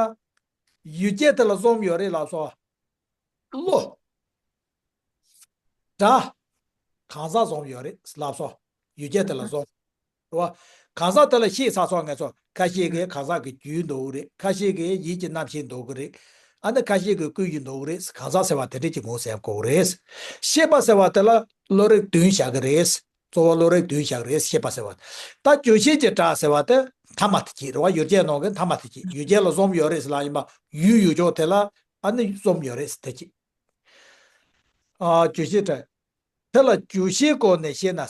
ཡུལ་སྐད་དེ་ལ་གསུམ་ཡོད་རེད་ལབ་སོ། བློ། སྒྲ། གང་ཟག་གསུམ་ཡོད་རེད་ལབ་སོ། ཡུལ་སྐད་དེ་ལ་གསུམ། རེད་བ། གང་ཟག་དེ་ལ་ཤེས་ཚར་སོང་ངས་ཚོ་ཁ་ཤས་ཀྱིས་གང་ཟག་གི་རྒྱུད་འདུག་གི་རེད་ཁ་ཤས་ཀྱིས་ཡིད་ཀྱི་རྣམ་ཤེས་འདུག་གི་རེད། ཨ་ནི་ཁ་ཤས་ཀྱིས་ཀུན་གཞི་འདུག་གི་རེད་གང་ཟག་ཟེར་བ་དེ་འདྲ་ཅིག་ངོ་ཟེར་དགོས་གི་རེད། ཤེས་པ་ཟེར་བ་དེ་ལ་བློ་རིག་བདུན་བཞག་གི་རེད། གཙོ་བོ་བློ་རིག་བདུན་བཞག་རེད་ཤེས་པ་ཟེར་བ། ད་རྗོད་བྱེད་ཀྱི་སྒྲ་ཟེར་བ་དེ་མཐའ་མ་དེ་གཅིག་རེད་བ་ཡུལ་སྐད་ནང་གི་མཐའ་མ་དེ་གཅིག་ཡུལ་སྐད་ལ་གསུམ་ཡོད་རེད་ཟེར་ལ་ཡིན་པ་ཡུལ་ཡུལ་ཕྱོགས་དེ་ལ་ཨ་ནི་གསུམ་ཡོད་རེད་དེ་གཅིག་ཨ་རྗོད་བྱེད་སྒྲ། དེ་ལ་རྗོད་བྱེད་སྐོར་ནས་བཤད་ན་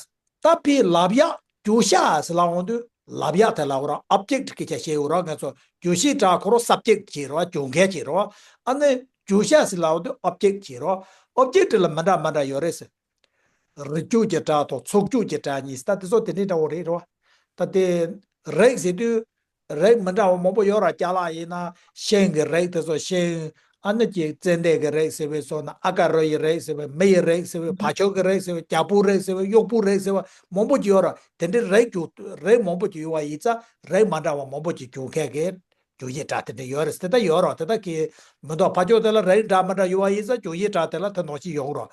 ད་ཕའི་ལབ་ཡག་རྒྱུ་ཤ་ཟེར་ལ་འོང་དུས་ལབ་ཡག་དེ་ལ་འོ་ར་ཨོབ་ཇེག་གི་ཆ་བཤད་འོ་ར་ང་ཚོ་རྗོད་བྱེད་སྒྲ་ཁོ་ར་སབ་ཇེག་བྱེད་རོ་རྒྱུ་མཁན་བྱེད་རོ་ཨ་ནི་རྒྱུ་ཤ་ཟེར་ལ་འོང་དུས་ཨོབ་ཇེག་བྱེད་རོ་ཨོབ་ཇེག་དེ་ལ་མི་འདྲ་མི་འདྲ་ཡོད་རེད་ཟེར། རིགས་རྒྱུད་ཀྱི་སྒྲ་དང་ཚོགས་རྒྱུད་ཀྱི་སྒྲ་གཉིས་ད་དེ་ཚོ་དེ་འདྲའི་འདྲ་བོ་རེད་རོ། ད་དེ་རིགས་ཟེར་དུས་རིགས་མི་འདྲ་བ་མང་པོ་ཡོད་ར་ཅ་ལག་ཡིན་ན་ཤིང་གི་རིགས་དེ་ཚོ་ཤིང་ཨ་ནི་ཀྱི་ཙན་དན་གྱི་རིགས་ཟེར་བའི་སོགས་ན་ཨ་ཀ་རུ་ཡི་རིགས་ཟེར་བའི་མི་ཡི་རིགས་ཟེར་བའི་བ་ཕྱུགས་ཀྱི་རིགས་ཟེར་བའི་རྒྱ་སྤུ་རིགས་ཟེར་བའི་གཡོག་སྤུ་རིགས་ཟེར་བ་མང་པོ་ཅིག་ཡོད་ར་དེ་འདྲའི་རིགས་རྒྱུད་རིགས་མང་པོ་ཅིག་ཡོད་བ་ཡིན་ཙང་རིགས་མ་འདྲ་བ་མང་པོ་ཅིག་འབྱུང་མཁན་གྱི་རྒྱུ་ཡི་སྒྲ་དེ་འདྲ་ཡོད་རེད་དེ་ལྟར་ཡོད་རོགས་དེ་ལྟར་གྱི་མི་འདུག་ཕ་ཆོས་དེ་ལ་རིགས་འདྲ་མི་འདྲ་ཡོད་བ་ཡིན་ཙང་རྒྱུ་ཡི་སྒྲ་དེ་ལ་དེ་ནང་བཞིན་ཡོང་རོགས།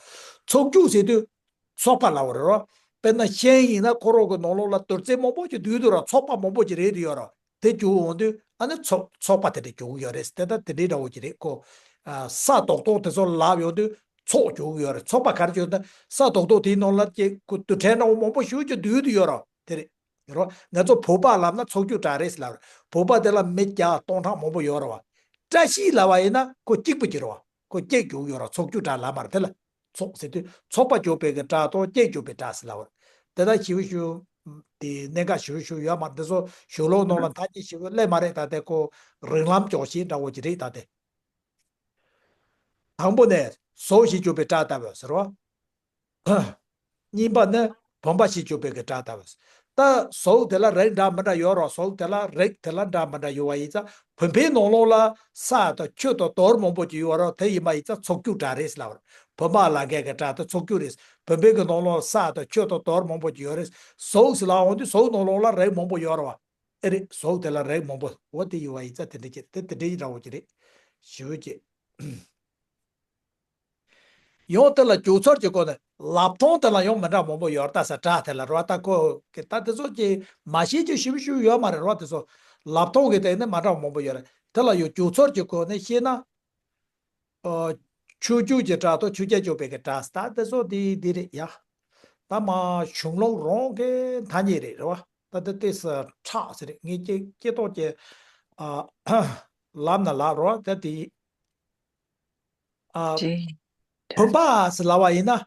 ཚོགས་རྒྱུ་ཟེར་དུས་ཚོགས་པ་ལ་བར་རོགས། དཔེར་ན་ཤིང་ཡིན་ན་ཁོ་རང་གི་ནང་ལོགས་ལ་དུར་རྩེ་མང་པོ་ཅིག་འདུས་འདུག་ར་ཚོགས་པ་མང་པོ་ཅིག་རེད་དུ་ཡོད་རོགས་དེ་རྒྱུ་འོང་དུས་ཨ་ནི་ཚོགས་ཚོགས་པ་དེ་འདྲ་རྒྱུ་ཡོད་རེད་དེ་ལྟར་དེ་འདྲའི་འདྲ་བོ་ཅིག་རེད་ཁོ། ས་རྡོག་རྡོག་དེ་ཚོ་ལབ་ཡོང་དུས་ཚོགས་རྒྱུ་ཡོད་རེད་ཚོགས་པ་ག་རེ་བྱུང་ན་ས་རྡོག་རྡོག་དེའི་ནང་ལ་ཀྱི་ཁོ་དུར་ཕྲན་འདྲ་བོ་མང་པོ་ཞིག་ཅིག་འདུས་དུ་ཡོད་རོགས་དེ་རེད། རོ། ང་ཚོ་བོད་པ་ལབ་ན་ཚོགས་རྒྱུ་སྒྲ་རེད་ཟེར་ལབ་རེད། བོད་པ་དེ་ལ་མི་བརྒྱ་སྟོང་ཕྲག་མང་པོ་ཡོད་རེད་བ། བཀྲ་ཤིས་ལབ་པ་ཡིན་ན་ཁོ་གཅིག་པུ་ཅིག་རེད་བ། ཁོ་གཅིག་རྒྱུག་ཡོད་རེད་ཚོགས་རྒྱུ་སྒྲ་ལབ་མ་རེད་དེ་ལ། ཚོགས་ཟེར་དུས་ཚོགས་པ་གྱུར་པའི་གི་སྒྲ་དང་གཅིག་གྱུར་པའི་སྒྲ་ཟེར་ལབ་རེད། དེ་ལྟར་ཞིབ་ཞུ། དེ་གནད་འགག་ཞིབ་ཞུ་ཡོད་མ་རེད་འདི་ཚོ་ཞུ་ལོག་ནང་ལ་མཐའ་སྐྱེལ་ཞིབ་སླེབས་མ་རེད་ད་དེ་ཁོ་རིང་ལམ་འཇོག་ཤེས་འདྲ་བོ་ཅིག་རེད་ད་དེ། དང་པོ་ནས་ཟོག་ཞེས་གྱུར་པའི་སྒྲ་ལྟ་བུ་ཟེར་བ། གཉིས་པ་ནི་བུམ་པ་ཞེས་གྱུར་པའི་གི་སྒྲ་ལྟ་བུ། ད་ཟོག་དེ་ལ་རིགས་འདྲ་མི་འདྲ་ཡོད་རོགས་ཟོག་དེ་ལ་རིགས་དེ་ལ་འདྲ་མི་འདྲ་ཡོད་བ་ཡིན་ཙང་བུམ་པའི་ནང་ལོགས་ལ་ས་དང་ཆུ་དང་དོར་མང་པོ་ཅིག་ཡོད་རོགས་དེ་ཡིན་པ་ཡིན་ཙང་ཚོགས་རྒྱུ་སྒྲ་རེད་ལབ་རོགས་བུམ་པ་ལ་འགལ་གི་སྒྲ་དེ་ཚོགས་རྒྱུ་རེད་བུམ་པའི་གི་ནང་ལོགས་ས་དང་ཆུ་དང་དོར་མང་པོ་ཅིག་ཡོད་རེད་ཟོག་ཟེར་ལ་འོང་དུས་ཟོག་ནང་ལོགས་ལ་རིགས་མང་པོ་ཡོད་རོགས་ཨེ་རེད་ཟོག་དེ་ལ་རིགས་མང་པོ་འོ་དེ་ཡོད་བ་ཡིན་ཙང་དེ་འདྲ་ཅིག་དེ་དེ་འདྲའི་འདྲ་བོ་ཅིག་རེད་ཞུ་ཅིག་ཡང་དེ་ལ་འཇུག་ཚུལ་གྱི་སྒོ་ནས་ལབ་སྟངས་དེ་ལ་ཡང་མི་འདྲ་མང་པོ་ཡོད་ད་ས་སྒྲ་དེ་ལ་རོ་ད་ཁོ་གི་ད་དེ་ཚོ་ཀྱི་མ་ཤེས་ཀྱི་ཞིབ་ཞིབ་ཡོད་མ་རེད་རོ་དེ་ཚོ་ལབ་སྟངས་ཀྱི་སྟེང་ནས་མ་འདྲ་མང་པོ་ཡོད་རེད་དེ་ལ་ཡང་འཇུག་ཚུལ་གྱི་སྒོ་ནས་བཤད་ན། ཨོ། ཆུ་རྒྱུག་གི་སྒྲ་དང་ཆུ་རྐྱལ་རྒྱུག་པའི་གི་སྒྲ་ད་དེ་ཚོ་དེ་དེ་རེད་ཡ། ད་མ་གཞུང་ལུགས་རང་གི་ཐ་སྙད་རེད་རེད་བ་ད་དེ་ལྟས་སུ་ཁྲག་ཟེར་རེད་ངས་སྐྱེ་སྐྱེ་ཏོག་ཀྱི་ཨ་ལབ་ན་ལབ་རོ་ད་དེ། ཨ། ཅེ། བུམ་པ་ཟེར་ལབ་པ་ཡིན་ན།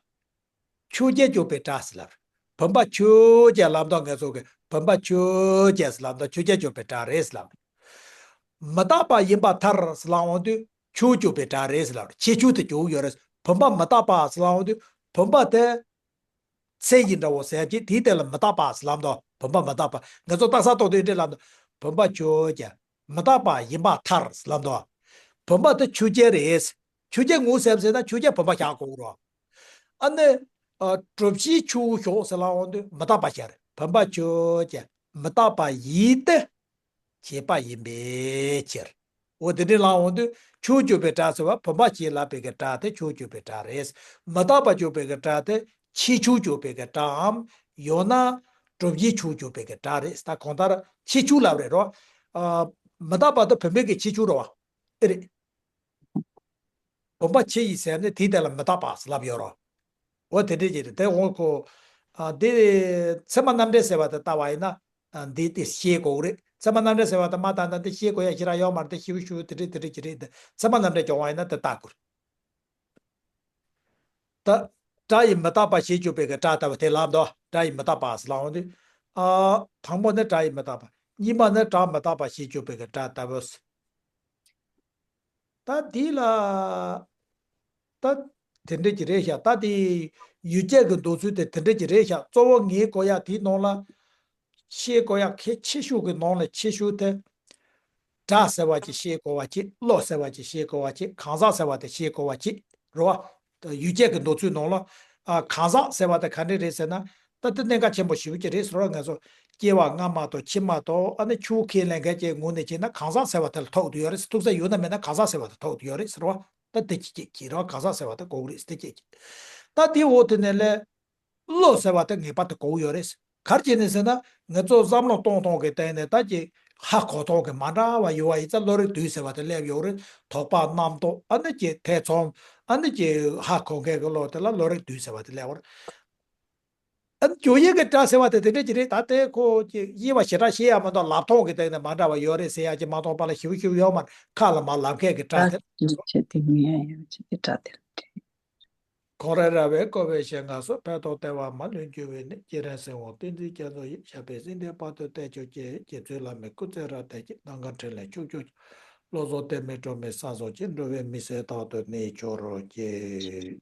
ཆུ་རྐྱལ་རྒྱུག་པའི་སྒྲ་ཟེར་ལབ། བུམ་པ་ཆུ་རྐྱལ་ལབ་མདོག་ངེད་ཚོ་གི་བུམ་པ་ཆུ་རྐྱལ་ཟེར་ལབ་མདོག་ཆུ་རྐྱལ་རྒྱུག་པའི་སྒྲ་རེད་ཟེར་ལབ། མི་རྟག་པ་ཡིན་པར་ཐལ་ཟེར་ལབ་འོང་དུས་ཆུ་རྒྱུག་པའི་སྒྲ་རེད་ཟེར་ལབ་ཕྱི་ཆུ་དེ་རྒྱུག་ཡོད་རེད་བུམ་པ་མི་རྟག་པ་ཟེར་ལབ་འོང་དུས་བུམ་པ་དེ། ཚད་ཀྱི་འདྲ་བོ་ཟེར་ཡ་ཅིག་དེའི་སྟེང་ལ་མི་རྟག་པ་ཟེར་ལབ་འདུག་བུམ་པ་མི་རྟག་པ། ང་ཚོ་རྟགས་གསལ་རྟོགས་དུས་འདྲེ་ལབ་འདུག་བུམ་པ་ཆོས་ཅན། མི་རྟག་པ་ཡིན་པར་ཐལ་ལབ་འདུག་བུམ་པ་དེ་ཆོས་ཅན་རེད། ཆོས་ཅན་ངོ་ཟེར་ཟེར་ན་ཆོས་ཅན་བུམ་པ་བཞག་དགོས་རོ། ཨ་ནི། ཨ། གྲུབ་ཆའི་ཆོས་ཤོག་ཟེར་ལབ་འོང་དུས་མི་རྟག་པ་ཤར། བུམ་པ་ཆོས་ཅན། མི་རྟག་པ་ཡིན་ཏེ། བྱས་པ་ཡིན་པའི་ཕྱིར། འོ་དེ་འདྲའི་ལབ་འོང་དུས་ཆོས་གཅོད་པའི་སྒྲ་ཟེར་བ་བུམ་པ་ཞེས་ལབ་པའི་གི་སྒྲ་དེ་ཆོས་གཅོད་པའི་སྒྲ་རེད། མི་རྟག་པ་གཅོད་པའི་གི་སྒྲ་དེ་ཕྱིས་ཆོས་གཅོད་པའི་གི་སྒྲའམ། ཡང་ན་གྲུབ་ཆའི་ཆོས་གཅོད་པའི་གི་སྒྲ་རེད། ད་གང་ལྟར་ཕྱིས་ཆོས་ལབ་རེད་རོ། ཨ། མི་རྟག་པ་དེ་བུམ་པའི་གི་ཕྱིས་ཆོས་རེད་བ། ཨེ་རེད། བུམ་པ་ཕྱི་ཡི་ཟེར་ནས་དེའི་སྟེང་ལ་མི་རྟག་པ་ལབ་ཡོད་རོ། འོ་དེ་འདྲས་ཀྱི་རེད། དེ་འོ་ཁོ། ཨ། འདི། ཚད་མ་རྣམ་འགྲེལ་ཟེར་བ་དེ་ལྟ་བ་ཡིན་ན། ཨ། འདི་དེ་ཤེས་དགོས་རེད། ཚད་མ་རྣམ་འགྲེལ་ཟེར་བ་དེ་མ་ད་ད་འདི་ཤེས་དགོས་ཡ་ཞེ་དྲག་ཡོད་མ་རེད། དེ་ཞིབ་ཞིབ་དེ་འདྲས་དེ་འདྲས་ཀྱི་རེད། འདི་ཚད་མ་རྣམ་འགྲེལ་སྦྱོང་བ་ཡིན་ན་དེ་ལྟ་དགོས་རེད། ད། སྒྲ་ཡི་མི་རྟག་པ་ཞེས་བརྗོད་པའི་གི་སྒྲ་ལྟ་བུ་དེ་ལབ་འདུག་སྒྲ་ཡི་མི་རྟག་པ་ཟེར་ལབ་འོང་དུས། ཨ། དང་པོ་ནི་སྒྲ་ཡི་མི་རྟག་པ། གཉིས་པ་ནི་སྒྲ་མི་རྟག་པ་ཞེས་བརྗོད་པའི་གི་སྒྲ་ལྟ་བུ། ད་འདི་ལ། ད། དེ་འདྲ་ཅིག་རེད་ཤག་ད་དེ། ཡུལ་ཅན་གྱི་འདོད་ཚུལ་དེ་དེ་འདྲ་ཅིག་རེད་ཤག་གཙོ་བོ་ངས་གོ་ཡག་དེའི་ནང་ལ། ཤེས་དགོས་ཡག་གལ་ཆེ་ཤོས་ཀྱི་ནང་ལ་ཆེ་ཤོས་དེ། སྒྲ་ཟེར་བ་ཅིག་ཤེས་དགོས་པ་ཅིག་བློ་ཟེར་བ་ཅིག་ཤེས་དགོས་པ་ཅིག་གང་ཟག་ཟེར་བ་དེ་ཤེས་དགོས་པ་ཅིག་རེད་བ། ཡུལ་ཅན་གྱི་འདོད་ཚུལ་ནང་ལ། ཨ། གང་ཟག་ཟེར་བ་དེ་ག་འདྲ་རེད་ཟེར་ན། ད་དེ་གནད་འགག་ཆེན་པོ་ཞེ་པོ་ཅིག་རེད་ཟེར་བ། ང་ཚོ་སྐྱེ་བ་སྔ་མ་དང་ཕྱི་མ་དང་ཨ་ནི་ཆོས་ཁས་ལེན་མཁན་གྱི་ངོས་ནས་བྱས་ན་གང་ཟག་ཟེར་བ་དེ་ལ་ཐུག་བསྡད་ཡོད་རེད། ཐུག་ས་ཡོད་ན་མེད་ན་གང་ཟག་ཟེར་བ་དེ་ཐུག་བསྡད་ཡོད་རེད་ཟེར་བ། ད་དེ་ཅིག་ཅིག་གི་རེད་བ། གང་ཟག་ཟེར་བ་དེ་གོ་གི་རེད་དེ་ཅིག་ཅིག་ད་དེའི་འོག་དེ་ནས་ལས། བློ་ཟེར་བ་དེ་ངེས་པར་དུ་གོ་གི་ཡོད་རེད། ག་རེ་བྱས་ནས་ཟེར་ན། ང་ཚོ་བསམ་བློ་གཏོང་གཏོང་གི་སྟེང་ནས་ད་ཀྱི་ཧ་གོ་གཏོང་གི་མ་འདྲ་བ་ཡོད་པ་ཡིན་ཙང་བློ་རིག་བསྡུས་ཟེར་བ་དེ་སླེབས་ཡོད་རེད། དོགས་པ་རྣམ་རྟོག་ཨ་ནི་ཀྱི་ཐེ་ཚོམ། ཨ་ནི་ཀྱི་ཧ་གོ་མཁན་གྱི་བློ་དེ་ལ་བློ་རིག་བསྡུས་ཟེར་བ་དེ་སླེབས་པ་རེད། ཨ་ནི་སྦྱོར་ཡས་ཀྱི་སྒྲ་ཟེར་བ་དེ་དེ་འདྲ་ཅིག་རེད། ད་དེ་ཁོ་ཀྱི་དབྱེ་བ་ཞེ་དྲག་ཤེས་ཡ་མ་གཏོགས་ལབ་སྟངས་ཀྱི་སྟེང་ནས་མ་འདྲ་བ་ཡོད་རེད་ཟེར་ཡ་ཅིག་མ་གཏོགས་པ་ལ་ཞིབ་ཞིབ་ཡོད་མ་རེད། ཁ་ལ་མ་ལབ་མཁན་གྱི་སྒྲ་དེ། ད་ཡིན་ཆེ་དེ་ངས་ཡང་ཡང་ཆེ་དེ་སྒྲ་དེ་ལ་འདྲེས། ཁོང་རེ་ར་བས་བསྐོར་བའི་ཞལ་སྔ་སོགས། ཕན་ཐོགས་བདེ་བ་མ་ལུས་འབྱུང་བའི་གནས། སྤྱན་རས་གཟིགས་དབང་བསྟན་འཛིན་རྒྱ་མཚོ་ཡི། ཞབས་པད་སྲིད་མཐའི་བར་དུ་བརྟན་གྱུར་ཅིག་རྗེ་བཙུན་བླ་མའི་སྐུ་ཚེ་རབ་བརྟན་ཅིང་། གདམས་ངག་ཕྲིན་ལས་ཕྱོགས་བཅུར་ཁྱབ། བློ་བཟང་དད་མོས་སྒྲོན་མེའི་ས་འཛིན་ཅིང་། འགྲོ་བའི་མི་ཟད་རྟག་ཏུ་གནས་གྱུར་ཅིག